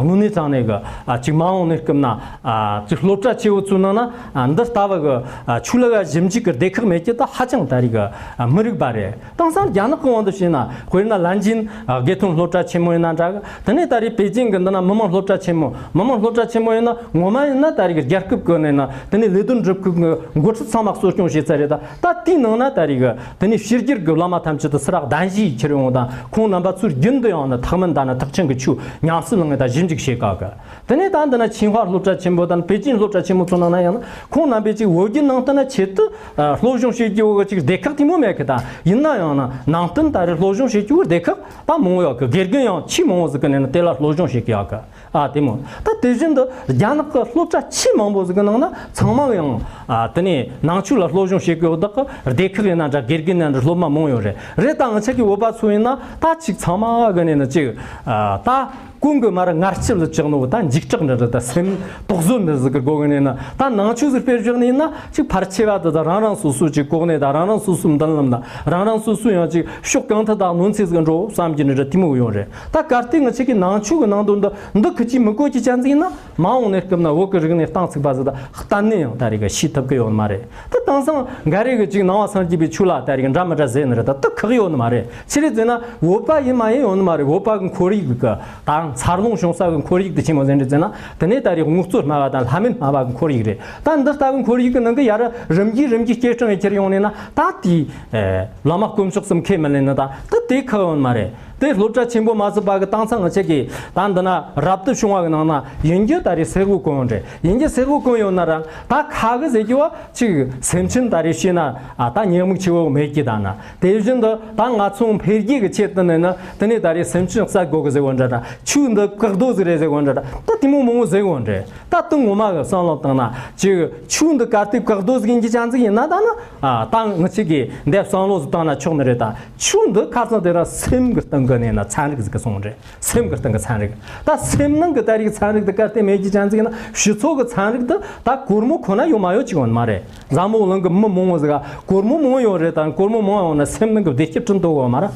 དངོས་གནས་དྲང་གནས་གི་ཨ་ཅིག་མ་འོངས་གནས་སྐབས་ན་ཨ་ཅིག་སློབ་གྲྭ་ཆེ་བོ་ཚོའི་ནང་ན་ཨ་འདི་ལྟ་བུ་གི་ཨ་ཆོས་ལུགས་ཞིབ་འཇུག་གི་སྡེ་ཁག་མེད་ཀྱི་ད་ཧ་ཅང་ད་རེས་གི་ཨ་མི་རིགས་པ་རེད། དེང་སང་རྒྱ་ནག་གི་དབང་དུ་བྱས་ན། དཔེར་ན་ལན་ཅིན་དགེ་ཐོན་སློབ་གྲྭ་ཆེན་མོ་ཡིན་ན་འདྲ་གི། དེ་ནས་ད་རེས་པེ་ཅིང་གི་འདི་ན་མི་དམངས་སློབ་གྲྭ་ཆེན་མོ། མི་དམངས་སློབ་གྲྭ་ཆེན་མོ་ཡིན་ན་ངོ་མ་ཡིན་ན་ད་རེས་རྒྱལ་ཁབ་ཀྱི་ནས་ན། དེ་ནས་ལས་དོན་སྒྲུབ་ཁུལ་གྱི་འགོ་ཁྲིད་ཚང་མ་གསོ་སྐྱོང་བྱས་ཚར་རེད། ད་ད་དེའི་ནང་ན་ད་རེས་གི་དེ་ནས་ཕྱི་རྒྱལ་གྱི་བླ་མ་ཐམས་ཅད་དུ་སུ་རག་གདན་ཞུས་ཁྱེར་ཡོང་དང་། ཁོང་རྣམ་པ་ཚོའི་རྒྱུན་དུ་ཡང་ན་ཐེག་དམན་དང་ན་ཐེག་ཆེན་གྱི་ཆོས་ཉམས་སུ་བླངས་ངེས་དང་ཞིབ་འཇུག་བྱེད་ག་གི། དེ་ནས་ད་འདི་ན་ཆིང་ཧྭ་སློབ་གྲྭ་ཆེན་པོ་དང་པེ་ཅིན་སློབ་གྲྭ་ཆེན་པོ་ཚོ་ནང་ན་ཡང་ན་ཁོང་རྣམ་པས་ཅིག་བོད་བརྒྱུད་ནང་བསྟན་ན་ཆེད་དུ་ཨ་སློབ་སྦྱོང་བྱེད་རྒྱུ་བོ་ཅིག་སྡེ་ཁག་དེ་མོ་མེད་གི། ད་ཡིན་ན་ཡང་ན་ནང་བསྟན་ད་རེས་སློབ་སྦྱོང་བྱེད་རྒྱུ་བོ་སྡེ་ཁག་ད་མང་བོ་ཡོད་གི། དགེ་རྒན་ཡང་ཆེས་མང་བོ་ཟིག་གི་ནས་ན་དེ་ལ་སློབ་སྦྱོང་བྱེད་གི་ཡོད་གི། ཨ་དེ་མོ། ད་དེ་བཞིན་དུ་རྒྱ་ནག་གི་སློབ་གྲྭ་ཆེས་མང་བོ་ཟིག་གི་ནང་ན་ཚང་མ་ཡང་ཨ་དེ་ནས་ནང་ཆོས་ལ་སློབ་སྦྱོང་བྱེད་གི་ཡོད། ད་གི་སྡེ་ཁག་ཡིན་ན་འདྲ། དགེ་རྒན་ཡིན་ན་འདྲ། སློབ་མ་མང་ཡོད་རེད། རེད། ད་ང་ཆ་གི་བོད་པ་ཚོ་ཡིན་ན་ད་ཅིག་ཚང་མ་གི་ནས་ན་ཅིག་ཨ་ད། ཀུན་གྱི་མར་ངར་ལྕེབ་ལ་བཅག་ནོ་ད་འཇིགས་སྐྲག་འདྲ་འདྲ། ད་སེམས་དོགས་ཟོན་འདྲ་ཟིག་གི་སྒོ་ནས་ན། ད་ནང་ཆོས་ཟིག་སྤེལ་བཞག་ནས་ན་ཅིག་ཕལ་ཆེ་བ་དེ་ད་རང་རང་སོ་སོ་ཅིག་གོ་གནས་དང་། རང་རང་སོ་སོའི་མདུན་ལམ་དང་། རང་རང་སོ་སོ་ཡང་ཅིག་ཕྱོགས་གང་ཐད་དང་གནོན་ཚེ་ཟིག་འགྲོ་བསམ་གྱི་འདྲ་འདྲ་དེ་མོ་ཡོང་རེད། ད་གལ་ཏེ་ང་ཆ་གི་ནང་ཆོས་གི་ནང་དོན་འདི་འདི་ཁི་ཅིག་མི་གོ་གི་ཅན་ཟིག་ཡིན་ན། མ་འོངས་གནས་སྐབས་ན་བོད་ཀྱི་རིག་གནས་སྟངས་ཚིག་པ་ཟིག་ད་གཏན་ནས་ཡང་ད་རེས་ག་ཤེས་ཐུབ་གི་ཡོད་མ་རེད། ད་དེང་སང་འགའ་རེ་གི་ཅིག་ནང་པ་སངས་རྒྱས་པའི་ཆོས་ལ་ད་རེས་ག་འདྲ་མི་འདྲ་ཟེར་ནི་རེད། ད་དེ་ཁག་ཡོད་ནི་མ་རེད། ཆི་རེད་ཟེར་ན་བོད་པ་ཡིན་མ་ཡིན་ཡོད་ནི་མ་རེད། བོད་པ་གི་ཁོར་ཡུག་གི་དང་འཚར་ལོངས་བྱུང་ས་གི་ཁོར་ཡུག་དེ་ཆི་མོ་ཟིག་རེད་ཟེར་ན། དེ་ནས་ད་རེས་དངོས་གཙོ་སྨྲ་བ་དང་ལྷ་མིན་སྨྲ་བ་གི་ཁོར་ཡུག་རེད། ད་འདི་ལྟ་བུའི་ཁོར་ཡུག་གི་ནང་གི་ཡར་རིམ་གྱིས་རིམ་གྱིས་སྐྱེད་སྲིང་ཡེ་ཁྱེར་ཡོང་ནས་ན། ད་དེའི་ཨེ་བླ་མ་དཀོན་མཆོག་གསུམ་ཁས་མི་ལེན་ནི་ད་ད་དེ་ཁག་ཡོད་ནི་མ་རེད། དེ་སློབ་གྲྭ་ཆེན་པོ་མ་ཟིན་པ་གི་དེང་སང་ང་ཆ་གི་ད་འདི་ན་རབ་ཏུ་བྱུང་བ་གི་ནང་ན་ཡིན་རྒྱུ་ད་རེས་གསལ་བོ་གོ་ཡོང་རེད། ཡིན་རྒྱུ་གསལ་བོ་གོ་ཡོང་ན་རང་ད་ཁ་གི་ཟེར་རྒྱུ་བ་ཅིག་སེམས་ཅན་ད་རེས་བཤད་ན་ཨ་ད་ཉེས་དམིགས་ཆེ་བོ་མེད་ཀི། ད་ན་དེ་བཞིན་དུ་ད་ང་ཚོ་འཕེལ་རྒྱས་ཀྱི་ཆེད་དུ་ནས་ན་དེ་ནས་ད་རེས་སེམས་ཅན་གསོད་དགོས་གི་ཟེར་བོ་འདྲ་འདྲ། ཆོས་འདི་བཀག་རྡོ་ཟིག་རེད་ཟེར་བོ་འདྲ་འདྲ། ད་དེ་མོ་མང་བོ་ཟེར་བོ་འདྲ། ད་དེ་ངོ་མ་གི་བསམ་བློ་བཏང་ན་ཅིག་ཆོས་འདི་གལ་ཏེ་བཀག་རྡོ་ཟིག་ཡིན་གྱི་ཅན་ཟིག་ཡིན་ན། ད་ན་ཨ་ད་ང་ཆ་གི་འདི་བསམ་བློ་ཟིག་བཏང་ན་ཆོག་ནི་རེད། ད་ཆོས་འདི་ཁ་སང་དེ་ར་སེམས་ཀྱི་སྟེང་གི་ནས་ན་ཚན་རིག་ཟིག་གི་སོང་རེད། སེམས་ཀྱི་སྟེང་གི་ཚན་རིག་ད་སེམས་ནང་གི་ད་རིག་ཚན་རིག་དེ་གལ་ཏེ་མེད་ཀྱི་ཅན་ཟིག་ན། སྤྱི་ཚོགས་ཀྱི་ཚན་རིག་དེ་ད་སྒོར་མོ་ཁོ་ན་ཡོད་མ་ཡོད་ཅིག་ཡོད་མ་རེད། འཛམ་བུ་གླིང་གི་མི་མང་བོ་ཟིག་ག་སྒོར་མོ་མང་ཡོད་རེད། ད་སྒོར་མོ་མང་ཡོང་ན་སེམས་ནང་གི་བདེ་སྐྱིད་བསྐྲུན་ཐུབ་ཡོད་མ་རེད།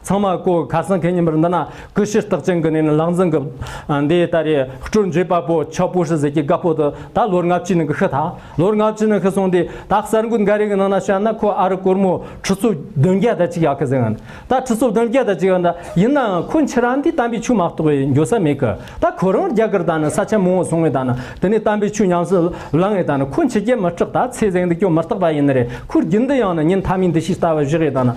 ཚང་མ་ཀོ་ཁ་སང་ཁེ་ཉིན་པར་འདི་ན་ཀུ་ཤུ་རྟགས་ཅན་གི་ནས་ནི་ལག་འཛིན་གི་འདི་ད་རེས་སྤྲོ་འཇེབས་པ་པོ་ཆོ་པོ་ཧྲི་ཟེར་གྱི་དགའ་པོ་དེ་ད་ལོ་ལྔ་བཅུ་ནང་གི་ཤི་ཐལ། ལོ་ལྔ་བཅུ་ནང་ཤི་སོང་དུས་ད་གསར་འགོད་འགའ་རེ་གི་ནང་ན་བཤད་ན་ཁོ་ཨ་རི་སྒོར་མོ་ཁྲི་ཚོ་བདུན་བརྒྱ་དང་གཅིག་ཡག་གི་ཟེར་ཡང་། ད་ཁྲི་ཚོ་བདུན་བརྒྱ་དང་གཅིག་ཡང་། ད་ཡིན་ནའང་ཁོ་ཕྱིར་ར་འདི་དམ་པའི་ཆོས་མ་གཏོགས་འགྱོ་ས་མེད་གི། ད་ཁོ་རང་རྒྱ་གར་ད་ནི་ས་ཆ་མང་བོ་སོང་བས་ད་ནི་དེ་ནས་དམ་པའི་ཆོས་ཉམས་སུ་བླངས་བས་ད་ནི་ཁོ་འཆི་རྒྱུ་མི་སྐྲག། ད་ཚེ་ཟད་འདི་སྐྱོ་མི་རྟག་པ་ཡིན་ནི་རེད། ཁོ་རྒྱུན་དུ་ཡང་ནི་ཉིན་མཐའ་མའི་འདུ་ཤེས་ལྟ་བུ་བཞག་བས་ད་ནི།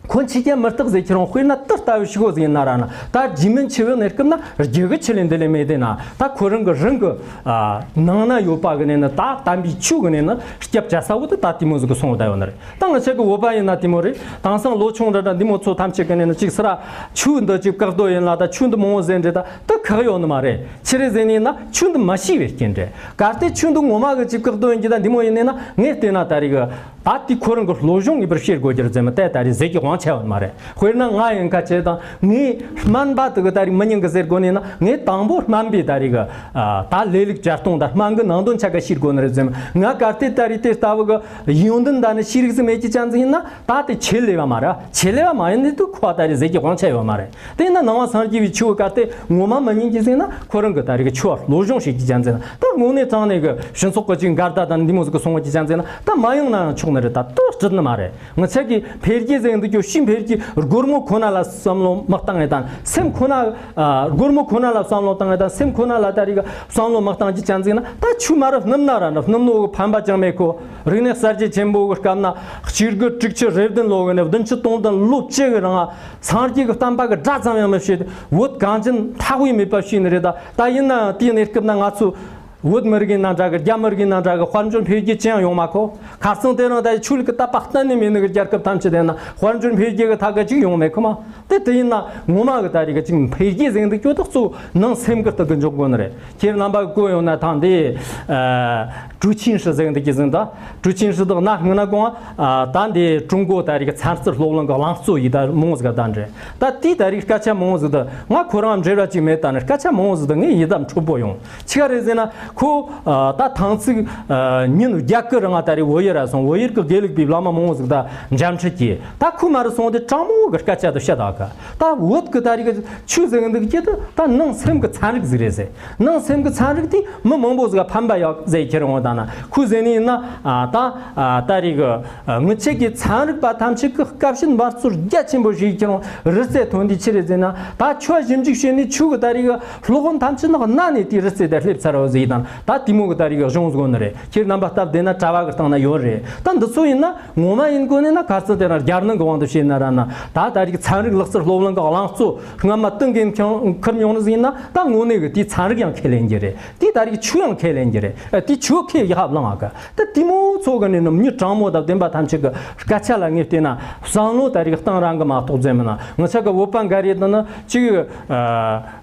ཁོ་འཆི་རྒྱུ་མི་རྟག་ཟེར་ཁྱེད་རང་དཔེར་ན་དེ་ལྟ་བུ་ཞིག་གོ་ཟིག་ཡིན་ན་ར་ན། ད་རྗེས་མའི་འཆི་བའི་གནས་སྐབས་ན་རྒྱུ་གི་ཆི་ལས་འདི་ལས་མེད་དེ་ན། ད་ཁོ་རང་གི་རང་གི་ཨ་ནང་ན་ཡོད་པ་གི་ནས་ནི་ད་དམ་པའི་ཆོས་གི་ནས་ནི་སྐྱབས་བཅའ་ས་བོ་དེ་ད་དེ་མོ་ཟིག་གི་སོང་བ་ད་ཡོད་ནི་རེད། ད་ང་ཆ་གི་བོད་པ་ཡིན་ན་དེ་མོ་རེད། དེང་སང་ལོ་ཆུང་འདྲ་འདྲ་འདི་མོ་ཚོ་ཐམས་ཅད་གི་ནས་ནི་ཅིག་སི་ར་ཆོས་འདི་ཅིག་བཀག་རྡོ་ཡིན་ལ། ད་ཆོས་འདི་མང་བོ་ཟེར་འདྲ་ད་དེ་ཁག་ཡོད་ནི་མ་རེད། ཆི་རེད་ཟེར་ནས་ན་ཆོས་འདི་མ་ཤེས་པའི་རྐྱེན་རེད། གལ་ཏེ་ཆོས་འདི་ངོ་མ་གི་ཅིག་བཀག་རྡོ་ཡིན་གྱི་ད་འདི་མོ་ཡིན་ནས་ན་ངས་བལྟས་ན་ད་རེས་གི་ད་དེ་ཁོ་རང་གི་སློབ་སྦྱོང་ངེས་པར་བྱེད་དགོས་རྒྱུ་རེད་ཟེར་མི་དེ་ད་རེས་ཟེར་གྱི་དབང་ཆ་ཡོད་མ་རེད། དཔེར་ན་ང་ཡིན་ཁ་ཆེ་དང་ངའི་སྨན་པ་དེ་གི་ད་རེས་མི་ཉན་གི་ཟེར་དགོས་ནས་ན། ངས་དང་པོ་སྨན་པའི་ད་རེས་གི་ད་ལས་ལུགས་བརྒྱ་སྟོང་དང་སྨན་གི་ནང་དོན་ཆ་ག་ཤེས་དགོས་ནི་རེད་ཟེར་མི། ང་གལ་ཏེ་ད་རེས་དེ་ལྟ་བུ་གི་ཡོན་ཏན་ད་ནི་ཤེས་རིག་ཟིག་མེད་ཀྱི་ཅན་ཟིག་ཡིན་ན། ད་དེ་ཆེད་ལས་པ་མ་རེད། ཆེད་ལས་པ་མ་ཡིན་ནི་དུ་ཁོ་ད་རེས་ཟེར་གྱི་དབང་ཆ་ཡོད་མ་རེད། དེ་ཡིན་ན་ནང་པ་སངས་རྒྱས་པའི་ཆོས་གལ་ཏེ་ངོ་མ་མི་ཉན་གྱི་ཟིག་ན། ཁོ་རང་གི་ད་རེས་གི་ཆོས་སློབ་སྦྱོང་བྱེད་ཀྱི་ཅན་ཟིག་ན། ད་དངོས་གནས་དྲང་གནས་གི་སྤྱི་ཚོགས་གི་ཅིག་འགལ་ཟླ་དང་འདི་མོ་ཟིག་གི་སོང་བ་ཅི་ཅན་ཟིག་ན། ད་མ་ཡོང་ན་ཡང་ཆོག་ནི་རེད། ད་དུ་སྲིད་ནི་མ་རེད། ང་ཆ་གི་འཕེལ་རྒྱས་ཟེར་འདུག་རྒྱུ་ཤི་འཕེལ་རྒྱས་སྒོར་མོ་ཁོ་ན་ལ་བསམ་བློ་མི་བཏང་ངེས་དང་། སེམས་ཁོ་ན་ཨ་སྒོར་མོ་ཁོ་ན་ལ་བསམ་བློ་བཏང་ངེས་དང་། སེམས་ཁོ་ན་ལ་ད་རེས་གི་བསམ་བློ་མི་བཏང་ཅི་ཅན་ཟིག་ན། ད་ཆོས་མ་རབས་སྣུམ་ན་ར་ན་སྣུམ་ནོ་གི་ཕན་པ་ཅང་མེད་ཁོ། རིག་གནས་གསར་བརྗེ་ཆེན་པོ་གི་སྐབས་ན་གཅིག་དགུ་དྲུག་ཅུ་རེ་བདུན་ལོ་གི་ནས་བདུན་ཅུ་སྟོང་དང་ལོ་བཅུ་གི་རིང་སངས་རྒྱས་ཀྱི་བསྟན་པ་གི་སྒྲ་ཙམ་ཡང་མི་བྱེད། བོད་གངས་ཅན་ཐག་པས་མེད་པ་བྱས་ནི་རེད། ད་ད་ཡིན་ན་ཡང་དེའི་གནས་སྐབས་ན་ང་ཚོ་བོད་མི་རིགས་ཡིན་ན་འདྲ་གི། རྒྱ་མི་རིགས་ཡིན་ན་འདྲ་གི། དཔལ་འབྱོར་འཕེལ་རྒྱས་ཅི་ཡང་ཡོང་མ་ཁོ། ཁ་སང་དེ་རིང་ད་ཆོས་ལུགས་ཀྱི་དད་པ་གཏན་ནས་མེད་ནི་གི་རྒྱལ་ཁབ་ཐམས་ཅད་དེ་ན་དཔལ་འབྱོར་འཕེལ་རྒྱས་ཀྱི་ཐད་ཀ་ཅིག་ཡོང་མེད་ཁོ་མ། དེ་དེ་ཡིན་ན་ངོ་མ་གི་ད་རེས་གི་ཅིག་འཕེལ་རྒྱས་ཟེར་འདུག་རྒྱུ་དག་གཙོ་ནང་སེམས་ཀྱི་སྟེང་གི་འཇོག་དགོས་ནི་རེད། ཁྱེད་རྣམ་པ་གི་གོ་ཡོང་ན་ཐང་དེ་ཨ་ཀྲུའུ་ཆིང་ཧྲི་ཟེར་འདུག་གི་ཟིན། ད་ཀྲུའུ་ཆིང་ཧྲི་དག་ན་སྔོན་ན་གོང་ཨ་ད་འདི་ཀྲུང་གོ་ད་རེས་གི་ཚན་རྩལ་སློབ་གླིང་གི་གླེང་གཙོ་ཡི་ད་མོ་ཟིག་ག་ད་འདྲེ། ད་དེའི་ད་རེས་སྐད་ཆ་མང་བོ་ཟིག་ད་ང་ཁོ་རང་འབྲེལ་བ་ཅིག་མེད། ད་ནི་སྐད་ཆ་མང་བོ་ཟིག་ད་ངས་ཡི་དམ་འཕྲོད་པོ་ཡོང་། ཆི་ག་རེད་ཟེར་ན་ཁོ་ཨ་ད་ཐང་ཚིག་ཨ་ཉིན་བརྒྱད་ཀྱི་རིང་ང་ད་རེས་བོད་ཡུལ་ར་སོང་། བོད་ཡུལ་གྱི་དགེ་ལུགས་པའི་བླ་མ་མང་བོ་ཟིག་ད་མཇལ་འཕྲད་ཀྱིས། ད་ཁོ་མ་རུ་སོང་དེ་དྲང་མོ་གི་སྐད་ཆ་དུ་བཤད་ད་ག། ད་བོད་ཀྱི་ད་རེས་ཀྱི་ཆོས་ཟེར་གི་འདུག་ཀྱི་དུ་ད་ནང་སེམས་ཀྱི་ཚན་རིག་ཟིག་རེད་ཟེར། ནང་སེམས་ཀྱི་ཚན་རིག་དེ་མི་མང་པོ་ཟིག་ཕན་པ་ཡོད་ཟེར་ཁྱེར་འོང་ད། ཁོས་ཟེར་ནི་ཡིན་ན། ཨ། ད། ཨ། ད་རེས་གི། ཨ། ངི་ཆེ་གི་ཚན་རིག་པ་ཐམས་ཅད་ཀྱི་སྐབས་ཤིག་འབད་རྩོལ་རྒྱ་ཆེན་པོ་ཞིག་ཁྱེར་རུ་རི་རྩེ་ཐོན་དུས་ཆི་རེད་ཟེར་ན། ད་ཁྱོད་ཞིབ་འཇུག་བྱས་ནས་ཁྱོད་གི་ད་རེས་གི་སློབ་དཔོན་ཐམས་ཅད་ནག་གནའ་ནས་དེའི་རི་རྩེ་དེ་སླེབས་ཚར་བ་ཟིག་དང་། ད་དེ་མོ་གི་ད་རེས་གི་གཞུང་ཟིག་ནི་རེད། ཁྱེད་རྣམ་པ་སྟབས་བདེ་ན་དྲ་བ་གི་སྟེང་ན་ཡོད་རེད། ད་འདི་ཚོ་ཡིན་ན་ངོ་མ་ཡིན་དགོས་ནས་ན་ཁ་རྩང་དེ་རང་རྒྱལ་ནང་གི་དབང་དུ་བྱས་ན་ར་ན། ད་ད་རེས་གི་ཚན་རིག་ལག་རྩལ་སློབ་གླིང་གི་བླང་རྩོད་སྔ་མ་ཏིང་གིན་ཁྱང་ཁུར་མྱོང་ནི་ཟིག་ཡིན་ན། ད་དངོས་གནས་གི་དེའི་ཚན་རིག་ཡང་ཁས་ལེན་རྒྱུ་རེད། དེ་ད་རེས་ཆོས་ཡང་ཁས་ལེན་རྒྱུ་རེད། ཨ། དེ་ཆོས་ཁས་ཡ་ཧ་བླངས་ཨ་ག་ད་དེ་མོ་ཚོ་གི་ནས་ནི་མྱི་དྲང་མོ་དང་བདེན་པ་ཐམས་ཅད་གི་སྐད་ཆ་ལ་ངས་བལྟས་ན་བསམ་བློ་ད་རེས་གཏང་རང་གི་མ་གཏོགས་ཟེར་མིན་ན། ང་ཆ་གི་བོད་པ་འགའ་རེ་དང་ནི་ཅིག་ཨ།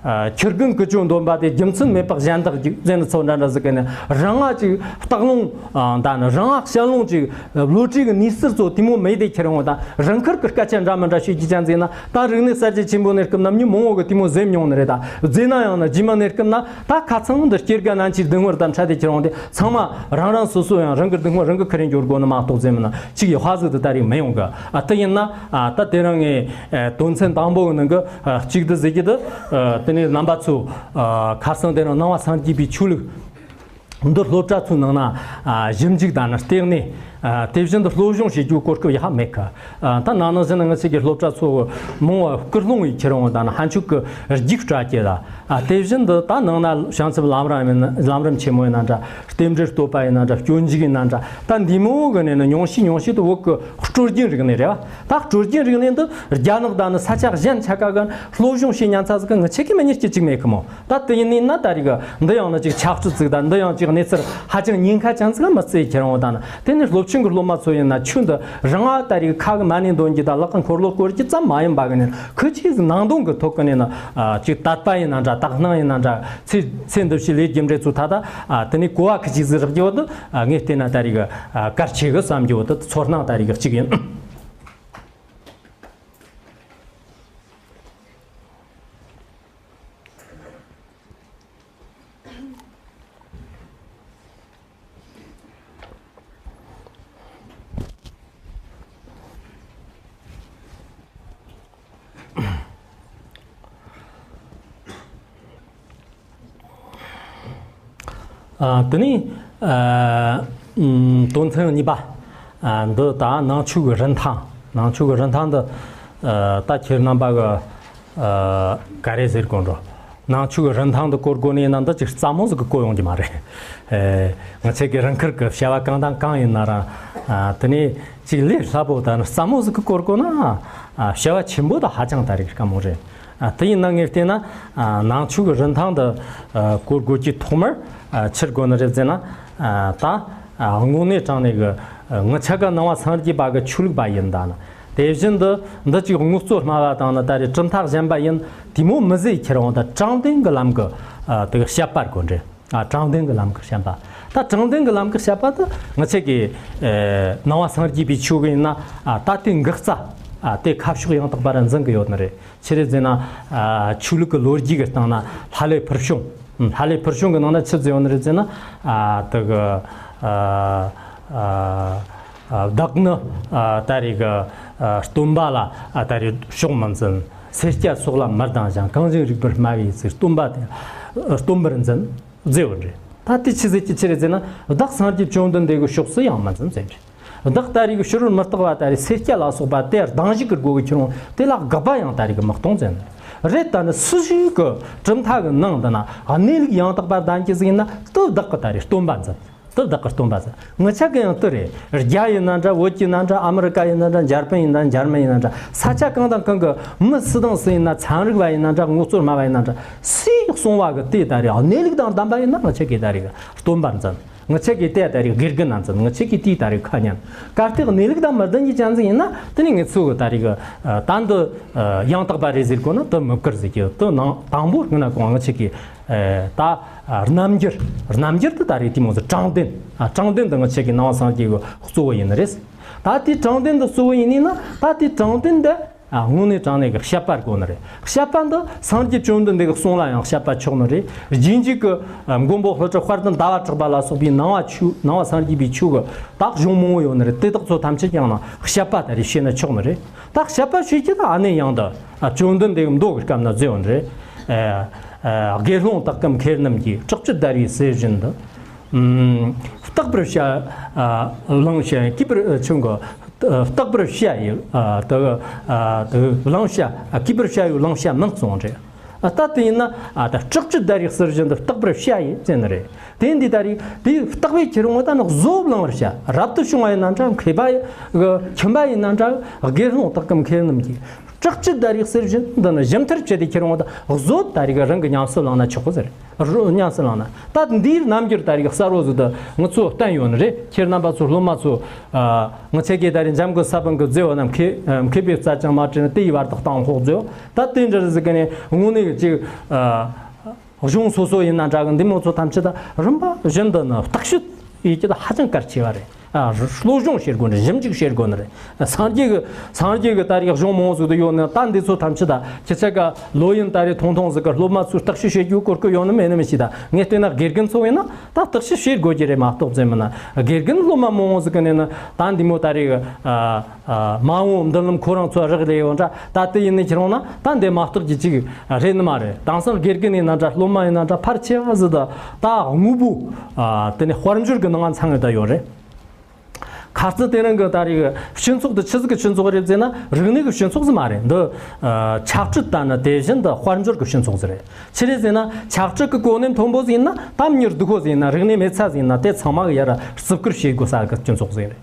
ཨ། ཁྱི་རྒན་ཀུ་ཅོ་འདོན་པ་དེ་རྒྱུ་མཚན་མེད་པ་གཞན་དག་ཅིག་ཟེར་ནི་ཚོ་འདྲ་འདྲ་ཟིག་གི་ནས། རང་ང་ཅིག་སྟག་ལུང་། ཨ། ད་ནི་རང་ང་ཞལ་ལུང་ཅིག་བློ་གྲོས་ཀྱི་ནུས་ཟུར་ཚོ་དེ་མོ་མེད་དེ་ཁྱེར་འོང་དང་། རང་ཁུར་གི་སྐད་ཆ་འདྲ་མི་འདྲ་ཤོད་ཀྱི་ཅན་ཟིན་ན། ད་རིག་གནས་གསར་བརྗེ་ཆེན་པོ་ནས་སྐབས་ནམ་ཉིན་མང་བོ་གི་དེ་མོ་ཟེར་མྱོང་ནི་རེད། ད་ཟེར་ན་ཡང་ན་རྗེས་མ་ནས་སྐབས་ན་ད་ཁ་ཚང་འདི་སྐྱེ་རྒ་ན་འཆིའི་སྡུག་བསྔལ་དང་འཕྲད་དེ་ཁྱེར་འོང་དེ། ཚང་མ་རང་རང་སོ་སོ་ཡང་རང་གི་སྡུག་བསྔལ་རང་གི་ཁུར་རེ་འགྱོ་དགོས་ནི་མ་གཏོགས་ཟེར་མིན་ན་ཅིག་ཡི་ཧ་ཟིག་ཏུ་ད་རེས་མི་ཡོང་གི། ཨ། དེ་ཡིན་ན། ཨ། ད་དེ་རིང་ངས་དོན་ཚན་དང་པོ་གི་ནང་གི། ཨ། གཅིག་ཏུ་ཟེར་གྱི་དུ། ཨ། དེ་ནས་རྣམ་པ་ཚོ། ཨ། ཁ་སང་དེ་རིང་ནང་པ་སངས་རྒྱས་པའི་ཆོས་ལུགས། འདི་སློབ་གྲྭ་ཚོའི་ནང་ན། ཨ། ཞིབ་འཇུག་དང་ནི་ལྟེ་གནས། ཨ། དེ་བཞིན་དུ་སློབ་སྦྱོང་བྱེད་རྒྱུའི་གོ་སྐབས་ཡག་མེད་ཀི། ཨ། ད་ནང་ན་ཟིན་ན་ང་ཚོ་གི་སློབ་གྲྭ་ཚོ་མང་བ་སྐུལ་སློང་ཡིས་ཁྱེར་འོང་དང་ནི་ཧན་ཆུག་གི་རྒྱུགས་སྤྲད་ཀྱི་ལ། ཨ། དེ་བཞིན་དུ་ད་ནང་ན་བྱང་ཆུབ་ལམ་རིམ་ཡིན་ན། ལམ་རིམ་ཆེན་མོ་ཡིན་ན་འདྲ། རྟེན་འབྲེལ་བསྟོད་པ་ཡིན་ན་འདྲ། སྤྱོད་འཇུག་ཡིན་ན་འདྲ། ད་འདི་མོ་གི་ནས་ནི་ཉུང་ཤས་ཉུང་ཤས་དུ་བོད་གི་སྲོལ་རྒྱུན་རིག་གནས་རེད་བ། ད་སྲོལ་རྒྱུན་རིག་གནས་འདི་རྒྱ་ནག་དང་ནི་ས་ཆ་གཞན་ཆ་ག་གི་སློབ་སྦྱོང་བྱེད་ཉན་ཚ་ཟིག་གི་ང་ཆེ་གི་མི་ཉེར་གཅིག་མེད་གི་མོ། ད་དེ་ཡིན་ནི་ན་ད་རེས་གི་འདི་ཡང་ན་ཅིག་ཆབ་སྲིད་ཟིག་དང་། འདི་ཡང་ཅིག་གནས་ཚུལ་ཧ་ཅང་ཉེན་ཁ་ཅན་ཟིག་མི་བརྩི་ཁྱེར་འོང་དང་། དེ་ནས་སློབ་ཆེན་གི་སློབ་མ་ཚོ་ཡིན་ན་ཆོས་འདི་རང་ཨ་ད་རེས་གི་ཁ་གི་མ་ཎི་འདོན་རྒྱུ་དང་ལག་གི་འཁོར་ལོ་བསྐོར་རྒྱུ་ཙམ་མ་ཡིན་པ་གི་ནས། ཁོ་ཅིག་ནང་དོན་གི་ཐོག་གི་ནས་ན། ཨ། ཅིག་དད་པ་ཡིན་ན་འདྲ། དག་སྣང་ཡིན་ན་འདྲ། ཚེ་ཚེ་འདི་ཕྱི་ལས་རྒྱུ་འབྲས་ཚོ་ད་ད། ཨ། དེ་ནས་གོ་བ་ཁི་ཅིག་ཟིག་རག་རྒྱུ་བོ་དུ། ཨ། ངས་བལྟས་ན་ད་རེས་གི། ཨ། གལ་ཆེ་གི་བསམ་རྒྱུ་བོ་དུ་ཚོར་སྣང་ད་རེས་གི་གཅིག་ཡིན། ཨ། དེ་ནས། ཨ། ཨམ། དོན་ཚན་གཉིས་པ། ཨ། འདི་ད་ནང་ཆོས་ཀྱི་རིན་ཐང་། ནང་ཆོས་ཀྱི་རིན་ཐང་འདི། ཨ། ད་ཁྱེད་རྣམ་པ་གི། ཨ། ག་རེ་ཟེར་དགོས་འགྲོ། ནང་ཆོས་ཀྱི་རིན་ཐང་འདི་གོ་དགོས་ནས་ན། འདི་ཅིག་སླ་མོ་ཟིག་གི་གོ་ཡོང་རྒྱུ་མ་རེད། ཨེ། ང་ཚོ་གི་རང་ཁུལ་གྱི་བྱ་བ་གང་དང་གང་ཡིན་ན་ར། ཨ། དེ་ནས་ཅིག་ལས་སླ་པོ་དང་སླ་མོ་ཟིག་གི་གོ་དགོས་ན། ཨ། བྱ་བ་ཆེན་པོ་དང་ཧ་ཅང་ད་རེས་དཀའ་མོ་རེད། ཨ། དེ་ཡིན་ན་ངས་བལྟས་ན། ཨ། ནང་ཆོས་ཀྱི་རིན་ཐང་འདི། ཨ། གོ་དགོས་ཀྱི་ཐོག་མར། ཨ། ཆི་དགོས་ནི་རེད་ཟེར་ན། ཨ། ད། ཨ། དངོས་གནས་དྲང་གནས་ཀྱི། ཨ། ང་ཆ་ག་ནང་པ་སངས་རྒྱས་པ་གི་ཆོས་ལུགས་པ་ཡིན་ད་ནི། དེ་བཞིན་དུ་འདི་ཅིག་དངོས་གཙོ་སྨྲ་བ་དང་ནི་ད་རེས་གྲུབ་མཐའ་གཞན་པ་ཡིན། དེ་མོ་མི་ཟེར་ཁྱེར་འོང་ད་དྲང་བདེན་གྱི་ལམ་གྱི། ཨ། དེ་གི་བཤད་པ་དགོས་འདྲེ། ཨ། དྲང་བདེན་གྱི་ལམ་གྱི་བཤད་པ། ད་དྲང་བདེན་གྱི་ལམ་གྱི་བཤད་པ་དེ་ང་ཚོ་གི། ཨེ། ནང་པ་སངས་རྒྱས་པའི་ཆོས་གི་ཡིན་ན། ཨ། ད་དེ་འགག་རྩ། ཨ། དེ་ཁ་ཕྱོགས་ཡང་དག་པ་ར་འཛིན་གི་ཡོད་ནི་རེད། ཆི་རེད་ཟེར་ན། ཨ། ཆོས་ལུགས་ཀྱི་ལོ་རྒྱུས་ཀྱི་སྟེང་ན་ལྷ་ལས་ཕུར་བྱུང་། ལྷ་ལས་ཕུར་བྱུང་གི་ནང་ན་ཆི་ཟེར་ཡོད་ནི་རེད་ཟེར་ན། ཨ། དེ་གི། ཨ། ཨ། ཨ། བདག་ནི། ཨ། ད་རེས་གི། ཨ། སྟོན་པ་ལ། ཨ། ད་རེས་ཕྱོགས་མི་འཛིན། སེར་སྐྱ་སོགས་ལ་མི་སྡང་ཞིང་། གངས་ཅན་རིག་པར་སྨྲ་བའི་ཚིག་སྟོན་པ་དེ་སྟོན་པར་འཛིན་ཟེར་བ་རེད། ད་དེ་ཆི་ཟེར་གྱི་ཆི་རེད་ཟེར་ན། བདག་སངས་རྒྱས་བཅོམ་ལྡན་འདས་ཀྱི་ཕྱོགས་སུ་ཡང་མི་འཛིན་ཟེར་རེད། བདག་ད་རེས་ཀྱི་ཕྱི་རོལ་མུ་སྟེགས་པ་ད་རེས་སེར་སྐྱ་ལ་སོགས་པ་དེ་སྡང་ཞིག་གི་སྒོ་གི་ཁྱེར་འོང་དེ་ལ་དགག་པ་ཡང་ད་རེས་ཀྱི་མི་གཏོང་ཟེར་ནི་རེད། ད་ནི་སུ་ཞིག་གི་གྲུབ་མཐའ་གི་ནང་དུ་ན་གནས་ལུགས་ཡང་དག་པ་ལྡན་གྱི་ཟིག་ཡིན་ན། དེ་བདག་གི་ད་རེས་སྟོན་པ་འཛིན། དེ་བདག་གི་སྟོན་པ་ཟེར། ང་ཆ་གི་ཡང་དེ་རེད། རྒྱ་ཡིན་ན་འདྲ། བོད་ཀྱི་ཡིན་ན་འདྲ། ཨ་མི་རི་ཀ་ཡིན་ན་འདྲ། འཇར་པན་ཡིན་ན་འདྲ། འཇར་མན་ཡིན་ན་འདྲ། ས་ཆ་གང་དང་གང་གི་མི་སུ་དང་སུ་ཡིན་ན། ཚན་རིག་པ་ཡིན་ན་འདྲ། དངོས་གཙོ་སྨྲ་བ་ཡིན་ན་འདྲ། སུས་གསུང་བ་གི་དེ་ད་རེས་གནས་ལུགས་དང་ལྡན་པ་ཡིན་ན། ང་ཆ་གི་ད་རེས་སྟོན་པར་འཛིན། ང་ཆ་གི་དེ་ད་རེས་དགེ་རྒན་ན་འཛིན། ང་ཆ་གི་དེ་ད་རེས་ཁ་ཉན། གལ་ཏེ་གནས་ལུགས་དང་མི་ལྡན་གྱི་ཅན་ཟིག་ཡིན་ན། དེ་ནི་ངེད་ཚོ་གི་ད་རེས་གི་ད་འདི་ཡང་དག་པ་རེད་ཟེར་དགོས་ན་དེ་མི་བཀུར་ཟེར་གི། དེ་ནང་དང་པོ་སྔོན་ན་གོང་ང་ཆ་གི། ཨེ། ད། ཨ། རྣམ་འགྱུར། རྣམ་འགྱུར་དེ་ད་རེས་དེ་མོ་ཟིག་དྲང་བདེན། ཨ། དྲང་བདེན་དེ་ང་ཆ་གི་ནང་པ་སངས་རྒྱས་ཀྱི་གཙོ་བོ་ཡིན་ནི་རེད། ད་དེ་དྲང་བདེན་དེ་གཙོ་བོ་ཡིན་ནི་ན། ད་དེ་དྲང་བདེན་དེ། ཨ། དངོས་གནས་དྲང་གནས་ཀྱི་བཤད་པ་དགོས་ནི་རེད། བཤད་པ་འདི་སངས་རྒྱས་བཅོམ་ལྡན་འདས་ཀྱི་གསུང་ལ་ཡང་བཤད་པ་ཆོག་ནི་རེད། རྗེས་འཇུག་གི། ཨ། མགོན་པོ་ཀླུ་སྒྲུབ་དཔལ་ལྡན་ཟླ་བ་གྲགས་པ་ལ་སོགས་པའི་ནང་པ་ཆོས། ནང་པ་སངས་རྒྱས་པའི་ཆོས་ཀྱི་ད་གཞུང་མང་པོ་ཡོད་ནི་རེད། དེ་དག་ཚོ་ཐམས་ཅད་ཀྱང་ན་བཤད་པ་ད་རེས་བཤད་ན་ཆོག་ནི་རེད། ད་བཤད་པ་ཞུས་ཀྱི་ད་ཨ་ནེ་ཡང་དུ། ཨ། བཅོམ་ལྡན་འདས་ཀྱི་མདོ་གི་སྐབས་ན་མཛད་ཡོད་ནི་རེད། ཨ། ཨ། དགེ་སློང་དག་གམ་མཁས་རྣམས་ཀྱིས། །བྲག་ཅུད་བརྡར་བའི་གསེར་བཞིན་དུ། ཨུམ། རྟག་པར་བྱ། ཨ། བླང་བྱ། གུས་པར། ཨ། ཆུང་གི། ཨ། རྟག་པར་བྱ་ཡི། ཨ། དེ། ཨ། དེ་བླང་བྱ། ཨ། གུས་པར་བྱ་ཡི་བླང་བྱ་མིན་གསུངས་རེད། ཨ། ད་དེ་ཡིན་ན། ཨ། ད་སྲེག་བཅད་ད་རེས་གསེར་བཞིན་དུ་རྟག་པར་བྱ་ཡི་ཟེར་ནི་རེད། དེ་འདི་ད་རེས་དེ་རྟག་པའི་ཁྱེར་འོང་ད་ནི་གཟོད་བླང་བར་བྱ། རབ་ཏུ་བྱུང་བ་ཡིན་ན་འདྲ། མཁས་པ་གི་ཁྱིམ་པ་ཡིན་ན་འདྲ། དགེ་སློང་དག་གམ་མཁས་རྣམས་ཀྱིས། སྲེག་བཅད་ད་རེས་གསེར་བཞིན། འདི་ནི་གཞུང་མཐར་བཅད་དེ་ཁྱེར་འོང་ད་གཟོད་ད་རེས་རང་གི་ཉམས་སུ་བླངས་ན་ཆོག་གི་ཟེར། རོ། ཉམས་སུ་བླངས་ན། ད་འདིའི་རྣམ་འགྱུར་ད་རེས་གསལ་བོ་ཟིག་ད་ང་ཚོ་བསྟན་ཡོད་ནི་རེད། ཁྱེད་རྣམ་པ་ཚོ་སློབ་མ་ཚོ། ཨ། ང་ཆ་གིས་ད་རེས་འཇམ་མགོན་ས་པཎ་གྱིས་མཛད་པ་རྣམས་མཁས། མཁས་པས་རྩད་ཅིང་མ་དྲིས་ན། དེ་ཡི་བར་དག་གཏམ་དཔོག་མཛོད། ད་དེ་འདྲ་ཟིག་གི་ནས་དངོས་གནས་ཅིག། ཨ། གཞུང་སོ་སོ་ཡིན་ན་འདྲ་གི། འདི་མོ་ཚོ་ཐམས་ཅད་ད་རིམ་པ་བཞིན་དུ་ནི་བརྟག་དཔྱད་ཡེད་རྒྱུ་ད་ཧ་ཅང་གལ་ཆེ་བ་རེད། ཨ། སློབ་སྦྱོང་བྱེད་དགོས་ནི། ཞིབ་འཇུག་བྱེད་དགོས་ནི་རེད། སངས་རྒྱས་ཀྱི། སངས་རྒྱས་ཀྱི་ད་རེས་གཞུང་མང་ཟིག་ཏུ་ཡོད་ནི། ད་འདི་ཚོ་ཐམས་ཅད་ད་ཁྱེད་ཆ་ག་ལོ་ཡིན་ད་རེས་ཐུང་ཐུང་ཟིག་གི་སློབ་མ་ཚོས་བརྟག་དཔྱད་བྱེད་རྒྱུ་གོ་སྐབས་ཡོད་ནི་མེད་ནི་མི་ཤེས། ད་ངས་བལྟས་ན་དགེ་རྒན་ཚོ་ཡིན་ན་ད་བརྟག་དཔྱད་བྱེད་དགོས་ཀྱི་རེད་མ་གཏོགས་ཟེར་མིན་ན། དགེ་རྒན་སློབ་མ་མང་ཟིག་གི་ནས་ནི་ད་འདི་མོ་ད་རེས། ཨ། ཨ། མ་འོངས་མདུན་ལམ་ཁོ་རང་ཚོ་རག་ལས་ཡོད་འདྲ། ད་དེ་ཡིན་ནི་ཁྱེད་རང་ན་ད་འདི་མ་གཏོགས་ཀྱི་ཅིག་རེད་ནི་མ་རེད། དེང་སང་དགེ་རྒན་ཡིན་ན་འདྲ། སློབ་མ་ཡིན་ན་འདྲ། ཕལ་ཆེ་བ་ཟིག་ད་ད་དངོས་པོ། ཨ། དེ་ནས་དཔལ་འབྱོར་གྱི་ནང་ང་འཚང་ཡོད་ད་ཡོད་རེད། ཁ་རྩང་དེ་རིང་གི་ད་རེས་སྤྱི་ཚོགས་འདི་ཆི་ཟིག་གི་སྤྱི་ཚོགས་རེད་ཟེར་ན། རིག་གནས་ཀྱི་སྤྱི་ཚོགས་ཟིག་མ་རེད། འདི། ཨ། ཆག་སྒྲིག་དང་ནི་དེ་བཞིན་དུ་དཔལ་འབྱོར་གྱི་སྤྱི་ཚོགས་ཟིག་རེད། ཆི་རེད་ཟེར་ན། ཆག་སྒྲིག་གི་གོ་གནས་མཐོན་པོ་ཟིག་ཡིན་ན་ད་མྱི་སྡུག་པོ་ཟིག་ཡིན་ན། རིག་གནས་མེད་ཚ་ཟིག་ཡིན་ན། དེ་ཚང་མ་གི་ཡར་བརྩི་བཀུར་བྱེད་དགོས་ས་གི་སྤྱི་ཚོགས་ཟིག་རེད།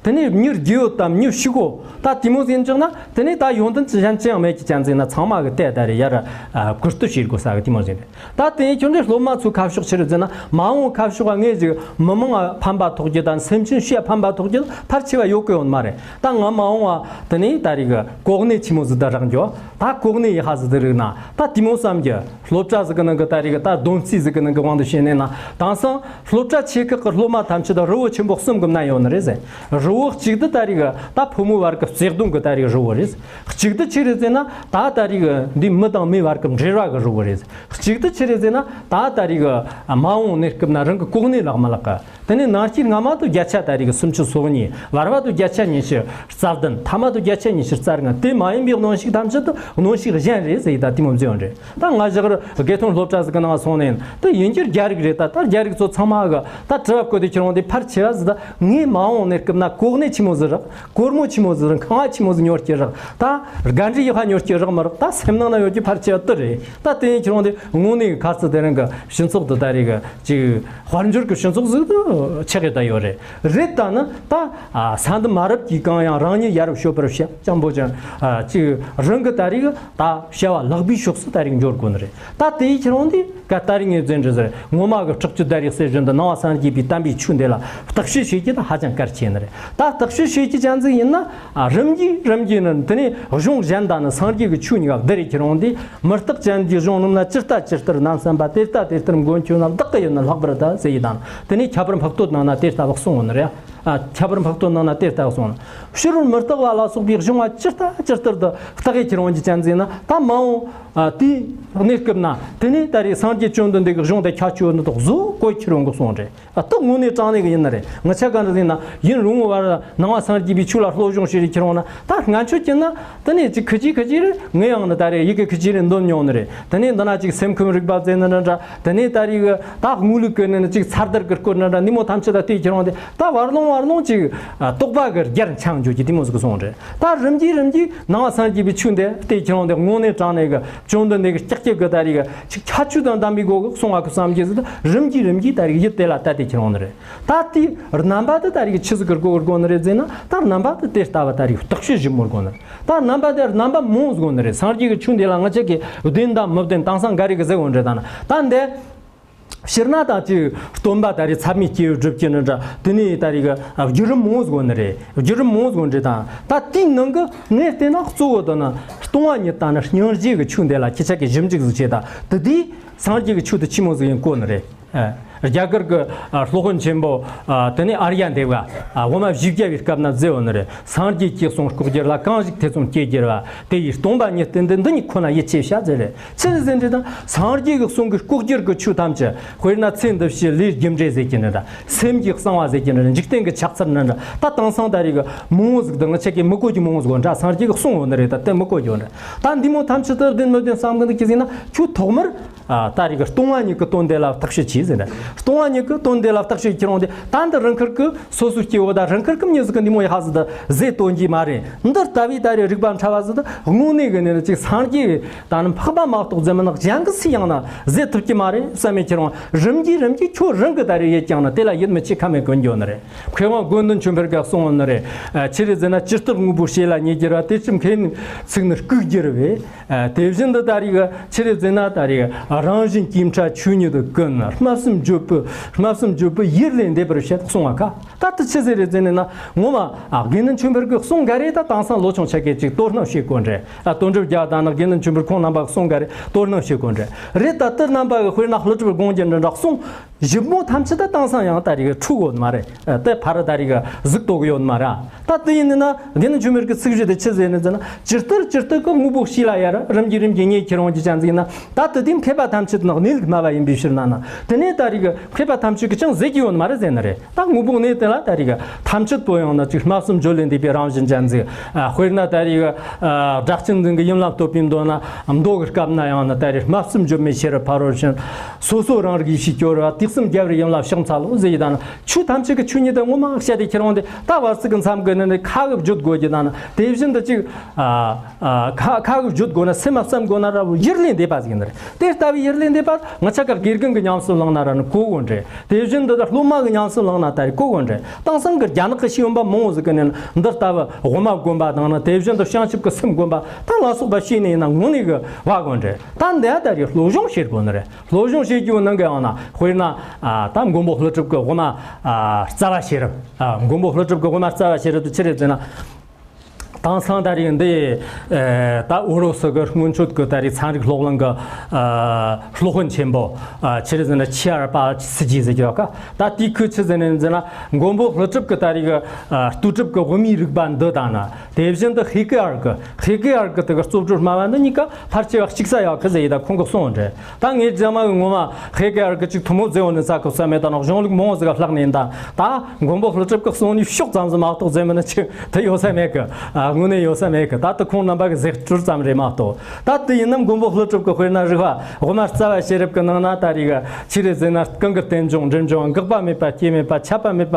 དེ་ནས་མྱི་རྒྱུ་ཡོད་དམ་མྱི་ཕྱུག་པོ་ད་དེ་མོ་ཟིག་ཡིན་ཅིག་ན། དེ་ནས་ད་ཡོན་ཏན་ཅི་གཞན་ཅི་ཡང་མེད་ཀྱི་ཅན་ཟིག་ན། ཚང་མ་གི་དེ་ད་རེས་ཡར། ཨ། བཀུར་སྟི་བྱེད་དགོས་ས་གི་དེ་མོ་ཟིག་རེད། ད་དེ་ཁྱོད་ཚོའི་སློབ་མ་ཚོའི་ཁ་ཕྱོགས་ཆི་རེད་ཟེར་ན། མ་འོངས་ཁ་ཕྱོགས་ང་ཅིག་མི་མང་ཕན་པ་ཐོགས་རྒྱུ་དང་སེམས་ཅན་སྤྱིའི་ཕན་པ་ཐོགས་རྒྱུ་ཕལ་ཆེ་བ་ཡོད་གི་ཡོད་མ་རེད། ད་ང་མ་འོངས་བ་དེ་ནས་ད་རེས་གི་གོ་གནས་ཆེན་མོ་ཟིག་ད་རག་འགྱོ། ད་གོ་གནས་ཡག་པ་ཟིག་ད་རག་ན་ད་དེ་མོ་བསམ་རྒྱུ། སློབ་གྲྭ་ཟིག་གི་ནང་གི་ད་རེས་གི་ད་སྡོམ་རྩིས་ཟིག་གི་ནང་གི་དབང་དུ་བྱས་ནས་ན། དེང་སང་སློབ་གྲྭ་ཆེ་ཁག་གི་སློབ་མ་ཐམས་ཅད་ད་རི་བོ་ཆེན་པོ་གསུམ་གི་མནན་ཡོད་ནི་རེད་ཟེར། རི་བོ་གཅིག་ད་ད་རེས་གི་ད་ཕོ་མོའི་བར་གི་བརྩེ་གདུང་གི་ད་རེས་རི་བོ་རེད། གཅིག་ད་ཆི་རེད་ཟེར་ན། ད་ད་རེས་གི་འདི་མི་དང་མིའི་བར་གི་འབྲེལ་བ་གི་རི་བོ་རེད། གཅིག་ད་ཆི་རེད་ཟེར་ན། ད་ད་རེས་གི་མ་འོངས་གནས་སྐབས་ན་རང་གི་གོ་གནས་ལག་མ་ལག་གི། དེ་ནས་ནང་སྐྱེས་སྔ་མ་དུ་བརྒྱ་ཆ་ད་རེས་གི་སུམ་ཅུ་སོ་གཉིས། བར་བ་དུ་བརྒྱ་ཆ་ཉི་ཤུ་རྩ་བདུན། ཐ་མ་དུ་བརྒྱ་ཆ་ཉི་ཤུ་རྩ་ལྔ། དེ་མ་ཡིན་པའི་གནོན་ཤུགས་ཐམས་ཅད་དུ་གནོན་ཤུགས་གཞན་རེད་ཟེར་ཡི་ད་དེ་མོ་མཛད་ཡོད་རེད། ད་ང་ཞག་རི་དགེ་ཐོན་སློབ་གྲྭ་ཟིག་གི་ནང་སོང་ནས་དེ་ཡིན་རྒྱུ་རྒྱ་རིགས་རེད། ད་ད་རྒྱ་རིགས་ཚོ་ཚང་མ་གི་ད་དྲི་བ་བཀོད་དེ་ཁྱེར་འོང་དེ་ཕལ་ཆེ་བ་ཟིག་ད་ངས་མ་འོངས་གནས་སྐབས་ན་གོ་གནས་ཆེན་མོ་ཟིག་རག་སྒོར་མོ་ཆེན་མོ་ཟིག་རག་མཁས་པ་ཆེན་མོ་ཟིག་ཉོ་རྒྱུ་རག་ད་དགའ་འབྲས་ཡག་པ་ཉོ་རྒྱུ་རག་མི་རག་ད་སེམས་ནང་ན་ཡོད་རྒྱུ་ཕལ་ཆེ་བ་དེ་རེད། ད་དེ་ཡིན་ཁྱེར་འོང་དེ་དངོས་གནས་ཁ་རྩང་དེ་རིང་གི་སྤྱི་ཚོགས་དེ་ད་རེས་གི་ཅིག་དཔལ་འབྱོར་གྱི་སྤྱི་ཚོགས་ཟིག་ཏུ་ཆགས་ཡོད་ད་ཡོད་རེད། རེད་ད་ནི་ད། ཨ། ས་འདི་མ་རབས་ཀྱིས་གང་ཡང་རང་ཉིད་ཡ་རབས་སྤྱོད་པར་བྱ། སྤྱང་པོ་ཅན། ཨ། ཅིག་རང་གི་ད་རེས་ད་བྱ་བ་ལེགས་པའི་ཕྱོགས་སུ་ད་རེས་འགྱུར་དགོས་ནི་རེད། ད་དེའི་ཁྱེད་རང་འདི་ག་ད་རེས་ངས་འཛིན་འདྲི་ཟེར། ངོ་མ་གི་སྲེག་བཅད་ད་རེས་གསེར་བཞིན་དུ། ནང་པ་སངས་རྒྱས་པའི་བསྟན་པའི་ཆོས་འདི་ལ་བརྟག་དཔྱད་བྱེད་རྒྱུ་ད་ཧ་ཅང་གལ་ཆེ་ནི་རེད། ད་བརྟག་དཔྱད་བྱེད་རྒྱུ་ཅན་ཟིག་ཡིན་ན། ཨ། རིམ་གྱིས་རིམ་གྱིས་ནི་དེ་ནས་གཞུང་གཞན་དང་ནི་སངས་རྒྱས་ཀྱི་ཆོས་གཉིས་ཀ་བསྡུར་རེ་ཁྱེད་རང་འདི་མུ་སྟེགས་ཅན་གྱི་གཞུང་རྣམས་ན། ཇི་ལྟ་ཇི་ལྟར་རྣམ་བསམ་པ། དེ་ལྟ་དེ་ལྟར་མགོན་ཁྱོད་རྣམས། བདག་གི་ཡུལ་ནི་ལྷག་པར་ལྟ་ཟེར་ཡི་དང་། དེ་ནས་ཁྱད་པར་འཕགས་བསྟོད་ནང་ན་དེ་ལྟ་བུ་གསུངས་ཡོད་ནི་རེད། ཨ། ཁྱད་པར་འཕགས་བསྟོད་ནང་ན་དེ་ལྟ་བུ་གསུངས་ནི། ཕྱི་རོལ་མུ་སྟེགས་པ་ལ་སོགས་པའི་གཞུང་བ་ཇི་ལྟ་ཇི་ལྟར་དུ་བརྟག་གེ་ཁྱེར་འོང་གི་ཅན་ཟིན་ན། ད་མ་འོངས། ཨ། དེའི་གནས་སྐབས་ན་དེ་ནས་ད་རེས་སངས་རྒྱས་བཅོམ་ལྡན་འདས་ཀྱི་གཞུང་དེ་ཁྱད་ཆོས་ནི་དོག་བཟོ་བཀོད་ཁྱེར་འོང་གི་གསུངས་རེད། ཨ། ད་དངོས་གནས་དྲང་གནས་ཀྱི་ཡིན་ནི་རེད། ང་ཆ་ག་འདྲ་ཟིན་ན་ཡུན་རིང་བོ་བར་ནང་པ་སངས་རྒྱས་པའི་ཆོས་ལ་སློབ་སྦྱོང་བྱེད་རེ་ཁྱེར་འོང་ན། ད་ང་ཆོས་ཀྱི་ན་དེ་ནས་ཅིག་ཁི་ཅི་ཁི་ཅི་རེད། ངས་ཡང་ནི་ད་རེས་ཡི་གེ་ཁི་ཅི་རེ་འདོན་མྱོང་ནི་རེད། དེ་ནས་འདི་ན་ཅིག་སེམས་ཁམས་རིག་པ་བཙལ་ནི་འདྲ་འདྲ། དེ་ནས་ད་རེས་ད་དངོས་ལུགས་ཀྱི་ནི་ཅིག་ཚར་དར་གི་སྐོར་ནི་འདྲ། འདི་མོ་ཐམས་ཅད་ལ་བལྟས་ཁྱེར་འོང་དེ་ད་བར་ལོང་བར་ལོང་ཅིག་ཨ། རྟོགས་པ་གི་རྒྱར་འཆང་འཇོག་གི་དེ་མོ་ཟིག་གསུངས་རེད། ད་རིམ་གྱིས་རིམ་གྱིས་ནང་པ་སངས་རྒྱས་པའི་ཆོས་འདི་བལྟས་ཁྱེར་འོང་དེ་དངོས་གནས་དྲང་གནས་ཀྱི་བཅོམ་ལྡན་འདས་ཀྱི་ཀྱག་ཀྱག་གི་ད་རེས་ཅིག་ཁྱད་ཆོས་དང་ལྡན་པའི་སྒོ་གི་གསུང་བ་གི་བསམ་གྱི་ཟིག་ད་རིམ་གྱིས་རིམ་གྱིས་ད་རེས་ཡིད་དེ་ལ་ལྟ་སྟེ་ཁྱེར་འོང་ནི་རེད། ད་དེའི་རྣམ་པ་དེ་ད་རེས་ཆི་ཟིག་གི་སྒོ་གི་དགོས་ནི་རེད་ཟེར་ན། ད་རྣམ་པ་དེ་དེ་ལྟ་བུ་ད་རེས་བརྟག་དཔྱད་ཞིབ་མོ་དགོས་ནི་རེད། ད་རྣམ་པ་དེ་རྣམ་པ་མང་བོ་དགོས་ནི་རེད། སངས་རྒྱས་ཀྱི་ཆོས་འདི་ལ་ང་ཅག་གིས་བདེན་དང་མི་བདེན་དེང་སང་འགའ་རེ་གིས་ཟེར་འོང་རེད། ད་ནི་ད་འདི་སྤྱིར་ན་ད་ཅིག་སྟོན་པ་ད་རེས་ཚད་མའི་སྐྱེས་བུ་སྒྲུབ་ཀྱི་ནི་འདྲ། དེ་ནས་ད་རེས་ཀྱི་བརྒྱུད་རིམ་མང་བོ་དགོས་ནི་རེད། བརྒྱུད་རིམ་མང་བོ་དགོས་ནི་རེད། ད་ད་དེའི་ནང་གི་ངས་བལྟས་ན་གཙོ་བོ་དེ་ནི་སྟོང་པ་ཉིད་དང་ནི་སྙིང་རྗེ་གི་ཆོས་འདི་ལ་ཁྱེད་ཅག་གིས་ཞིབ་འཇུག་ཟིག་བྱེད། ད་དེ་དུས་སངས་རྒྱས་ཀྱི་ཆོས་དེ་ཆི་མོ་ཟིག་ཡིན་གོ་ནི་རེད། ཨ། རྒྱ་གར་གྱི་ཨ་སློབ་དཔོན་ཆེན་པོ། ཨ། དེ་ནས་ཨཱརྱ་དེ་ཝ། ཨ། འོག་མ་བཞི་བརྒྱ་པའི་སྐབས་ན་མཛད་ཡོད་ནི་རེད། སངས་རྒྱས་ཀྱིས་གསུངས་ལྐོག་གྱུར་ལ། གང་ཞིག་ཐེ་ཚོམ་སྐྱེ་གྱུར་པ། དེ་ཡིས་སྟོང་པ་ཉིད་བསྟན་ཏེ། འདི་ཉིད་ཁོ་ན་ཡིད་ཆེས་བྱ་ཟེར་རེད། ཆི་ཟིག་ཟེར་འདྲི་དང་། སངས་རྒྱས་ཀྱིས་གསུངས་ཀྱི་ལྐོག་གྱུར་གྱི་ཆོས་ཐམས་ཅད། དཔེར་ན་ཚེ་འདི་ཕྱི་ལས་རྒྱུ་འབྲས་ཟེར་གྱི་ནི་འདྲ། སེམས་ཀྱི་གསང་བ་ཟེར་གྱི་ནི་འདྲ། འཇིག་རྟེན་གྱི་ཆགས་ཚུལ་ནི་འདྲ། ད་དེང་སང་ད་རེས་ཀྱི་མང་བོ་ཟིག་ད་ང་ཅག་གིས་མི་གོ་རྒྱུ་མང་བོ་ཟིག་འདྲ། སངས་རྒྱས་ཀྱིས་གསུངས་ཡོད་ནི་རེད། ད་དེ་མི་གོ་རྒྱུ་འདྲ། ད་འདི་མོ་ཐམས་ཅད་དུ་བདེན་མི་བདེན་བསམ་གི་འདུག་གི་ཟེར་ན། ཁྱོད་ཐོག་མར། ཨ། ད་རེས་ཀྱི་སྟོང་པ་ཉིད་ཀྱི་དོན་དེ་ལ་བརྟག་དཔྱད་བྱས་ཟེར་ན། སྟོང་བ་ཉིད་ཀྱི་དོན་དེ་ལ་བརྟག་དཔྱད་ཁྱེར་འོང་དེ། ད་འདི་རང་ཁུལ་གྱི་སོ་སོའི་སྐྱེ་བོ་དང་རང་ཁུལ་གྱི་མྱི་ཟིག་གི་འདི་མོ་ཡ་ཧ་ཟིག་ད་ཟེ་དོན་གྱི་མ་རེད། འདི་ལྟ་བུའི་ད་རེས་རིག་པ་འཕྲ་བ་ཟིག་ད་དངོས་གནས་གི་ནས་ཅིག་སངས་རྒྱས་ད་ནི་འཕགས་པ་མ་གཏོགས་ཟེ་མི་ནག་གཞན་གི་སུ་ཡང་ན་ཟེ་ཐུབ་ཀྱི་མ་རེད་བསམ་མེད་ཁྱེར་འོང་། རིམ་གྱིས་རིམ་གྱིས་ཁྱོད་རང་གི་ད་རེས་ཡེད་ཀྱང་ན་དེ་ལ་ཡིད་མི་ཆེས་ཁ་མེད་གོན་འགྱོ་ནི་རེད། མཁས་དབང་དགེ་འདུན་ཆོས་འཕེལ་གྱིས་གསུངས་ནི་རེད། ཆི་རེད་ཟེར་ན། ཇི་ལྟར་དངོས་པོ་བྱེད་ལ་ཉེ་རྒྱུ་ར། དེ་ཕྱིར་མཁས་ནི་ཚིག་ནི་ལྐུགས་རྒྱུ་རེད་བས། དེ་བཞིན་དུ་ད་རེས་ཆི་རེད་ཟེར་ན། ད་རེས་རང་བཞིན་གྱིས་འཕྲ་ཆོས་ཉིད་དུ་ཀུན། སྨྲ་བསམ་བརྗོད་པའི། སྨྲ་བསམ་བརྗོད་པའི་ཡུལ་ལས་འདས་པར་བཤད་གསུང་བ་ཁ། ད་དེ་ཆི་ཟེར་རེད་ཟེར་ནས་ན། ངོ་མ་དགེ་འདུན་ཆོས་འཕེལ་གྱིས་གསུང་ག་རེ་ད་དེང་སང་ལོ་ཆུང་ཆ་གས་ཅིག་དོ་སྣང་བྱེད་དགོས་འདྲ། དོན་གྲུབ་རྒྱལ་དང་ནི་དགེ་འདུན་ཆོས་འཕེལ་ཁོང་རྣམ་པ་གསུང་ག་རེ་དོ་སྣང་བྱེད་དགོས་འདྲ་རེད། ད་དེ་རྣམ་པ་གི་དཔེར་ན་ཀླུ་སྒྲུབ་དགོངས་རྒྱན་འདྲ་འདྲ་གསུང་ཞིབ་མོ་ཐམས་ཅད་ད་དེང་སང་ཡང་ད་རེས་འཁྲུག་ཡོད་མ་རེད། དེ་ཕར་ད་རེས་གཟུགས་དོག་ཡོད་མ་རེད། ད་དེ་ཡིན་ན་དགེ་འདུན་ཆོས་འཕེལ་གྱི་ཚིག་གཞི་དེ་ཆི་ཟེར་ནས་ཟེར་ན། ཇི་ལྟར་ཇི་ལྟར་གྱི་དངོས་པོ་བྱེད་ལ་ཡ་ར། རིམ་གྱིས་རིམ་གྱིས་ཉེ་ཁྱེར་འོང་གྱི་ཅན་ཟིག་ན། ད་དེ་དེ་མཁས་པ་ཐམས་ཅད་ནི་གནས་ལུགས་སྨྲ་བ་ཡིན་པའི་ཕྱིར་ན་ན། དེ་ནས་ད་རེས་མཁས་པ་ཐམས་ཅད་ཀྱིས་ཀྱང་ཟེར་གྱི་ཡོད་མ་རེད་ཟེར་ནི་རེད། ད་དངོས་པོ་གནས་དེ་ལ་ད་རེས་ཐམས་ཅད་པོ་ཡང་ན་ཅིག་སྨྲ་བསམ་བརྗོད་ལས་འདས་པའི་རང་བཞིན་ཅན་ཟིག་དཔེར་ན་ད་རེས་སྒྲ་གཅན་འཛིན་གྱི་ཡུམ་ལ་བསྟོད་པའི་མདོ་ན། མདོ་གི་སྐབས་ན་ཡང་ན་ད་རེས་སྨྲ་བསམ་བརྗོད་མེད་ཤེས་རབ་ཕ་རོལ་ཕྱིན། སོ་སོ་རང་རིག་ཡེ་ཤེས་སྐྱོ་ར། དུས་གསུམ་རྒྱལ་བའི་ཡུམ་ལ་ཕྱག་འཚལ་ལོ་ཟེར་ཡི་ད་ན། ཆོས་ཐམས་ཅད་ཀྱི་ཆོས་ཉིད་དུ་ངོ་མ་བཤད་དེ་ཁྱེར་འོང་དེ། ད་བར་ཚིག་གི་མཚམས་ཀྱི་ནི་ནི་ཁ་གིས་བརྗོད་དགོས་ཀྱི་ད་ན། དེ་བཞིན་དུ་ཅིག་ཨ་ཨ་ཁ་ཁ་གིས་བརྗོད་དགོས་ན། སེམས་མ་བསམ་དགོས་ན་ར་བོ་ཡུལ་ལས་འདས་པ་ཟིག་ཡིན་ནི་རེད། དེ་ལྟ་བུའི་ཡུལ་ལས་འདས་པ་ང་ཆ་ག་དགེ་རྒན་གྱི་ཉམས་སུ་བླངས་ན་ར་ནི་གོ་དགོས་འདྲ། དེ་བཞིན་དུ་ད་སློབ་མ་གི་ཉམས་སུ་བླངས་ན་ད་རེས་གོ་དགོས་འདྲ། དེང་སང་གི་རྒྱ་ནག་གི་ཤེས་ཡོན་པ་མང་བོ་ཟིག་གི་ནི་འདི་ལྟ་བུ་དབུ་མ་དགོན་པ་དང་ནི། དེ་བཞིན་དུ་བྱང་ཆུབ་ཀྱི་སེམས་དགོན་པ་ད་ལ་སོགས་པ་ཤེས་ནས་ཡིན་ན་དངོས་གནས་གི་བ་དགོས་འདྲ། ད་འདི་ད་རེས་སློབ་སྦྱོང་བྱེད་དགོས་ནི་རེད། སློབ་སྦྱོང་བྱེད་རྒྱུ་ནང་གི་ཡང་ན་དཔེར་ན། ཨ་ད་མགོན་པོ་ཀླུ་སྒྲུབ་ཀྱི་དབུ་མ། ཨ་རྩ་བ་ཤེས་རབ། ཨ་མགོན་པོ་ཀླུ་སྒྲུབ་ཀྱི་དབུ་མ་རྩ་བ་ཤེས་རབ་དེ་ཆི་རེད་ཟེར་ན། དེང་སང་ད་རེས་འདི་ཨ་ད་ཨུ་རུ་སུ་གི་སྔོན་ཆད་ཀྱི་ད་རེས་ཚན་རིག་སློབ་གླིང་གི་ཨ་སློབ་དཔོན་ཆེན་པོ། ཨ་ཆི་རེད་ཟེར་ན་ཆི་ཨར་པ་སི་ཇི་ཟེར་གྱི་ཡོད་ཀ། ད་དེའི་ཁོས་ཆི་ཟེར་ནས་ཟེར་ན། མགོན་པོ་ཀླུ་སྒྲུབ་ཀྱི་ད་རེས་ཨ་ལྟོས་གྲུབ་ཀྱི་དབུ་མའི་རིགས་པ་འདི་དང་ན། དེ་བཞིན་དུ་ཧེ་ཀེ་ཨར་གྱི། ཧེ་ཀེ་ཨར་གྱི་དེ་གི་རྩོད་བྲལ་སྨྲ་བ་འདི་གཉིས་ཀ་ཕལ་ཆེ་བ་གཅིག་ས་ཡག་གི་ཟེར་ཡི་ད་ཁོང་གིས་གསུངས་འདྲ། ད་ངས་རྗེས་མ་གི་ངོ་མ་ཧེ་ཀེ་ཨར་གྱི་ཅིག་ཐུན་མོང་ཟེར་བ་ནི་ས་ཁུ་ས་མེད་ད་ནོག་གཞུང་ལུགས་མང་བོ་ཟིག་ག་བཀླགས་ནས་ད། ད་མགོན་པོ་ཀླུ་སྒྲུབ་ཀྱིས་གསུངས་ནི་ཕྱོགས་ཙམ་ཟིག་མ་གཏོགས་ཟེར་མི་ནི་ཅིག་དེ་ཡོད་ས་མེད་གི། ཨ་དངོས་གནས་ཡོད་ས་མེད་གི། ད་དེ་ཁོང་རྣམ་པ་གི་ཟེར་སྲོལ་ཙམ་རེད་མ་གཏོགས། ད་དེ་ཡིན་ནམ་མགོན་པོ་ཀླུ་སྒྲུབ་ཀྱི་དཔེར་ན་རིགས་པ་དབུ་མ་རྩ་བ་ཤེས་རབ་ཀྱི་ནང་ན་ད་རེས་ཆི་རེད་ཟེར་ན། གང་གི་རྟེན་འབྱུང་འབྲེལ་འབྱུང་། འགག་པ་མེད་པ་སྐྱེ་མེད་པ། ཆད་པ་མེད་པ་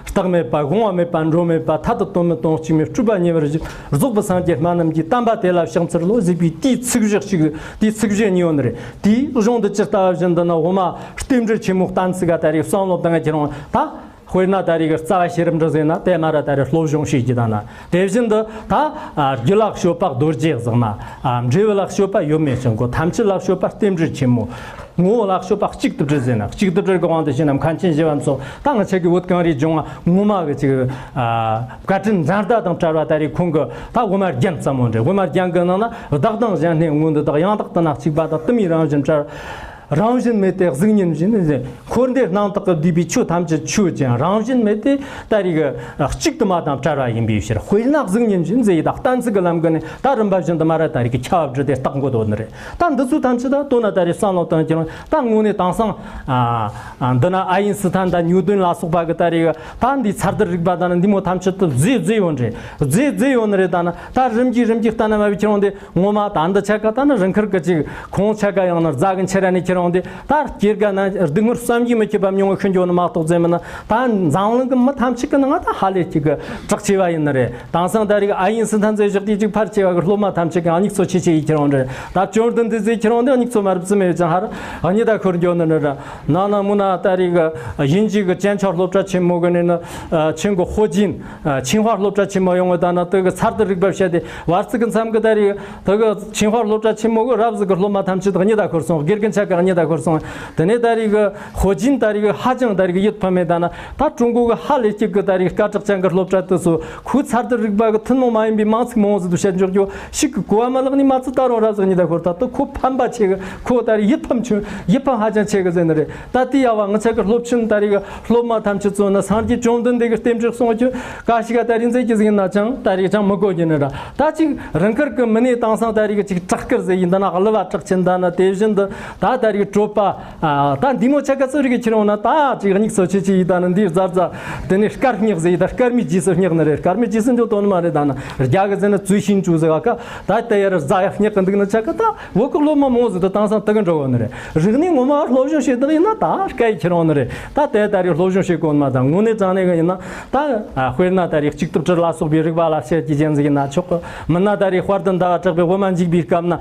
རྟག་མེད་པ། དབང་བ་མེད་པ་འགྲོ་མེད་པ། ཐ་དད་དོན་མེད་དོན་གཅིག་མེད། སྤྲོས་པ་ཉེ་བར་ཞི། རྫོགས་པའི་སངས་རྒྱས་སྨྲ་རྣམས་ཀྱིས། བསྟན་པ་དེ་ལ་ཕྱག་འཚལ་ལོ། ཟེར་བའི་དེའི་ཚིག་བཞག་ཅིག་དེའི་ཚིག་བཞག་གཉིས་ཡོད་ནི་རེད། དེའི་གཞུང་དུ་ཇི་ལྟ་བ་བཞིན་དུ་ན་དབུ་མ་རྟེན་འབྲེལ་ཆེན་མོ་བསྟན་ཚིག་ག་ད་རེས་བསམ་བློ་བཏང་ཁྱེར་འོང་ད། དཔེར་ན་ད་རེས་ཀྱི་རྩ་བ་ཤེས་རབ་འདྲ་ཟེར་ན་དེ་མ་ར་ད་རེས་སློབ་སྦྱོང་བྱེད་ཀྱི་ད་ན། དེ་བཞིན་དུ་ད་ཨ་རྒྱུ་ལ་སྤྱོད་པ་རྡོ་རྗེ་གཟེགས་མ། ཨ་འབྲས་བུ་ལ་སྤྱོད་པ་ཡོད་མེད་ཅིང་གོ། ཐམས་ཅད་ལ་སྤྱོད་པ་རྟེན་འབྲེལ་ཆེན་མོ། ངོ་བོ་ལ་སྤྱོད་པ་གཅིག་ཏུ་དྲིལ་ཟེར་ན། གཅིག་ཏུ་དྲིལ་གྱི་དབང་དུ་བྱས་ན་མཁན་ཆེན་ཞི་བ་འཚོ་ད་ང་ཆ་གི་བོད་གངས་རིའི་ལྗོངས་ངོ་མ་གི་ཅིག་ཨ་བཀའ་དྲིན་འཛིན་གྲྭ་དང་བྲལ་བ་ད་རེས་ཁོང་གི་ད་དབུ་མ་རྒྱན་ཙམ་མོ་འདྲ། དབུ་མ་རྒྱན་གྱི་ནང་ན་བདག་དང་གཞན་གནས་མངོན་འདི་དག། ཡང་དག་དེ་ན་གཅིག་པ་དང་དུ་མའི་རང་བཞིན་བྲལ། རང་བཞིན་མེད་དེ་གཟུགས་བརྙན་བཞིན། འཁོར་འདས་སྣང་དག་གི་བསྡུས་པའི་ཆོས་ཐམས་ཅད་ཆོས་ཅན། རང་བཞིན་མེད་དེ་ད་རེས་ཀྱི་གཅིག་ཏུ་མ་དང་བྲལ་བ་ཡིན་པའི་ཕྱིར། དཔེར་ན་གཟུགས་བརྙན་བཞིན་ཟེར་ཡི་ད་གཏན་ཚིགས་ཀྱི་ལམ་གྱི་ནི་ད་རིམ་པ་བཞིན་དུ་མ་ར་ད་རེས་ཀྱི་ཁྱབ་པ་བསྒྲུབས་ཏེ་བརྟག་འགོད་འདོད་ནི་རེད། ད་འདི་ཚོ་ཐམས་ཅད་ད་དོ་ན་ད་རེས་བསམ་བློ་བཏང་ཀྱང་ད་དངོས་གནས་དེང་སང་ཨ་ཨ་འདི་ན་ཨ་ཡིན་སི་ཐན་དང་ཉུ་ཏོན་ལ་སོགས་པ་གི་ད་རེས་ད་འདི་མཚར་དུ་རིག་པ་དང་ནི་འདི་མོ་ཐམས་ཅད་དུ་རྫས་རྫས་ཡོད་ནི་རེད། རྫས་རྫས་ཡོད་ནི་རེད། ད་ན་ད་རིམ་གྱིས་རིམ་གྱིས་ལྟ་ན་མ་བའི་ཁྱེར་འོང་དེ། ངོ་མ་ད་འདི་ཆ་ག་ད་ནི་རང་ཁུལ་གི་ཅིག་ཁོང་ཆ་ག་ཡང་ན་རྫ་གི་འཆི་ར་ནས་ཁྱེར་འོང་དེ། ད་སྐྱེ་རྒ་ན་སྡུག་བསྔལ་བསམ་གྱིས་མི་ཁྱབ་པ་མྱོང་བའི་ཤུན་འགྱོ་ནི་མ་གཏོགས་ཟེར་མིན་ན། ད་འཛམ་གླིང་གི་མི་ཐམས་ཅད་ཀྱི་ནང་ད་ཧ་ལས་ཅིག་གི་གྲགས་ཆེ་བ་ཡིན་ནི་རེད། དེང་སང་ད་རེས་ཨ་ཡིན་སི་ཐན་ཟེར་བཞག་དེ་ཅིག་ཕལ་ཆེ་བ་གི་སློབ་མ་ཐམས་ཅད་ཀྱང་སྙིགས་ཚོ་ཆེ་ཆེ་ཡིས་ཁྱེར་འོང་རེད། ད་བཅོམ་ལྡན་འདས་ཟེར་ཁྱེར་འོང་དེ་སྙིགས་ཚོ་མ་རབས་ཙམ་མེད་ཅང་ཧ་ར་གཉིད་ད་ཁུར་འགྱོ་ནི་རེད། ན་ན་མུ་ན་ད་རེས་གི་དབྱིན་ཇི་གི་ཅན་ཆའོ་སློབ་གྲྭ་ཆེན་མོ་གི་ནས་ནི་ཆིང་གི་ཧོ་ཅིན། ཨ་ཆིང་ཧྭ་སློབ་གྲྭ་ཆེན་མོ་ཡོང་བའི་ད་ན་དེ་གི་མཚར་དུ་རིག་པ་བཤད་དེ། བར་ཚིགས་ཀྱི་མཚམས་ཀྱི་ད་རེས་དེ་གི་ཆིང་ཧྭ་སློབ་གྲྭ་ཆེན་མོ་གི་རབ་ཟིག་གི་སློབ་མ་ཐམས་ཅད་དག་གཉིད་ད་ཁུར་སོང་། དགེ་རྒན་ཆ་ག་གཉིད་ད་ཁུར་སོང་། དེ་ནས་ད་རེས་གི་ཧོ་ཅིན་ད་རེས་གི་ཧ་ཅང་ད་རེས་གི་ཡིད་ཕམ་མེད་ད་ན། ད་ཀྲུང་གོ་གི་ཧ་ལས་སྐྱིད་གི་ད་རེས་སྐད་གྲགས་ཅན་གི་སློབ་གྲྭ་དེ་ཚོ་ཁོའི་མཚར་དུ་རིག་པ་གི་ཐུན་མོང་མ་ཡིན་པའི་མིང་ཚིག་མང་བོ་ཟིག་ཏུ་བཤད་འཇོག་རྒྱུ་ཞིག་གི་གོ་བ་མ་ལག་ནས་མ་ཚུད་ད་རུང་རབ་ཟིག་གཉིད་ད་ཁུར། ད་དེ་ཁོ་ཕམ་པ་ཆེ་གི། ཁོ་ད་རེས་ཡིད་ཕམ་ཆེ། ཡིད་ཕམ་ཧ་ཅང་ཆེ་གི་ཟེར་ནི་རེད། ད་དེ་ཡ་བ་ང་ཆ་གི་སློབ་ཆེན་ད་རེས་གི་སློབ་མ་ཐམས་ཅད་ཚོ་ནི་སངས་རྒྱས་བཅོམ་ལྡན་འདས་ཀྱི་རྟེན་འབྲེལ་གསུང་རྒྱུ་ག་ཞིག་ག་ད་རེས་མཛད་ཀྱི་ཟིག་ཡིན་ན་ཅང་ད་རེས་ཅང་མི་གོ་རྒྱུ་ནི་ར། ད་ཅིག་རང་ཁུལ་གི་མི་སྣས་དེང་སང་ད་རེས་གི་ཅིག་དྲག་སྐུལ་ཟེར་ཡིན་ད་ན་གླུ་བ་གྲགས་ཆེན་ད་ན་དེ་བཞིན་དུ་ད་ད་ གི་གྲོད་པ། ཨ། ད་འདི་མོ་ཆ་ག་ཚོད་རིག་གི་ཁྱེར་འོང་ན། ད་ཅིག་སྙིགས་སོ་ཆེ་ཆེ་ཡིས་ད་ནི་འདི་ཟ་ཟ། དེ་ནས་སྐར་སྙེག་ཟེར་ཡིས་ད་སྐར་མའི་རྗེས་སུ་སྙེག་ནི་རེད། སྐར་མའི་རྗེས་སུ་འཇོག་དོན་ནི་མ་རེད། ད་ནི་རྒྱ་གི་ཟེར་ན་ཙུའུ་ཤིན་ཅུ་ཟེར་ག་ད་ད་ཡར་ཟ་ཡ་སྙེག་གི་འདུག་ནི་ཆ་ག་ད་བོད་གི་སློབ་མ་མང་ཟིག་ད་དེང་སང་དེ་གི་འགྲོ་གོ་ནི་རེད། རིག་གནས་ངོ་མ་སློབ་སྦྱོང་བྱེད་དག་ཡིན་ན་ད་སྐད་ཡིག་ཁྱེར་འོང་ནི་རེད། ད་དེ་ད་རེས་སློབ་སྦྱོང་བྱེད་གོ་ནི་མ། ད་དངོས་གནས་དྲང་གནས་གི་ཡིན་ན་ད། ཨ། དཔེར་ན་ད་རེས་གཅིག་ཏུ་བྲི་ལ་སོགས་པའི་རིག་པ་ལ་བཤད་རྒྱུ་ཅན་ཟིག་ཡིན་ན་ཆོག་གི། མིན་ན་ད་རེས་དཔལ་ལྡན་ཟླ་བ་གྲགས་པའི་དབུ་མ་འཇུག་པའི་སྐབས་ན།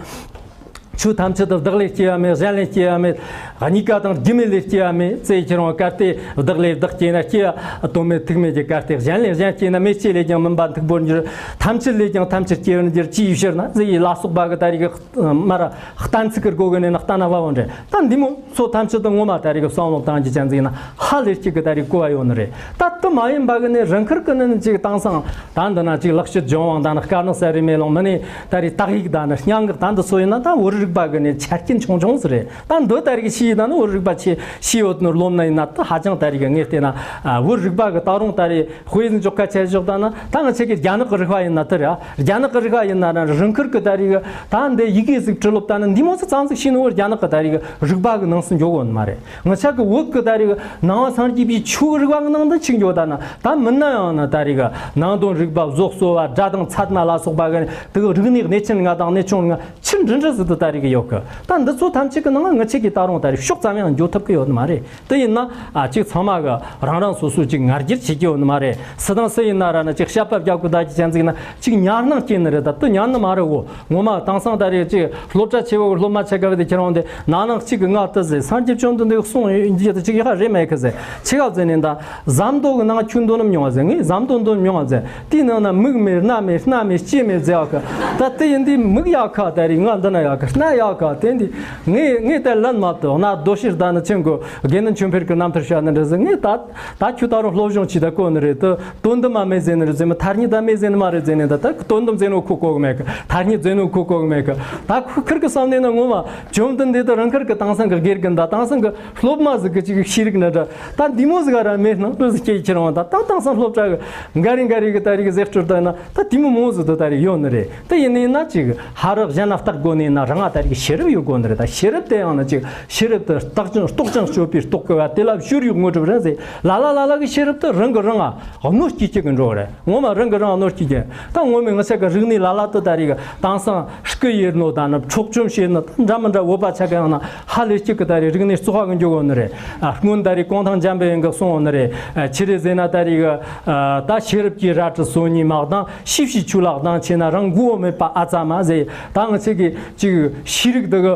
ཆོས་ཐམས་ཅད་དུ་བདག་ལས་སྐྱེ་བ་མེད། གཞན་ལས་སྐྱེ་བ་མེད། གཉིས་ཀ་དང་རྒྱུ་མེད་ལས་སྐྱེ་བ་མེད་ཟེར་ཁྱེར་འོང་། གལ་ཏེ་བདག་ལས་བདག་སྐྱེས་ན། སྐྱེ་བ་དོན་མེད་ཐུག་མེད་ཀྱི་གལ་ཏེ། གཞན་ལས་གཞན་སྐྱེས་ན། མེ་ལྕེ་ལས་ཀྱང་མུན་པ་འཐིབས་པར་འགྱུར། ཐམས་ཅད་ལས་ཀྱང་ཐམས་ཅད་སྐྱེ་བར་འགྱུར། ཅི་ཡིས་ཕྱིར་ན་ཟེར་ཡི་ལ་སོགས་པ་གི་ད་རེས་གི་མར་གཏན་ཚིགས་ཀྱི་སྒོ་གི་ནས་ནི་བསྟན་ན་བ་བོ་འདྲ། ད་འདི་མོ་ཚོ་ཐམས་ཅད་དུ་ངོ་མ་ད་རེས་གི་བསམ་བློ་བཏང་རྒྱུ་ཅན་ཟིག་ཡིན་ན་ཧ་ལས་གཅིག་གི་ད་རེས་གོ་བ་ཡོད་ནི་རེད། ད་དེ་མ་ཡིན་པ་གི་ནས་རང་ཁུར་གི་ནི་ཅིག་དེང་སང་ད་འདི་ན་ཅིག་ལེགས་བཤད་ལྗོན་དབང་དང་ནི་དཀར་ནག་གསལ་རི་མེ་ལོང་། མིན་ནས་ད་རེས་དག་ཡིག་དང་ནི་སྙན་ངག་ད་འདི་ཚོ་ཡིན་ན་ད་བོད་རིག་པ་གི་ནས་ཆ་རྐྱེན་ཆུང་ཆུང་ཟིག་རེད། ད་འདི་ད་རེས་གི་ཤེས་ཡིན་ན་ནི་བོད་རིག་པ་ཆེ་ཤེས་ཡོད་ནི་རློམ་ན་ཡིན་ན། ད་ཧ་ཅང་ད་རེས་གི་ངས་བལྟས་ན། ཨ། བོད་རིག་པ་གི་ད་རུང་ད་རེས་དཔེ་འཇོག་ཁ་ཆད་བཞག་ད་ན། ད་ང་ཆེ་གི་རྒྱ་ནག་གི་རིག་པ་ཡིན་ན་དེ་རེད། ཨ། རྒྱ་ནག་གི་རིག་པ་ཡིན་ན་རང་རང་ཁུར་གི་ད་རེས་གི་ད་འདི་ཡི་གེ་ཟིག་བྲི་ལོབ་ད་ན་འདི་མོ་ཟིག་ཙམ་ཟིག་ཤེས་ནི་བོ་རྒྱ་ནག་གི་ད་རེས་གི་རིག་པ་གི་ནང་སུ་འཇོག་གོ་ནི་མ་རེད། ང་ཆ་གི་བོད་གི་ད་རེས་གི་ནང་པ་སངས་རྒྱས་པའི་ཆོས་གི་རིག་པ་གི་ནང་དུ་ཅིག་འཇོག་ད་ན། ད་མིན་ན་ཡང་ན་ད་རེས་གི་ནང་དོན་རིག་པ། བཟོ་གསོ་བ། སྒྲ་དང་ཚད་མ་ལ་སོགས་པ་གི་དེ་གི་རིག་གནས་གནས་ཆེན་ལྔ་དང་གནས་ཆུང་ལྔ་ཆི་འདྲ་འདྲ་ཟིག་ཏུ་ད་རེས་གི་ཡོད་གི། ད་འདི་ཚོ་ཐམས་ཅད་གི་ནང་ང་ཆེ་གི་ད་རུང་ད་རེས་ཤོག་ཙམ་ཡང་འཇོག་ཐུབ་གི་ཡོད་ནི་མ་རེད། དེ་ཡིན་ན། ཨ། ཅིག་ཚང་མ་གི་རང་རང་སོ་སོ་ཅིག་ང་རྒྱལ་བྱེད་ཀྱི་ཡོད་ནི་མ་རེད། སུ་དང་སུ་ཡིན་ན་ར་ནི་ཅིག་བཤད་པ་རྒྱག་གི་ད་ཅི་ཅན་ཟིག་ན་ཅིག་ཉར་སྣང་སྐྱེ་ནི་རེད། ད་དེ་ཉན་ནི་མ་རེད་འོ། ངོ་མ་དེང་སང་ད་རེས་ཅིག་སློབ་གྲྭ་ཆེ་བོ་གི་སློབ་མ་ཆ་ག་བ་དེ་ཁྱེད་རང་དེ་ན་ནང་གཅིག་གི་ངག་ཏུ་ཟེར། སངས་རྒྱས་བཅོམ་ལྡན་འདས་གསུང་ཡོད་རྒྱུ་དེ་ཅིག་ཡག་རེད་མེད་གི་ཟེར། ཆི་ག་ཟེར་ནས་ད་ཟམ་དོ་གི་ནང་ཁྱོད་འདོན་ནམ་མྱོང་བ་ཟེར། ངས་ཟམ་དོ་འདོན་མྱོང་བ་ཟེར། དེའི་ནང་ན་མིག་མེད། སྣ་མེད། སྣ་མེད། ལྕེ་མེད་ཟེར་བ་གི། ད་དེ་ཡིན་དུས་མིག་ཡག་ག་ད་རེས་ང་འདི་ན་ཡག་གི། སྣ་ཡག་ག། དེ་འདི་ངས་ངས་ད་ལན་མ་ཏོ་ན་རྡོ་ཤེར་ད་ནི་ཆེན་གོ་དགེ་འདུན་ཆོས་འཕེལ་གི་རྣམ་ཐར་བཤད་ནི་འདྲ་ཟེར། ངས་ད་ད་ཁྱོད་ད་རུང་སློབ་སྦྱོང་བྱས་ད་གོ་ནི་རེད། དེ་དོན་དུ་མ་མེད་ཟེར་ནི་རེད་ཟེར། མི་ཐར་ཉིད་ད་མེད་ཟེར་ནི་མ་རེད་ཟེར་ནི། ད་ད་དོན་དུ་ཟེར་ནོ་ཁོ་གོ་གི་མེད་གི། ཐར་ཉིད་ཟེར་ནོ་ཁོ་གོ་གི་མེད་གི། ད་ཁོ་ཁུར་གི་བསམ་ནས་ན་ངོ་མ་བཅོམ་ལྡན་འདས་དེ་རང་ཁུར་གི་དེང་སང་གི་དགེ་རྒན་ད་དེང་སང་གི་སློབ་མ་ཟིག་གི་ཅིག་ཤེས་རིག་ན་འདྲ། ད་འདི་མོ་ཟིག་ག་ར་མེད་སྣང་དུ་ཟིག་སྐྱེ་ཁྱེར་འོང་། ད་ད་དེང་སང་སློབ་གྲྭ་གི་འགའ་རེ་འགའ་རེ་གི་ད་རེས་གི་ཟེར་སྤྲོད་ད་ན་ད་དེ་མོ་མོ་ཟིག་ཏུ་ད་རེས་ཡོད་ནི་རེད། དེ་ཡིན་ནི་ན་ཅིག་ཧ་རག་གཞན་ན་བརྟག་དགོས་ནི་ན་རང་ང་ད་རེས་གི་ཤེས་རབ་ཡོད་དགོས་ནི་རེད། ད་ཤེས་རབ་དེ་ཡང་ན་ཅིག་ཤེས་རབ་དེ་རྟོག་ཅིང་རྟོག་ཅིང་སྤྱོད་པའི་རྟོག་གི་བ། དེ་ལ་སྤྱོད་ཡུལ་དངོས་གྲུབ་རེད་ཟེར། ལ་ལ་ལ་ལ་གི་ཤེས་རབ་དེ་རང་གི་རང་ང་གནོད་སྐྱེལ་སྐྱེལ་གི་འགྲོ་བ་རེད། ངོ་མ་རང་གི་རང་གནོད་སྐྱེལ་གྱི། ད་ངོ་མའི་ང་ཆ་ག་རིག་གནས་ལ་ལ་དུ་ད་རེས་གི་དེང་སང་སྐུ་ཡེར་ནོ་ད་ནི་འཕྲོག་བཅོམ་བྱེད་ནི་ད་འདྲ་མི་འདྲ་བོད་པ་ཆ་ག་ཡང་ན་ཧ་ལས་གཅིག་གི་ད་རེས་རིག་གནས་བཙོག་པ་གི་འགྱོ་གོ་ནི་རེད། ཨ། སྔོན་ད་རེས་གུང་ཐང་འཇམ་པའི་དབྱངས་གི་གསུང་བོ་ནི་རེད། ཨ། ཆི་རེད་ཟེར་ན་ད་རེས་གི། ཨ། ད་ཤེས་རབ་ཀྱི་རལ་གྲི་སོ་གཉིས་མ་གདང་། ཤེས་བྱའི་ཆོས་ལ་གདང་ཆེ་ན། རང་མགོ་བོ་མེད་པ་ཨ་ཙ་མ་ཟེར། ད་ང་ཆ་གི་ཅིག་ཤེས་རིག་འདི་གི་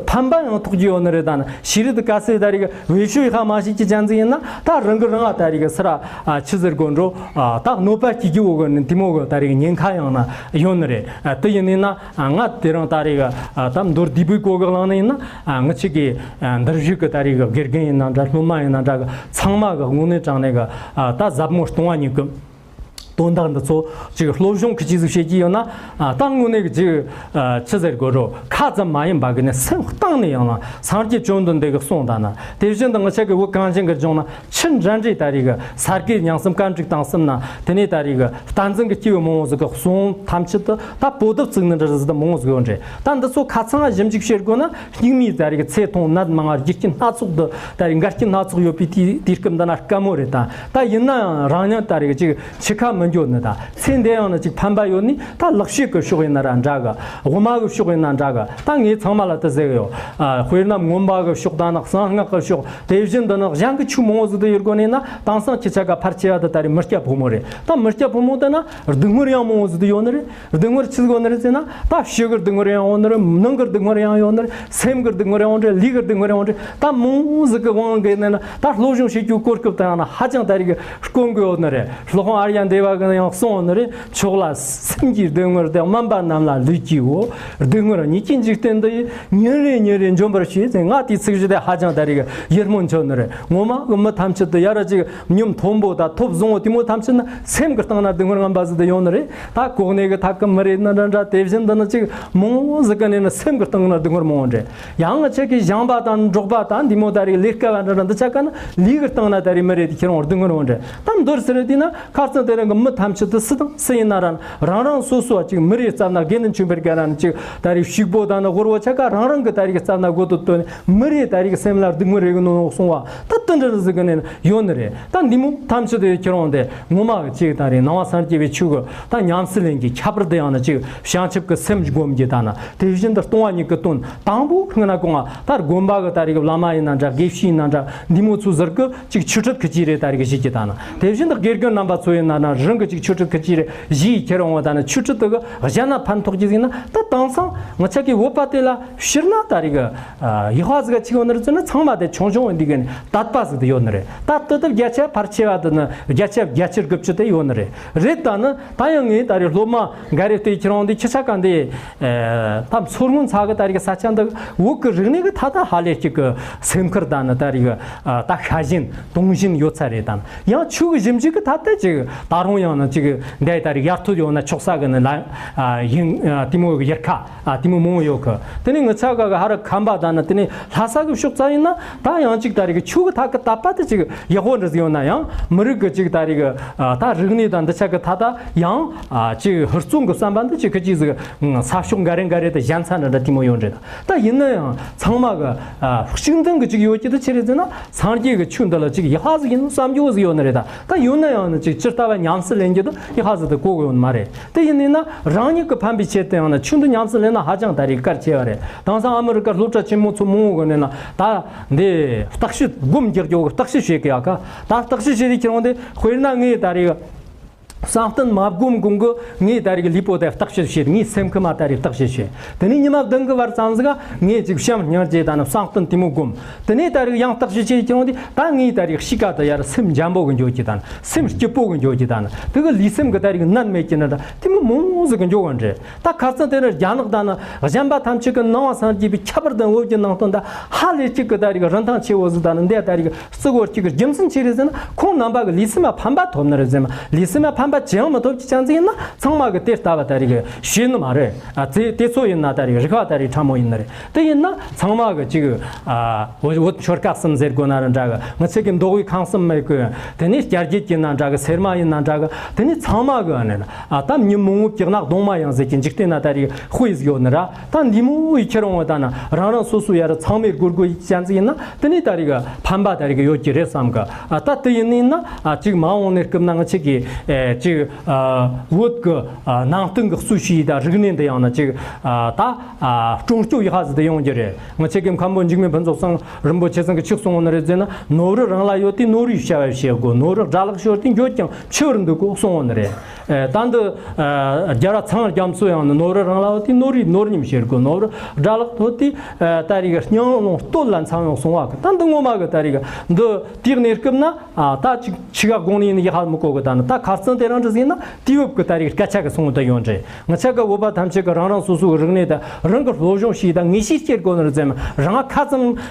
ཕན་པ་ཡང་ཐོགས་རྒྱུ་ཡོད་ནི་རེད། ད་ནི་ཤེས་རིག་འདི་ག་ཚད་ད་རེས་གི་འོས་ཤོས་ཧ་མ་ཤེས་ཀྱི་ཅན་ཟིག་ཡིན་ན་ད་རང་གི་རང་ང་ད་རེས་གི་སི་ར། ཨ། ཆི་ཟེར་དགོས་འགྲོ། ཨ། ད་གནོད་པ་སྐྱེལ་རྒྱུ་བོ་གི་ནི་དེ་མོ་གི་ད་རེས་གི་ཉེན་ཁ་ཡང་ན་ཡོད་ནི་རེད། ཨ། དེ་ཡིན་ནི་ན། ཨ། ང་དེ་རིང་ད་རེས་གི། ཨ། ད་མདོར་བསྡུས་པའི་སྐོར་གི་གླེང་ནི་ཡིན་ན། ཨ། ང་ཆ་གི། ཨ། འདིར་བཞུགས་གི་ད་རེས་གི་དགེ་རྒན་ཡིན་ན་འདྲ། སློབ་མ་ཡིན་ན་འདྲ་གི། ཚང་མ་གི་དངོས་གནས་དྲང་གནས་གི། ཨ། ད་ཟབ་མོ་སྟོང་བ་ཉིད་གི་དོན་དག་འདི་ཚོ་ཅིག་སློབ་སྦྱོང་གི་ཅིག་ཟིག་བྱེད་ཀྱི་ཡོད་ན། ཨ། ད་དངོས་གནས་གི་ཅིག་ཨ། ཆི་ཟེར་དགོས་རོ། ཁ་ཙམ་མ་ཡིན་པ་གི་ནི་སེམས་གཏིང་ནས་ཡང་ན་སངས་རྒྱས་བཅོམ་ལྡན་འདས་གི་གསུང་དང་ན། དེ་བཞིན་དུ་ང་ཆ་གི་བོད་གངས་ཅན་གི་ལྗོངས་ན་ཆི་འདྲ་འདྲའི་ད་རེས་གི་ས་དགེ་རྙིང་གསུམ་ཀ་འགྲིག་དང་གསུམ་ན། དེ་ནས་ད་རེས་གི་བསྟན་འཛིན་གི་སྐྱེས་བུ་མང་བོ་ཟིག་གི་གསུང་ཐམས་ཅད་དུ་ད་པོ་ཏི་བཙུགས་ནི་འདྲ་ཟིག་ད་མང་བོ་ཟིག་ཡོད་འདྲ། ད་འདི་ཚོ་ཁ་ཚང་ཞིབ་འཇུག་བྱེད་དགོས་ན། སྙིགས་མའི་ད་རེས་ཚེ་ཐུང་ནད་མང་བ། རྒྱུ་རྐྱེན་སྣ་ཚོགས་འདི་ད་རེས་འགལ་རྐྱེན་སྣ་ཚོགས་ཡོད་པའི་དུས་དུས་སྐབས་འདི་ན་དཀའ་མོ་རེད། ད་ད་ཡིན་ན་ཡང་རང་ཉིད་ད་རེས་ཅིག་འཆི་ཁ་མི་འགྱོ་ནི། ད་ཚེ་འདི་ཡང་ན་ཅིག་ཕན་པ་ཡོད་ནི། ད་ལེགས་བཤད་ཀྱི་ཕྱོགས་ཡིན་ན་ར་འདྲ་གི། དབུ་མ་གི་ཕྱོགས་ཡིན་ན་འདྲ་གི། ད་ངས་ཚང་མ་ལ་དེ་ཟེར་གི་ཡོད། ཨ། དཔེར་ན་མངོན་པ་གི་ཕྱོགས་དང་ན་གསང་སྔགས་ཀྱི་ཕྱོགས། དེ་བཞིན་དུ་ན་གཞན་གྱི་ཆོས་མང་བོ་ཟིག་ཏུ་ཡོད་དགོས་ནི་ན། དེང་སང་ཁྱེད་ཆ་ག་ཕལ་ཆེ་བ་དེ་ད་རེས་མི་སྐྱ་ཕོ་མོ་རེད། ད་མི་སྐྱ་ཕོ་མོ་དེ་ན་སྡུག་བསྔལ་ཡང་མང་བོ་ཟིག་ཏུ་ཡོད་ནི་རེད། སྡུག་བསྔལ་ཆི་ཟིག་ཡོད་ནི་རེད་ཟེར་ན། ད་ཕྱི་གི་སྡུག་བསྔལ་ཡང་ཡོད་ནི་རེད། ནང་གི་སྡུག་བསྔལ་ཡང་ཡོད་ནི་རེད། སེམས་གི་སྡུག་བསྔལ་ཡང་རེད། ལུས་གི་སྡུག་བསྔལ་ཡང་རེད། ད་མང་ཟིག་གི་དབང་གིས་ནི་ན། ད་སློབ་སྦྱོང་བྱེད་རྒྱུའི་གོ་སྐབས་དེ་ཡང་ན་ཧ་ཅང་ད་རེས་གི་དཀོན་གི་ཡོད་ནི་རེད། སློབ་དཔོན་ཨཱརྱ་དེ་བ་གིས་ཡང་གསུངས་ཡོད་ནི་རེད། མཆོག་ལ་སེམས་ཀྱི་སྡུག་བསྔལ་དེ། དམན་པ་རྣམས་ལ་ལུས་ཀྱི་འོ། སྡུག་བསྔལ་ཉིད་ཀྱི་འཇིག་རྟེན་འདི། ཉིན་རེ་ཉིན་རེ་འཇོམས་པར་བྱེད་ཟེར། ང་དེའི་ཚིག་གཞི་དེ་ཧ་ཅང་ད་རེས་གི་ཡིད་སྨོན་འཆོར་ནི་རེད། ངོ་མ་གི་མི་ཐམས་ཅད་དུ་ཡ་ར་ཅིག་ཉམ་མཐོན་པོ་དང་ཐོབ་བཟང་བོ་དེ་མོ་ཐམས་ཅད་ན་སེམས་ཀྱི་སྟེང་ན་སྡུག་བསྔལ་ངན་པ་ཟིག་དེ་ཡོང་ནི་རེད། ད་གོ་གནས་ཀྱི་ཐད་ཀྱི་མི་རེད་ན་འདྲ་འདྲ། དེ་བཞིན་དུ་ནི་ཅིག་མང་ཟིག་གི་ནས་ནི་སེམས་ཀྱི་སྟེང་ན་སྡུག་བསྔལ་མང་བོ་འདྲ། ཡང་ང་ཆ་གི་སྦྱངས་པ་དང་འབྲོག་པ་དང་འདི་མོ་ད་རེས་ལས་དཀའ་བ་འདྲ་འདྲ་འདི་ཆ་ག་ན་ལུས་ཀྱི་སྟེང་ན་ད་རེས་མི་རེད། དེ་ཁྱེད་རང་སྡུག་བསྔལ་མང་བོ་འདྲ། ད་མདོར་ཟེར་དུས་ན་ཁ་རྩང་དེ་རིང་གི་མི། ཐམས་ཅད་དུ་སུ་དང་སུ་ཡིན་ན་ར་རང་རང་སོ་སོ་ཅིག་མི་རེ་བསམ་ན། དགེ་འདུན་ཆོས་འཕེལ་གྱིས་ར་ཅིག་ད་རེས་ཕྱུག་པོ་དང་ནི་དབུལ་བོ་ཆ་ག་རང་རང་གི་ད་རེས་བསམ་ན་གོ་དུ་བཏོན། མི་རེ་ད་རེས་སེམས་ལ་སྡུག་བསྔལ་རེ་གི་ནོ་སོང་བ་ད་དུ་འདྲ་ཟིག་གི་ནས་ཡོད་ནི་རེད། ད་འདི་མོ་ཐམས་ཅད་དུ་ཁྱེད་རང་དེ་ངོ་མ་གི་ཅིག་ད་རེས་ནང་པ་སངས་རྒྱས་པའི་ཆོས་གི་ད་ཉམས་སུ་ལེན་གྱི་ཁྱད་པར་དུ་ཡང་ན་ཅིག་བྱང་ཆུབ་ཀྱི་སེམས་སྒོམ་གྱི་ད་ན་དེ་བཞིན་དུ་སྟོང་པ་ཉིད་ཀྱི་དོན། དང་པོ་སྔ་ན་གོང་ང་ད་དགོན་པ་གི་ད་རེས་གི་བླ་མ་ཡིན་ན་འདྲ། དགེ་བཤེས་ཡིན་ན་འདྲ། འདི་མོ་ཚོ་ཟུར་གི་ཅིག་ཆོས་ཁྲིད་ཁི་ཅི་རེ་ད་རེས་གི་བྱེད་ཀྱི་ད་ན། དེ་བཞིན་དུ་དགེ་རྒན་རྣམ་པ་ཚོ་ཡིན་ན་ན་རང་གི་ཅིག་ཆོས་ཁྲིད་ཁི་ཅི་རེ་བཞེས་ཁྱེར་འོང་བ་ད་ན་ཆོས་ཁྲིད་དུ་གི་གཞན་ན་ཕན་ཐོགས་ཀྱི་ཟིག་ན། ད་དེང་སང་ང་ཆ་གི་བོད་པ་དེ་ལ་ཕྱིར་ན་ད་རེས་གི་ཡག་པ་ཟིག་ག་ཅིག་ཡོད་ནི་རེད་ཟེར་ན། ཚང་མ་དེ་ཆུང་ཆུང་འདི་གི་ནི་དད་པ་ཟིག་དེ་ཡོད་ནི་རེད། ད་དེ་དེ་བརྒྱ་ཆ་ཕལ་ཆེ་བ་དེ་ནི་བརྒྱ་ཆ་བརྒྱད་ཅུ་དགུ་བཅུ་དེ་ཡོད་ནི་རེད། རེད། ད་ནི་ད་ཡང་ངས་ད་རེས་སློབ་མ་འགའ་རེ་བལྟས་ཁྱེར་འོང་དུས་ཁྱེད་ཆ་ག་འདི་ད་མཚོ་སྔོན་ཚ་གི་ད་རེས་གི་ས་ཆ་འདི་བོད་གི་རིག་གནས་གི་ཐད་ད་ཧ་ལས་ཅིག་གི་སེམས་ཁུར་ད་ནི་ད་རེས་གི་ད་ཤ་ཞེན་དུང་ཞེན་ཡོད་ཚ་རེད། ད་ནི་ཡང་ཆོས་གི་ཞིབ་འཇུག་གི་ཐད་ད་ཅིག་ད་རུང་ཡང་ནི་ཅིག་འདི་ད་རེས་ཡར་ཐོན་ཡོང་ན་ཆོག་ས་གི་ནི་ལ་ཡིན་དེ་མོ་གི་ཡུལ་ཁ་དེ་མོ་མང་ཡོད་གི། དེ་ནས་ངི་ཆ་ག་གི་ཧ་ར་ཁམས་པ་ད་ནི་དེ་ནས་ལྷ་ས་གི་ཕྱོགས་ཚ་ཡིན་ན་ད་ཡང་ཅིག་ད་རེས་གི་ཆོས་གི་ཐད་གི་དད་པ་དེ་ཅིག་ཡག་པོ་འདྲ་ཟིག་ཡོད་ན་ཡང་མི་རིགས་གི་ཅིག་ད་རེས་གི་ད་རིག་གནས་དང་འདི་ཆ་གི་ཐད་ད་ཡང་ཅིག་ཧུར་བརྩོན་གི་བསམ་པ་འདི་ཅིག་གི་ཅིག་ཟིག་ས་ཕྱོགས་འགའ་རེ་འགའ་རེ་དུ་ཞན་ཚ་འདྲ་འདྲ་དེ་མོ་ཡོད་འདྲ། ད་ཡིན་ན་ཡང་ཚང་མ་གི་གཅིག་མཐུན་གི་ཅིག་ཡོད་ཀྱི་དུ་ཆི་རེད་ཟེར་ན། སངས་རྒྱས་གི་ཆོས་འདི་ལ་ཅིག་ཡག་པ་ཟིག་ཡིན་བསམ་རྒྱུ་ཟིག་ཡོད་ནི་རེད། ད་ད་ཡོད་ན་ཡང་ནི་ཅིག་ཇི་ལྟ་བ་ཉམས་སུ་ལེན་རྒྱུ་དུ་ཡག་པ་ཟིག་དུ་གོ་གི་ཡོད་ནི་མ་རེད། དེ་ཡིན་ནི་ན་རང་ཉིད་ཀྱི་ཕན་པའི་ཆེད་དུ་ཡང་ན་ཆོས་འདི་ཉམས་སུ་ལེན་ན་ཧ་ཅང་ད་རེས་གལ་ཆེ་བ་རེད། དེང་སང་ཨ་མི་རི་ཀར་སློབ་གྲྭ་ཆེན་མོ་ཚོ་མང་བོ་གི་ནི་ན་ད་འདི་བརྟག་དཔྱད་སྒོམ་རྒྱག་རྒྱུ་བརྟག་དཔྱད་བྱེད་གི་ཡག་ག་ད་བརྟག་དཔྱད་བྱེད་དུས་ཁྱེད་རང་དེ་དཔེར་ན་ངས་ད་རེས་བསམ་གཏན་མ་བསྒོམ་གོང་གི་ངས་ད་རེས་ཀྱི་ལུས་པོ་དེ་བརྟག་དཔྱད་བྱེད། ངའི་སེམས་ཁམས་མ་ད་རེས་བརྟག་དཔྱད་བྱེད། དེ་ནས་ཉི་མ་བདུན་གི་བར་ཙམ་ཟིག་ག་ངས་ཅིག་བྱམས་སྙིང་རྗེ་དང་བསམ་གཏན་དེ་མོ་བསྒོམ། དེ་ནས་ད་རེས་ཡང་བརྟག་དཔྱད་བྱེད་ཀྱང་དེ་ད་ངའི་ད་རེས་གཤིས་ཀ་དེ་ཡར་སེམས་འཇམ་པོ་གི་འགྱོ་གི་དང་སེམས་སྐྱིད་པོ་གི་འགྱོ་གི་དང་དེ་གི་ལུས་སེམས་གི་ད་རེས་ནད་མེད་ཀྱི་ན་འདྲ་དེ་མོ་མང་ཟིག་གི་འགྱོ་གི་འདྲ། ད་ཁ་སང་དེ་ནས་རྒྱ་ནག་དང་ནི་གཞན་པ་ཐམས་ཅད་ཀྱི་ནང་པ་སངས་རྒྱས་པའི་ཁྱད་པར་དུ་བོད་ཀྱི་ནང་དོན་དང་ཧ་ལས་གཅིག་གི་ད་རེས་རིན་ཐང་ཆེ་བོ་ཟིག་དང་ནི་འདི་ད་རེས་གཙུག་བོར་གཅིག་གི་རྒྱུ་མཚན་ཆི་རེད་ཟེར་ན། ཁོང་རྣམ་པ་གི་ལུས་སེམས་ལ་ཕན་པ་ཐོབ་ནི་རེད་ཟེར་མ། ལུས་སེམས་ལ་ཕན་པ་ཅི་ཡང་མི་ཐོབ་ཀྱི་ཅང་ཟིག་ཡིན་ན་ཚང་མ་གི་དེ་ལྟ་བ་ད་རེས་གི་ཤེས་ནི་མ་རེད། ཨ་དེ་དེ་ཚོ་ཡིན་ན་ད་རེས་རིག་པ་ད་རེས་ཕྲ་མོ་ཡིན་ནི་རེད། དེ་ཡིན་ན་ཚང་མ་གི་གཅིག་ཨ་བོད་བོད་ཆོལ་ཁ་གསུམ་ཟེར་དགོས་ན་ར་འདྲ་གི། ང་ཚོ་གི་མདོ་དབུས་ཁམས་གསུམ་མེད་གི། དེ་ནས་རྒྱ་རྒྱུད་ཀྱི་ན་འདྲ་གི། སེར་མ་ཡིན་ན་འདྲ་གི། དེ་ནས་ཚང་མ་གི་ཨ་ནི་ཨ་ད་མྱི་མང་བོ་གྱི་ནག་གདོང་མ་ཡང་ཟེར་གྱི་འཇིག་རྟེན་ན་ད་རེས་དཔེ་ཟིག་ཡོད་ནི་ར། ད་འདི་མོ་ཡི་ཁྱེར་འོང་བ་ད་ན་རང་རང་སོ་སོ་ཡར་ཚང་མས་སྒོར་སྒོར་ཡི་ཅན་ཟིག་ཡིན་ན་དེ་ནས་ད་རེས་གི་ཕན་པ་ད་རེས་གི་ཡོད་ཀྱི་རེད་བསམ་གི། ཨ་ད་དེ་ཡིན་ནི་ན་ཨ་ཅིག་མ་འོངས་ནས་སྐབས་ན་ང་ཆེ་གི་ཨེ་ཅིག་ཨ་བོད་གི་ཨ་ནང་བསྟན་གི་གཙོས་བྱས་ད་རིག་གནས་འདི་ཡང་ན་ཅིག་ཨ་ད་ཨ་སྲུང་སྐྱོབ་ཡག་པ་ཟིག་ཏུ་ཡོང་རྒྱུ་རེད། ང་ཆེ་གི་མཁན་པོ་འཇིགས་མེད་ཕུན་ཚོགས་སེང་རིན་པོ་ཆེ་ཚང་གི་ཆི་གསུང་བ་ནི་རེད་ཟེར་ན། ནོར་བུ་རང་ལ་ཡོད་དེ་ནོར་བུའི་བྱ་བ་བྱེད་དགོས། ནོར་བུ་དགྲ་ལག་ཤོར་དེ་འགྱོད་ཀྱང་འཆི་བར་འདུག་གོ་གསུང་བ་ནི་རེད། ཨེ་ད་འདི་ཨ་རྒྱལ་བ་ཚངས་དབྱངས་རྒྱ་མཚོ་ཡང་ནི་ནོར་བུ་རང་ལ་ཡོད་དེ་ནོར་བུའི་ནོར་ཉམས་བྱེད་དགོས། ནོར་བུ་དགྲ་ལག་ཐོབ་དེ་ཨ་ད་རེས་གི་སྙིང་རླུང་སྟོད་ལ་འཚང་ཡོང་གསུང་བ་གི། ད་འདི་ངོ་མ་གི་ད་རེས་གི་འདི་དེའི་གནས་སྐབས་ན་ཨ་ད་ཅིག་ཆི་ག་དགོངས་ནས་ཡིན་ནི་ཡག་པ་མི་གོ་གི། ད་ནི་ད་ཁ་རྩང་དེ་རང་འདྲ་ཟིན་ན་དུས་བབ་གི་ད་རེས་སྐད་ཆ་གི་གསུང་དུ་ཡོང་འདྲ། ང་ཆ་གི་བོད་པ་ཐམས་ཅད་གི་རང་རང་སོ་སོ་གི་རིག་གནས་དང་རང་གི་སློབ་སྦྱོང་བྱས་དང་ངེས་ཤེས་སྐྱེ་དགོས་ནི་རེད་ཟེར་ན། རང་ཁ་ཙམ་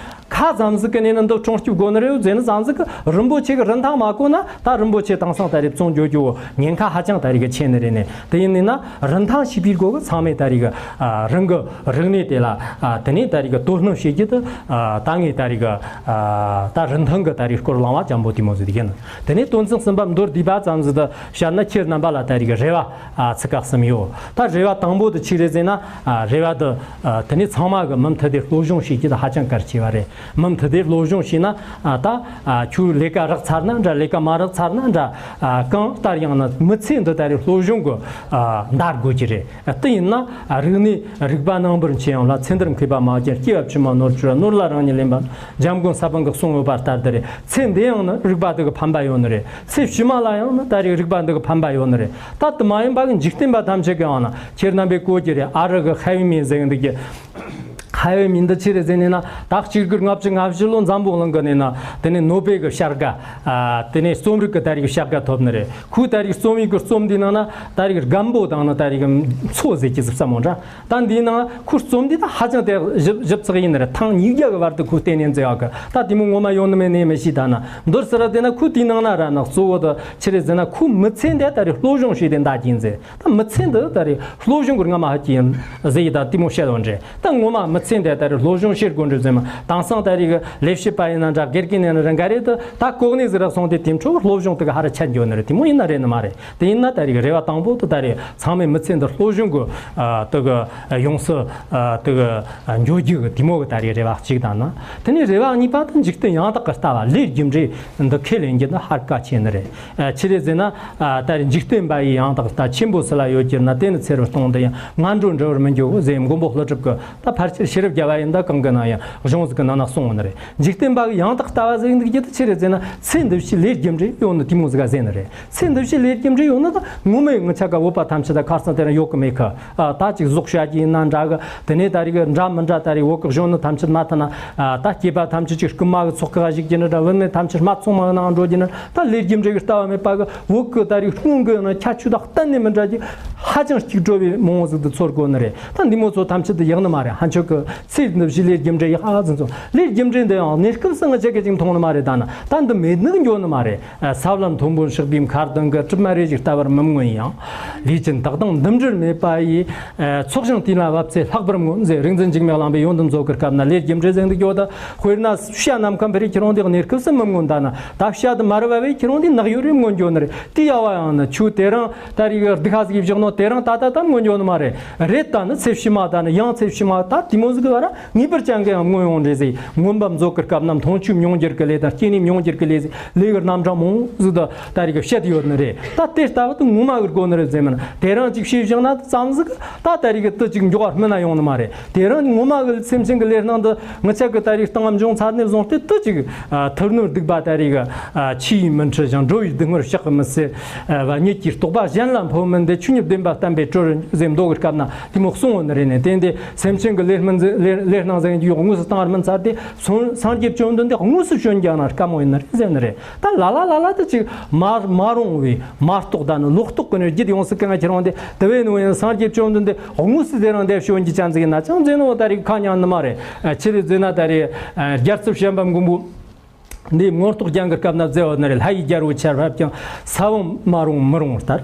ཁ་ཙམ་ཟིག་གི་ནས་ནི་འདི་སྲུང་སྐྱོབ་དགོས་ནི་རེད་ཟེར་ནི་ཙམ་ཟིག་གི་རིན་པོ་ཆེ་གི་རིན་ཐང་མ་གོ་ན་ད་རིན་པོ་ཆེ་དེང་སང་ད་རེས་བཙོང་འགྱོ་རྒྱུ་བོ་ཉེན་ཁ་ཧ་ཅང་ད་རེས་གི་ཆེ་ནི་རེད་ནི། དེ་ཡིན་ནི་ན་རིན་ཐང་ཤེས་པའི་སྒོ་གི་ཚང་མས་ད་རེས་གི་ཨ་རང་གི་རིག་གནས་དེ་ལ་ཨ་དེ་ནས་ད་རེས་གི་དོ་སྣང་བྱེད་རྒྱུ་དེ་ཨ་ད་ངས་ད་རེས་གི་ཨ་ད་རིན་ཐང་གི་ད་རེས་སྐོར་གླེང་བ་འཇམ་པོ་དེ་མོ་ཟིག་ཡིན། དེ་ནས་དོན་ཚན་གསུམ་པ་མདོར་བསྡུས་པ་ཙམ་ཟིག་ཏུ་བཤད་ན་ཁྱེད་རྣམ་པ་ལ་ད་རེས་གི་རེ་བ་ཨ་ཚིག་ཁག་གསུམ་ཡོད། ད་རེ་བ་དང་པོ་དེ་ཆི་རེད་ཟེར་ན། ཨ་རེ་བ་དེ་ཨ་དེ་ནས་ཚང་མ་གི་མུ་མཐུད་དེ་སློབ་སྦྱོང་བྱེད་རྒྱུ་དེ་ཧ་ཅང་གལ་ཆེ་བ་རེད། མུ་མཐུད་དེ་སློབ་སྦྱོང་བྱས་ན་ཨ་ད་ཨ་ཁྱོད་ལས་ཀ་རག་ཚར་ན་འདྲ། ལས་ཀ་མ་རག་ཚར་ན་འདྲ། ཨ་གང་ལྟར་ཡང་ན་མི་ཚེ་འདི་ད་རེས་སློབ་སྦྱོང་གི་ཨ་འདར་དགོས་ཀྱི་རེད། ཨ་དེ་ཡིན་ན་ཨ་རིག་གནས་རིག་པ་རྣམ་པར་མཁྱེན་ཡོང་ལ། ཚེ་འདིར་མཁས་པ་མ་བྱོན། སྐྱེ་བ་ཕྱི་མ་ནོར་འཆོར་བ། ནོར་ལ་རང་ཉིད་ལེན་པ། འཇམ་མགོན་ས་པཎ་གྱིས་གསུངས་ཡོད་པ་ལྟར་དུ་རེད། ཚེ་འདི་ཡང་ན་རིག་པ་དེ་གི་ཕན་པ་ཡོད་ནི་རེད། ཚེ་ཕྱི་མ་ལ་ཡང་ན་ད་རེས་རིག་པ་འདི་གི་ཕན་པ་ཡོད་ནི་རེད། ད་དེ་མ་ཡིན་པ་གི་འཇིག་རྟེན་པ་ཐམས་ཅད་ཀྱང་ན་ཁྱེད་རྣམ་པས་གོ་གི་རེད། ཨ་རི་གི་ཧའེ་མིན་ཟེར་གི་འདུག་གི། ཧའེ་མིན་འདི་ཆི་རེད་ཟེར་ནས་ན། ད་གཅིག་དགུ་ལྔ་བཅུ་ང་བཞི་ལོ་འཛམ་བུ་གླིང་གི་ནས་ན་དེ་ནས་ནོ་བེལ་གི་བྱ་དགའ། ཨ་དེ་ནས་རྩོམ་རིག་གི་ད་རེས་བྱ་དགའ་ཐོབ་ནི་རེད། ཁོས་ད་རེས་རྩོམ་ཡིག་གི་རྩོམ་འདི་ནང་ན་ད་རེས་སྒམ་པོ་དང་ནི་ད་རེས་མཚོ་ཟེར་གྱི་ཟིག་བསམ་མོ་འདྲ། ད་འདིའི་ནང་ཁོའི་རྩོམ་འདི་ད་ཧ་ཅང་དེ་ཞིབ་ཞིབ་ཚགས་ཡིན་ནི་རེད། ཐེངས་ཉིས་བརྒྱ་གི་བར་དུ་ཁོས་བལྟས་ནས་མཛད་ཡོད་གི། ད་དེ་མོ་ངོ་མ་ཡོང་ནི་མེད་ནི་མི་ཤེས། ད་ན་མདོར་ཟེར་ར་དེ་ན་ཁོའི་དེའི་ནང་ན་ར་ན་གཙོ་བོ་དེ་ཆི་རེད་ཟེར་ན། ཁོའི་མི་ཚེ་འདི་ད་རེས་སློབ་སྦྱོང་བྱས་ཏེ་འདའ་གྱིན་ཟེར། ད་མི་ཚེ་འདི་ད་རེས་སློབ་སྦྱོང་གི་རྔ་མ་ཧ་གྱིན་ཟེར་ཡི་ད་དེ་མོ་བཤད་ཡོད་རེད། ད་ངོ་མ་མི་ ཚེ་འདི་ད་རེས་སློབ་སྦྱོང་བྱེད་དགོས་འདྲ་ཟེར་མ། དེང་སང་ད་རེས་ཀྱི་ལས་བྱེད་པ་ཡིན་ན་འདྲ། དགེ་རྒན་ཡིན་ན་འདྲ། འགའ་རེ་དུ་ད་གོ་གནས་ཟིག་རག་སོང་སྟེ་དེ་འཕྲོ་སློབ་སྦྱོང་དེ་ག་ཧ་ར་ཆད་འགྱོ་ནི་རེད། དེ་མོ་ཡིན་ན་རེད་ནི་མ་རེད། དེ་ཡིན་ན་ད་རེས་ཀྱི་རེ་བ་དང་པོ་དེ་ད་རེས་ཚང་མས་མི་ཚེ་འདི་སློབ་སྦྱོང་གི་ཨ་དེ་གི་ཡོངས་སུ་ཨ་དེ་གི་འགྱོ་རྒྱུ་གི་དེ་མོ་གི་ད་རེས་རེ་བ་གཅིག་དང་ནི། དེ་ནས་རེ་བ་གཉིས་པ་དེ་འཇིག་རྟེན་ཡང་དག་གི་ལྟ་བ། ལས་རྒྱུ་འབྲས་འདི་ཁས་ལེན་རྒྱུ་འདི་ཧ་ག་ཆེ་ནི་རེད། ཨ་ཆི་རེད་ཟེར་ན། ཨ་ད་རེས་འཇིག་རྟེན་པ་ཡི་ཡང་དག་ལྟ། ཆེན་པོ་སུ་ལ་ཡོད་གྱུར་ན། དེ་ནི་ཚེ་རབས་སྟོང་དུ་ཡང་། ངན་འགྲོར་འདྲི་བར་མི་འགྱུར་ཟེར། མགོན་པོ་ཀླུ་སྒྲུབ་ཀྱི་ད་ཕལ་ཆེར་ཤེས་རབ་རྒྱལ་བ་ཡིན་ད་གང་གི་ནང་ཡང་གཞུང་ཟིག་གི་ནང་ན་གསུངས་ཡོད་ནི་རེད། འཇིག་རྟེན་པ་གི་ཡང་དག་ལྟ་བ་ཟེར་འདུག་རྒྱུ་དེ་ཆི་རེད་ཟེར་ན། ཚེ་འདི་ཕྱིའི་ལས་རྒྱུ་འབྲས་ཡོད་ནི་དེ་མོ་ཟིག་ག་ཟེར་ནི་རེད། ཚེ་འདི་ཕྱིའི་ལས་རྒྱུ་འབྲས་ཡོད་ནི་ད་ངོ་མའི་ངི་ཆ་ག་བོད་པ་ཐམས་ཅད་ད་ཁ་སང་དེ་རིང་ཡོད་གི་མེད་གི། ཨ་ད་ཅིག་ཟོག་བཤའ་རྒྱུ་ཡིན་ན་འདྲ་གི། དེ་ནས་ད་རེས་གི་འདྲ་མི་འདྲ་ད་རེས་བོད་གི་གཞོན་ནུ་ཐམས་ཅད་མ་ཐ་ན་ཨ་ད་སྐྱེས་པ་ཐམས་ཅད་ཅིག་རྐུན་མ་གི་ཚོགས་ཁག་ཞུགས་རྒྱུ་ནི་འདྲ། བུད་མེད་ཐམས་ཅད་སྨད་འཚོང་མ་གི་ནང་འགྲོ་རྒྱུ་ནི། ད་ལས་རྒྱུ་འབྲས་གི་ལྟ་བ་མེད་པ་གི། བོད་གི་ད་རེས་སྔོན་གི་ནང་ཁྱད་ཆོས་དང་གཏན་ནས་མི་འདྲ་རྒྱུ་ཧ་ཅང་སྐྱིད་བྲོ་བའི་མང་བོ་ཟིག་ཏུ་ཚོར་གོ་ནི་རེད། ད་འདི་མོ་ཚོ་ཐམས་ཅད་དུ་ཡག་ནི་མ་རེད། ཧན་ཆོད་གི་ཚེ་འདི་ཕྱིའི་ལས་རྒྱུ་འབྲས་ཡག་ཧ་ཙམ་ཚོ། ལས་རྒྱུ་འབྲས་འདི་ཡང་གནས་སྐབས་སུ་ང་ཆ་གི་ཅིག་མཐོང་ནི་མ་རེད། ད་ན་ད་འདི་མེད་ནི་གི་འགྱོ་ནི་མ་རེད། ས་བླ་མཐོན་པོ་གཤེགས་པའི་མཁའ་ལྡིང་གི། གྲིབ་མ་རེ་ཞིག་ལྟ་བར་མི་མངོན་ཡང་། ལུས་ཅན་དག་དང་འདུམ་འབྲེལ་མེད་པ་ཡི། ཚོགས་ཞིང་དེ་ལ་བབས་ཚེ་ལྷག་པར་མངོན་ཟེར། རིག་འཛིན་འཇིགས་མེད་གླིང་པས་ཡོན་ཏན་མཛོད་ཀྱི་སྐབས་ན་ལས་རྒྱུ་འབྲས་ཟེར་འདུག་ཡོད་ད། དཔེར་ན་བྱ་ནམ་མཁའ་འཕུར་རེ་ཁྱེར་འོང་དེ་གནས་སྐབས་སུ་མི་མངོན། ད་ན་ད་བྱ་དེ་མར་བབས་རེ་ཁྱེར་འོང་དེ་ནག་ཡོད་རེ་མངོན་འགྱོ་ནི་རེད། དེ་ཡ་བ་ཡང་ན་ཆུ་དེ་རིང་ད་རེས་སྡུག་ཧ་ཟིག་བཞག་ནོ་དེ་རིང་ད་ལྟ་ད་མངོན་འགྱོ་ནི་མ་རེད། རེད་ད་ནི་ཚེ་ཕྱི་མ་ད་ནི་ཡང་ཚེ་ཕྱི་མ་ད་དེ་མོ་ཟིག་གི་བར་ངེས་པར་ཅན་གི་ཡང་མངོན་ཡོང་རེད་ཟེར། མངོན་པ་མཛོད་ཀྱི་སྐབས་ན་མཐོང་ཆོས་མྱོང་འགྱུར་གྱི་ལས་དང་སྐྱེས་ནས་མྱོང་འགྱུར་གྱི་ལས་ཟེར། ལས་ཀྱི་རྣམ་གྲངས་མང་ཟིག་ཏུ་ད་རེས་ཀྱི་བཤད་ཡོད་ནི་རེད། ད་དེ་ལྟ་བུ་དུ་ངོ་མ་གི་དགོས་ནི་རེད་ཟེར་མིན། དེ་རིང་ཅིག་ཤེས་བཞག་ན་ཙམ་ཟིག་ད་ད་རེས་ཀྱི་དུ་ཅིག་མགྱོགས་པ་སྨིན་ན་ཡོང་ནི་མ་རེད། དེ་རིང་ངོ་མ་གི་སེམས་ཅན་གྱི་ལས་སྣང་དུ་ང་ཆ་གི་ད་རེས་སྟེང་འབྱུང་ཚར་ནས་བཟུང་སྟེ་དུ་ཅིག་ཐུར་ནུར་སྡིག་པ་ད་རེས་ཀྱི་ཆུ་ཡིས་མི་འཁྲུ་ཞིང་། འགྲོ་བའི་སྡུག་བསྔལ་བཤགས་མི་སྲིད་པ། ཉིད་ཀྱི་རྟོགས་པ་གཞན་ལ་འཕོ་མིན་ཏེ། ཆོས་ཉིད་བདེན་པ་བསྟན་པས་གྲོལ་ཟེར་མདོ་གི་སྐབས་ན་དེ་མོ་གསུངས་ཡོད་ནི་རེད་ནས། དེ་འདི་སེམས་ཅན་གྱི་ལས་སྨིན་ཟེར་ལས་ལས་སྣང་ཟེར་མཁན་གྱི་ཡོག་དངོས་སུ་བཏང་བར་སྨིན་ཚར་ཏེ། སངས་སངས་རྒྱས་བཅོམ་ལྡན་འདས་དངོས་སུ་བྱོན་རྒྱག་ན་དཀའ་མོ་ཡིན་ནི་རེད་ཟེར་ནི་རེད། ད་ལ་ལ་ལ་ལ་དུ་ཅིག་མ་མ་རུང་བའི་མ་རྟོགས་ད་ནི་ལོག་རྟོག་གི་ནི་རྒྱུད་ཡོངས་སུ་གང་ཁྱེར་འོང་སྟེ། དེ་བས་ནི་ཡང་སངས་རྒྱས་བཅོམ་ལྡན་འདས་དངོས་སུ་དེ་རིང་འདིར་བྱོན་རྒྱུ་ཅན་ཟིག་ཡིན་ན་ཅང་ཟེར་ནོ་ད་རེས་ཁ་ཉན་ནི་མ་རེད། ཆི་རེད་ཟེར་ན་ད་རེས་རྒྱལ་ཚབ་བྱམས་པ་མགོན་པོ་འདིའི་མངོན་རྟོགས་རྒྱན་གྱི་སྐབས་ན་མཛད་ཡོད་ནི་རེད། ལྷ་ཡི་རྒྱལ་པོའི་ཆར་ཕབ་ཀྱང་། ས་བོན་མ་རུངས་མི་རུང་ལྟར།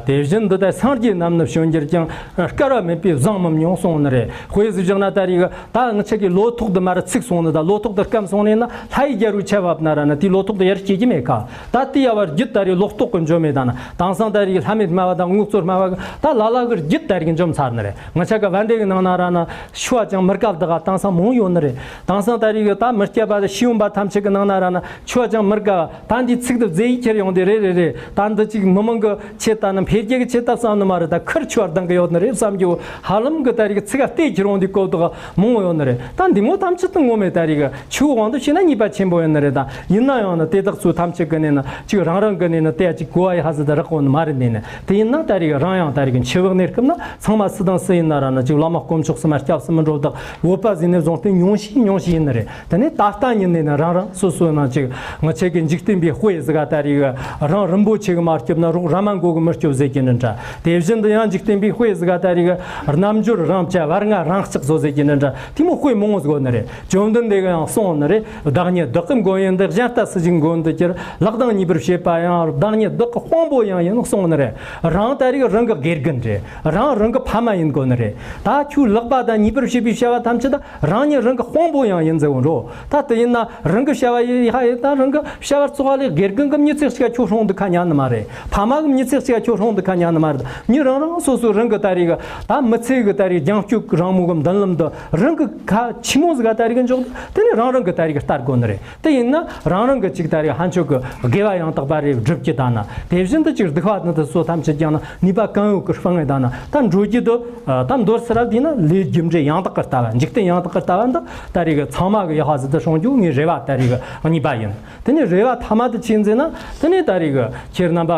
དེ་བཞིན་འདི་ལྟར་སངས་རྒྱས་རྣམས་ནི་བྱོན་གྱུར་ཀྱང་། བསྐལ་པ་མེད་པས་བཟང་མི་མྱོང་གསུངས་ནི་རེད། དཔེ་ཟིག་བཞག་ན་ད་རེས་ད་ང་ཆ་གི་ལོ་ཐོག་ཏུ་མར་ཚིག་སོང་ནི་ད། ལོ་ཐོག་ཏུ་སྐམ་སོང་ནི་ན་ལྷ་ཡི་རྒྱལ་པོའི་ཆར་བབས་ན་ར་ན་དེའི་ལོ་ཐོག་ཏུ་ཡར་སྐྱེ་གི་མེད་ཀ། ད་དེ་ཡ་བར་རྒྱུད་ད་རེས་ལོག་རྟོག་གི་འཇོ་མེད་ད་ན། དེང་སང་ད་རེས་ལྷ་མེད་སྨྲ་བ་དང་དངོས་གཙོ་སྨྲ་བ་གི་ད་ལ་ལ་གི་རྒྱུད་ད་རེས་འཇོམས་ཚར་ནི་རེད། ང་ཆ་ག་བན་དེ་གི་ནང་ན་ར་ན་ཆོས་ཅང་མི་དགའ་བདག་ག་དེང་སང་མང་ཡོད་ནི་རེད། དེང་སང་ད་རེས་གི་ད་མི་སྐྱ་པ་དང་ཤེས་ཡོན་པ་ཐམས་ཅད་གི་ནང་ན་ར་ན་ཆོས་ཅང་མི་དགའ་བ། ད་འདི་ཚིག་ཏུ་བཟེ་ཡིག་ཁྱེར་ཡོང་དེ་རེད་རེད་རེད། ད་འདི་ཅིག་མི་མང་གི་ཆེད་ད་ནི་འཕེལ་རྒྱས་ཀྱི་ཆེད་ད་བསམ་ནི་མ་རེད། ད་ཁུར་ཆོས་ལྡང་གི་ཡོད་ནི་རེད་བསམ་རྒྱུ་ཧ་ལམ་གི་ད་རེས་གི་ཚིག་ག་བལྟས་ཁྱེར་ཡོང་དེ་གོ་བདག་མང་ཡོད་ནི་རེད། ད་འདི་མོ་ཐམས་ཅད་དུ་ངོ་མས་ད་རེས་གི་ཆོས་དབང་དུ་བྱས་ན་ཉེས་པ་ཆེན་པོ་ཡོད་ནི་རེད། ད་ཡིན་ན་ཡང་ནི་དེ་དག་ཚོ་ཐམས་ཅད་གི་ནས་ནི་ཅིག་རང་རང་གི་ནས་ནི་དེ་ཅིག་གོ་བ་ཡི་ཧ་ཟི་ད་རག་གོ་ནི་མ་རེད། ནས་ནི་དེ་ཡིན་ན་ད་རེས་གི་རང་ཡང་ད་རེས་གི་འཆི་བའི་གནས་སྐབས་ན་ཚང་མ་སུ་དང་སུ་ཡིན་ན་ར་ན་ཅིག་བླ་མ་དཀོན་མཆོག་གསུམ་མ་སྐྱབས་སུ་མི་འགྲོ་བདག་བོད་པ་ཟིན་ནས་བཟུང་སྟེ་ཉུང་ཤས་ཉུང་ཤས་ཡིན་ནི་རེད། དེ་ནས་ད་ལྟ་ཉིད་ནས་ནི་རང་རང་སོ་སོའི་ནང་ཅིག་ང་ཆེ་གི་འཇིག་རྟེན་པའི་དཔེ་ཟིག་ག་ད་རེས་གི་རང་རིན་པོ་ཆེ་གི་མ་སྐྱོབ་ན་རོགས་ར་མ་མགོ་གི་མི་སྐྱོབ་ཟེར་གྱི་ནི་འདྲ། དེ་བཞིན་དུ་ཡང་འཇིག་རྟེན་པའི་དཔེ་ཟིག་ག་ད་རེས་གི་རྣལ་འབྱོར་རང་སྤྱད་བར་ང་རང་སྐྲག་བཟོ་ཟེར་གྱི་ནི་འདྲ། དེ་མོ་དཔེ་མང་བོ་ཟིག་ཡོད་ནི་རེད། བཅོམ་ལྡན་འདས་གི་ཡང་གསུངས་ནི་རེད། བདག་ཉིད་བདག་གི་མགོན་ཡིན་ཏེ། གཞན་ལྟ་སུ་ཞིག་མགོན་དུ་གྱུར། ལེགས་དང་ཉེས་པར་བྱེད་པ་ཡང་། བདག་ཉིད་བདག་གི་དཔང་པོ་ཡང་ཡིན་གསུངས་ནི་རེད། རང་ད་རེས་རང་གི་དགེ་རྒན་རེད། རང་རང་གི་ཕ་མ་ཡིན་དགོས་ནི་རེད། ད་ཁྱོད་ལེགས་པ་དང་ཉེས་པར་བྱེད་པའི་བྱ་བ་ཐམས་ཅད་ད་རང་ཉིད་རང་གི་དཔང་པོ་ཡང་ཡིན་ཟེར་བ་འགྲོ། ད་དེ་ཡིན་ན་རང་གི་བྱ་བ་ཡི་ཧ་ཡི་ད་རང་གི་བྱ་བར་བཙོག་པ་ལས་དགེ་རྒན་གི་མྱི་ཚེ་གཅིག་ཁྱོད་སྲུང་དུ་ཁ་ཉན་ནི་མ་རེད། ཕ་མ་གི་མྱི་ཚེ་གཅིག་ཁྱོད་སྲུང་དུ་ཁ་ཉན་ནི་མ་རེད། མྱི་རང་རང་སོ་སོ་རང་གི་ད་རེས་གི་ད་མི་ཚེ་གི་ད་རེས་རྒྱང་སྐྱོད་གི་རང་མོས་གི་མདུན་ལམ་དུ་རང་གི་ཁ་ཆི་མོ་ཟིག་ག་ད་རེས་གི་འཇོག་དེ་ནི་རང་རང་གི་ད་རེས་གི་ལྟ་དགོས་ནི་རེད། དེ་ཡིན་ན་རང་རང་གི་ཅིག་ད་རེས་ཧན་ཆོད་གི་དགེ་བ་ཡང་དག་པ་རེ་སྒྲུབ་ཀྱི་ད་ན། དེ་བཞིན་དུ་ཅིག་སྡིག་པ་ནི་དེ་ཚོ་ཐམས་ཅད་ཀྱང་ན་ནུས་པ་གང་ཡོད་ཀྱི་སྤང་ངེ་ད་ན་ད་འགྲོ་རྒྱུ་དུ། ད་མདོར་སི་རབ་དེ་ན་ལས་རྒྱུ་འབྲས་ཡང་དག་གི་ལྟ་བ། འཇིག་རྟེན་ཡང་དག་གི་ལྟ་བ་འདི་ད་རེས་གི་ཚང་མ་གི་ཡག་པ་ཟིག་ཏུ་སྲུང་རྒྱུ་ངའི་རེ་བ་ད་རེས་གི་གཉིས་པ་ཡིན། དེ་ནས་རེ་བ་ཐ་མ་དུ་ཆི་ཡིན་ཟེར་ན། དེ་ནས་ད་རེས་གི་ཁྱེད་རྣམ་པ་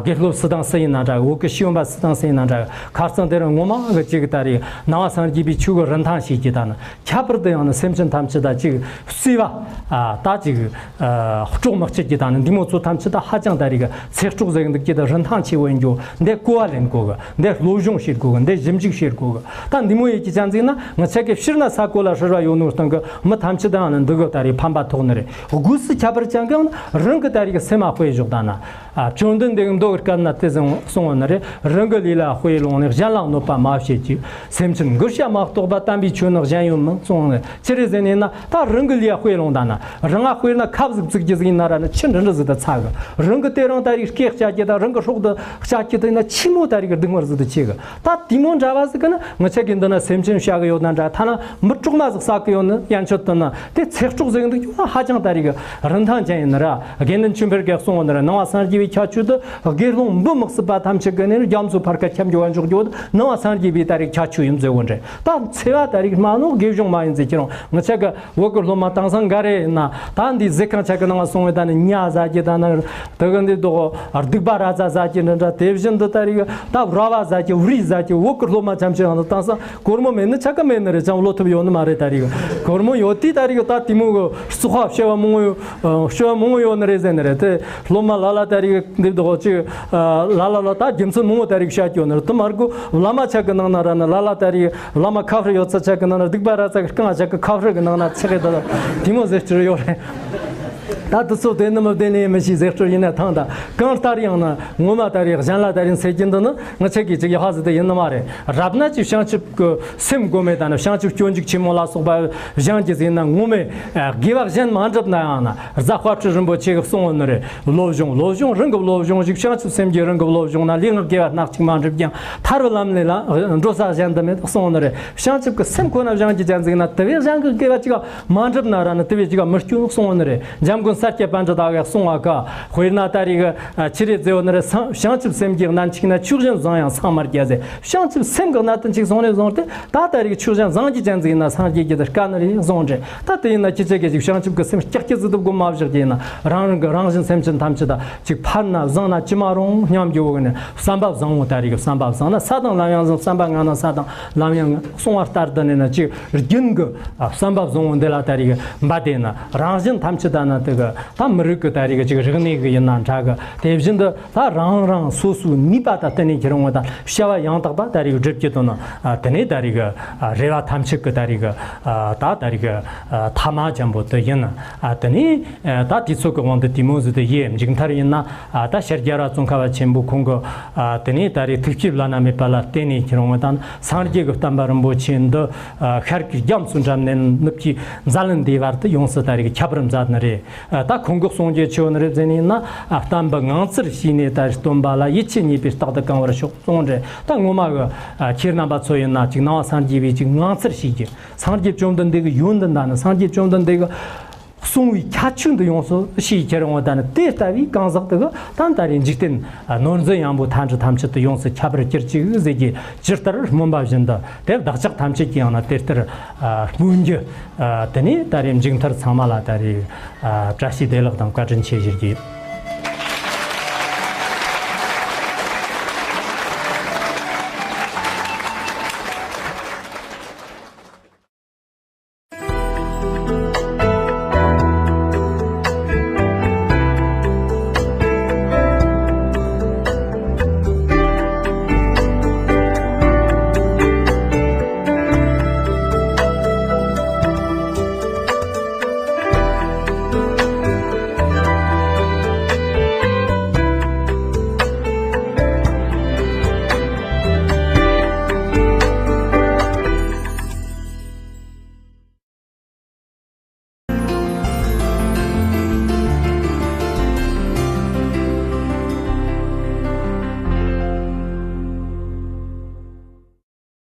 དགེ་སློབ་སུ་དང་སུ་ཡིན་ན་འདྲ། བོད་གི་ཤེས་ཡོན་པ་སུ་དང་སུ་ཡིན་ན་འདྲ། ཁ་རྩང་དེ་རིང་ངོ་མ་གི་ཅིག་ད་རེས་ནང་པ་སངས་རྒྱས་པའི་ཆོས་གི་རིན་ཐང་ཤེས་ཀྱི་ད་ནི། ཁྱད་པར་དུ་ཡང་ན་སེམས་ཅན་ཐམས་ཅད་ད་ཅིག་བརྩེ་བ་ད་ཅིག་སྲོག་མི་གཅོད་ཀྱི་ད་ནི་འདི་མོ་ཚོ་ཐམས་ཅད་ད་ཧ་ཅང་ད་རེས་གི་ཚེ་སྲོག་ཟེར་གི་འདུག་ཀྱི་ད་རིན་ཐང་ཆེ་བོ་ཡིན་རྒྱུ་འདི་གོ་བ་ལེན་དགོས་གི། འདི་སློབ་སྦྱོང་བྱེད་དགོས་གི། འདི་ཞིབ་འཇུག་བྱེད་དགོས་གི། ད་འདི་མོ་ཡིན་གྱི་ཅང་ཟིག་ན་ང་ཆ་གི་ཕྱིར་ན་ས་གོ་ལ་ཧྲིལ་བ་ཡོད་ནོ་སྟེང་གི་མི་ཐམས་ཅད་ད་ནི་འདི་གི་ད་རེས་ཕན་པ་ཐོགས་ རེད། སྒོས་སུ་ཁྱད་པར་ཅན་གང་ན་རང་གི་ད་རིག་སེམས་མ་དཔེ་བཞག་ད་ན། ཨ། བཅོམ་ལྡན་འདས་མདོ་གི་སྐབས་ན་དེ་ཟེར་གསུངས་པ་ནི་རེད། རང་གི་ལས་ལ་དཔེ་བླངས་ནས། གཞན་ལ་གནོད་པ་མ་བྱེད་ཅིག་སེམས་ཅན་མགུར་བྱ་མ་གཏོགས་པ། དམ་པའི་ཆོས་ནི་གཞན་ཡོད་མིན་གསུངས་ནས། ཅི་རེད་ཟེར་ནས་ན། ད་རང་གི་ལས་དཔེ་བླངས་ད་ན། རང་ང་དཔེར་ན་ཁབ་ཟིག་བཙུགས་རྒྱུ་ཟིག་ཡིན་ན་ར་ནི་ཆུ་འདྲི་འདྲི་ཟིག་ད་ཚ་གི། རང་གི་དེ་རིང་ད་རིག་སྐེ་བཅད་རྒྱུ་དང་རང་གི་སྲོག་ད་བཅད་རྒྱུ་དེ་ན་ཆི་མོ་ད་རིག་སྡུག་བསྔལ་ཟིག་ད་ཆེ་གི། ད་དེ་མོ་འདྲ་བ་ཟིག་གི་ན་ང་ཆ་གི་འདི་ན་སེམས་ཅན་བྱ་གི་ཡོད་ན་འདྲ། ཐ་ན་མི་གྲོག་མ་ཟིག་ཟ་གི་ཡོད་ན་ཡན་ཆོད་དུ་ན་དེ་ཚེ་སྲོག་ཟིག་འདུག་རྒྱུ་ན་ཧ་ཅང་ད་རིག་རིན་ཐང་ཅན་ཡིན་ན་ར། དགེ་འདུན་ཆོས་འཕེལ་གྱིས་གསུངས་པ་ནི་ར། ནང་པ་སངས་རྒྱས་པའི་ཁྱད་ཆོས་དེ་དགེ་སློང་འབུ་དམག་སྲིད་པ་ཐམས་ཅད་ཀྱི་ནི་རྒྱ་མཚོ་ཕར་ཁ་ཁྱབ་འགྱོ་བ་འཇོག་རྒྱུ་བོ་ནང་པ་སངས་རྒྱས་པའི་ད་རིག་ཁྱད་ཆོས་ཡིན་ཟེར་བོ་འདྲ། ད་འཚེ་བ་ད་རིག་སྨྲ་ནོ་དགེ་སྦྱོང་མ་ཡིན་ཟེར། ཁྱེད་རང་ང་ཆ་གི་བོད་ཀྱི་སློབ་མ་དེང་སང་འགའ་རེ་ཡིན་ན། ད་འདི་ཟས་ཁང་ཆ་གི་ནང་སོང་བའི་ད་ནི་ཉ་ཟ་རྒྱུ་ད་ནི་དེ་གི་འདི་དོག་སྡིག་པ་ར་ཙ་ཟ་རྒྱུ་འདྲ་འདྲ། དེ་བཞིན་དུ་ད་རིག་ད་ར་བ་ཟ་རྒྱུ་བུ་རིགས་ཟ་རྒྱུ། བོད་ཀྱི་སློབ་མ་ཆ་ཆ་ཡང་དེང་སང་སྒོར་མོ་མེད་ནི་ཆ་གི་མེད་ནི་རེད། ཅང་བློ་ཐུབ་ཡོད་ནི་མ་རེད། ད་རིག་སྒོར་མོ་ཡོད་དུས་ད་རིག་ད་དེ་མོ་གི་བཙོག་པ་བྱ་བ་མང་བོ་ཡོད། བྱ་བ་མང་བོ་ཡོད་ནི་རེད་ཟེར་ནི་རེད། དེ་སློབ་མ་ལ་ལ་ད་རིག་འདི་དོག་ཅིག་ལ་ལ་ལ་ད་རྒྱུ་མཚན་མང་བོ་ད་རིག་བཤད་རྒྱུ་ནི་རེད། དེ་མ་གོ་བླ་མ་ཆ་གི་ནང་ན་ར་ནི་ལ་ལ་ད་རིག་བླ་མ་ཁ་ཧྲི་ཡོད་ཚད་ཆ་གི་ནང་ན་སྡིག་པ་ར་ཙ་གི་རྐང་ཆ་གི་ཁ་ཧྲི་གི་ནང་ན་ཚེ་གི་ད་དེ་མོ་ཟེར་རྒྱུ་ཡོད་རེད། ད་དེ་ཚོ་བདེན་ནི་མི་བདེན་ནི་མི་ཤེས། ཟེར་རྒྱུ་ཡིན་ན་ཐང་ད་གང་ལྟར་ཡང་ན་ངོ་མ་ད་རིག་གཞན་ལ་ད་རིག་འཚེ་རྒྱུ་འདི་ནི་ང་ཆ་གི་ཅིག་ཡག་པ་ཟིག་ད་ཡིན་ནི་མ་རེད། རབ་ན་ཅིག་བྱང་ཆུབ་ཀྱི་སེམས་སྒོམ་མེད་ད་ནི་བྱང་ཆུབ་སྤྱོད་འཇུག་ཆེན་མོ་ལ་སོགས་པ་སྦྱང་རྒྱུ་ཟིན་ན་ངོ་མས་དགེ་བ་གཞན་མ་འགྲུབ་ན་ཡང་ན། རྫ་དཔལ་སྤྲུལ་རིན་པོ་ཆེ་གིས་གསུངས་པ་ནི་རེད། བློ་སྦྱོང་བློ་སྦྱོང་རང་གི་བློ་སྦྱོང་ཞིག་བྱང་ཆུབ་སེམས་ཀྱི་རང་གི་བློ་སྦྱོང་ན། ལུས་ངག་དགེ་བ་སྣ་གཅིག་མ་འགྲུབ་ཀྱང་། ཐར་བའི་ལམ་ལས་ལ་འགྲོ་ས་གཞན་དུ་མེད། གསུངས་པ་ནི་རེད། བྱང་ཆུབ་ཀྱི་སེམས་ཁོ་ན་སྦྱང་རྒྱུ་ཅན་ཟིན་ན་དེ་བས་གཞན་གྱི་དགེ་བ་གཅིག་མ་འགྲུབ་ན་ར་ནི་དེ་བས་གཅིག་མི་སྐྱོན་གསུངས་པ་ནི་རེད། འཇམ་མགོན་ས་སྐྱ་པཎྜི་ཏ་གིས་གསུངས་པ་ག་དཔེར་ན་ད་རིག་ཆི་རེད་ཟེར་བ་ནི་རེད། སངས་བྱང་ཆུབ་སེམས་ཀྱི་གནད་འཆིག་ན། ཆོས་གཞན་བཟང་ཡང་སངས་མ་རྒྱ་ཟེར། བྱང་ཆུབ་སེམས་ཀྱི་གནད་དུ་འཆིག་སོང་ནས་བཟུང་སྟེ། ད་ལྟ་རིག་ཆོས་གཞན་བཟང་རྒྱུ་ཅན་ཟིག་ཡིན་ན་སངས་རྒྱས་རྒྱུ་དེ་དཀའ་ནི་རེད་གསུངས་རེད། ད་དེ་ཡིན་ན་ཁྱེད་ཅག་གིས་ཅིག་བྱང་ཆུབ་ཀྱི་སེམས་སྐྱག་སྐྱིད་ཟིག་ཏུ་སྒོམ་མ་བཞག་རྒྱུ་ཡིན་ན། རང་རང་གི་རང་བཞིན་སེམས་ཅན་ཐམས་ཅད་ད་ཅིག་ཕན་ན་བཟང་ན་ཅི་མ་རུང་སྙམ་རྒྱུ་བོ་ནི་བསམ་པ་བཟང་བོ། ད་རིག་བསམ་པ་བཟང་ན་ས་དང་ལམ་ཡང་བཟང་། བསམ་པ་ངན་ན་ས་དང་ལམ་ཡང་ངན་གསུངས་པ་ལྟར་དུ་ནི་ན་ཅིག་རྒྱུན་གྱི་བསམ་པ་བཟང་བོ་འདི་ལ་ད་རིག་འབད་དེ་ན་རང་བཞིན་ཐམས་ཅད་ད་ན་དེ་གི་ད་མི་རིགས་ཀྱི་ད་རིག་ཅིག་རིག་གནས་ཀྱི་ཡིན་ན་འདྲ་གི། དེ་བཞིན་དུ་ད་རང་རང་སོ་སོའི་ནུས་པ་དང་བསྟུན་ནས་ཁྱེད་རང་ད་བྱ་བ་ཡང་དག་པ་ད་རིག་སྒྲུབ་ཀྱི་དོན་ནི། ཨ། དེ་ནས་ད་རིག་ཨ། རེ་བ་ཐམས་ཅད་ཀྱི་ད་རིག་ཨ། ད་ད་རིག་ཨ། ཐ་མ་ཅན་པོ་དེ་ཡིན། ཨ། དེ་ནས་ཨ། ད་དུས་ཚོད་ཀྱི་དབང་དུ་དེ་མོ་ཟིག་དེ་ཡིན། མཇུག་མཐར་ཡིན་ན། ཨ། ད་ཤར་རྒྱལ་བ་ཙོང་ཁ་པ་ཆེན་པོ་ཁོང་གི། ཨ། དེ་ནས་ད་རིག་ཐུགས་བསྐྱེད་བླ་ན་མེད་པ་ལ་བརྟེན་ནས་ཁྱེད་རང་ད་སངས་རྒྱས་ཀྱི་བསྟན་པ་རིན་པོ་ཆེ་འདི། ཨ། ཤར་གྱི་རྒྱ་མཚོའི་འགྲམ་ནས་ནུབ་ཀྱི་འཛམ་གླིང་འདིའི་བར་དུ་ཡོངས་སུ་ད་རིག་ཁྱབ་པར་མཛད་ནི་རེད། ཨ། ད་ཁོང་གི་གསུང་རྒྱུ་ཆེ་བོ་ནི་རེད་ཟེར་ནས་ན། ཨ། བསྟན་པའི་ངང་ཚུལ་ཤེས་ནས་ད་སྟོན་པ་ལ། ཡིད་ཆེས་ཉེས་པའི་རྟགས་དེ་གང་བར་ཤོག་གསུངས་རེད། ད་ངོ་མ་གི། ཨ། ཁྱེད་རྣམ་པ་ཚོ་ཡིན་ན་ཅིག་ནང་པ་སངས་རྒྱས་པའི་ཅིག་ངང་ཚུལ་ཤེས་རྒྱུ། སངས་རྒྱས་བཅོམ་ལྡན་འདས་ཀྱི་ཡོན་ཏན་དང་ནི་སངས་རྒྱས་བཅོམ་ལྡན་འདས་ཀྱི་གསུང་བའི་ཁྱད་ཆོས་འདི་ཡོངས་སུ་ཤེས། ཁྱེད་རང་ད་ནི་དེ་ལྟ་བུའི་གང་ཟག་དེ་གི་ད་ད་རེས་འཇིག་རྟེན་ནོར་འཛིན་གཡང་འབོད་མཐའ་འཁྲི་ཐམས་ཅད་དུ་ཡོངས་སུ་ཁྱབ་པར་གྱུར་ཅིག་ཟེར་རྒྱུ། ཇི་ལྟར་སྨོན་པ་བཞིན་དུ་དེ་བདག་ཅག་ཐམས་ཅད་ཀྱིས་ཡང་ན་དེ་ལྟར། ཨ། སྨོན་རྒྱུ། ཨ། དེ་ནས་ད་རེས་མཇུག་མཐར་ཚང་མ་ལ་ད་རེས། ཨ། བཀྲ་ཤིས་བདེ་ལེགས་དང་བཀའ་དྲིན་ཆེ་ཞུ་རྒྱུ།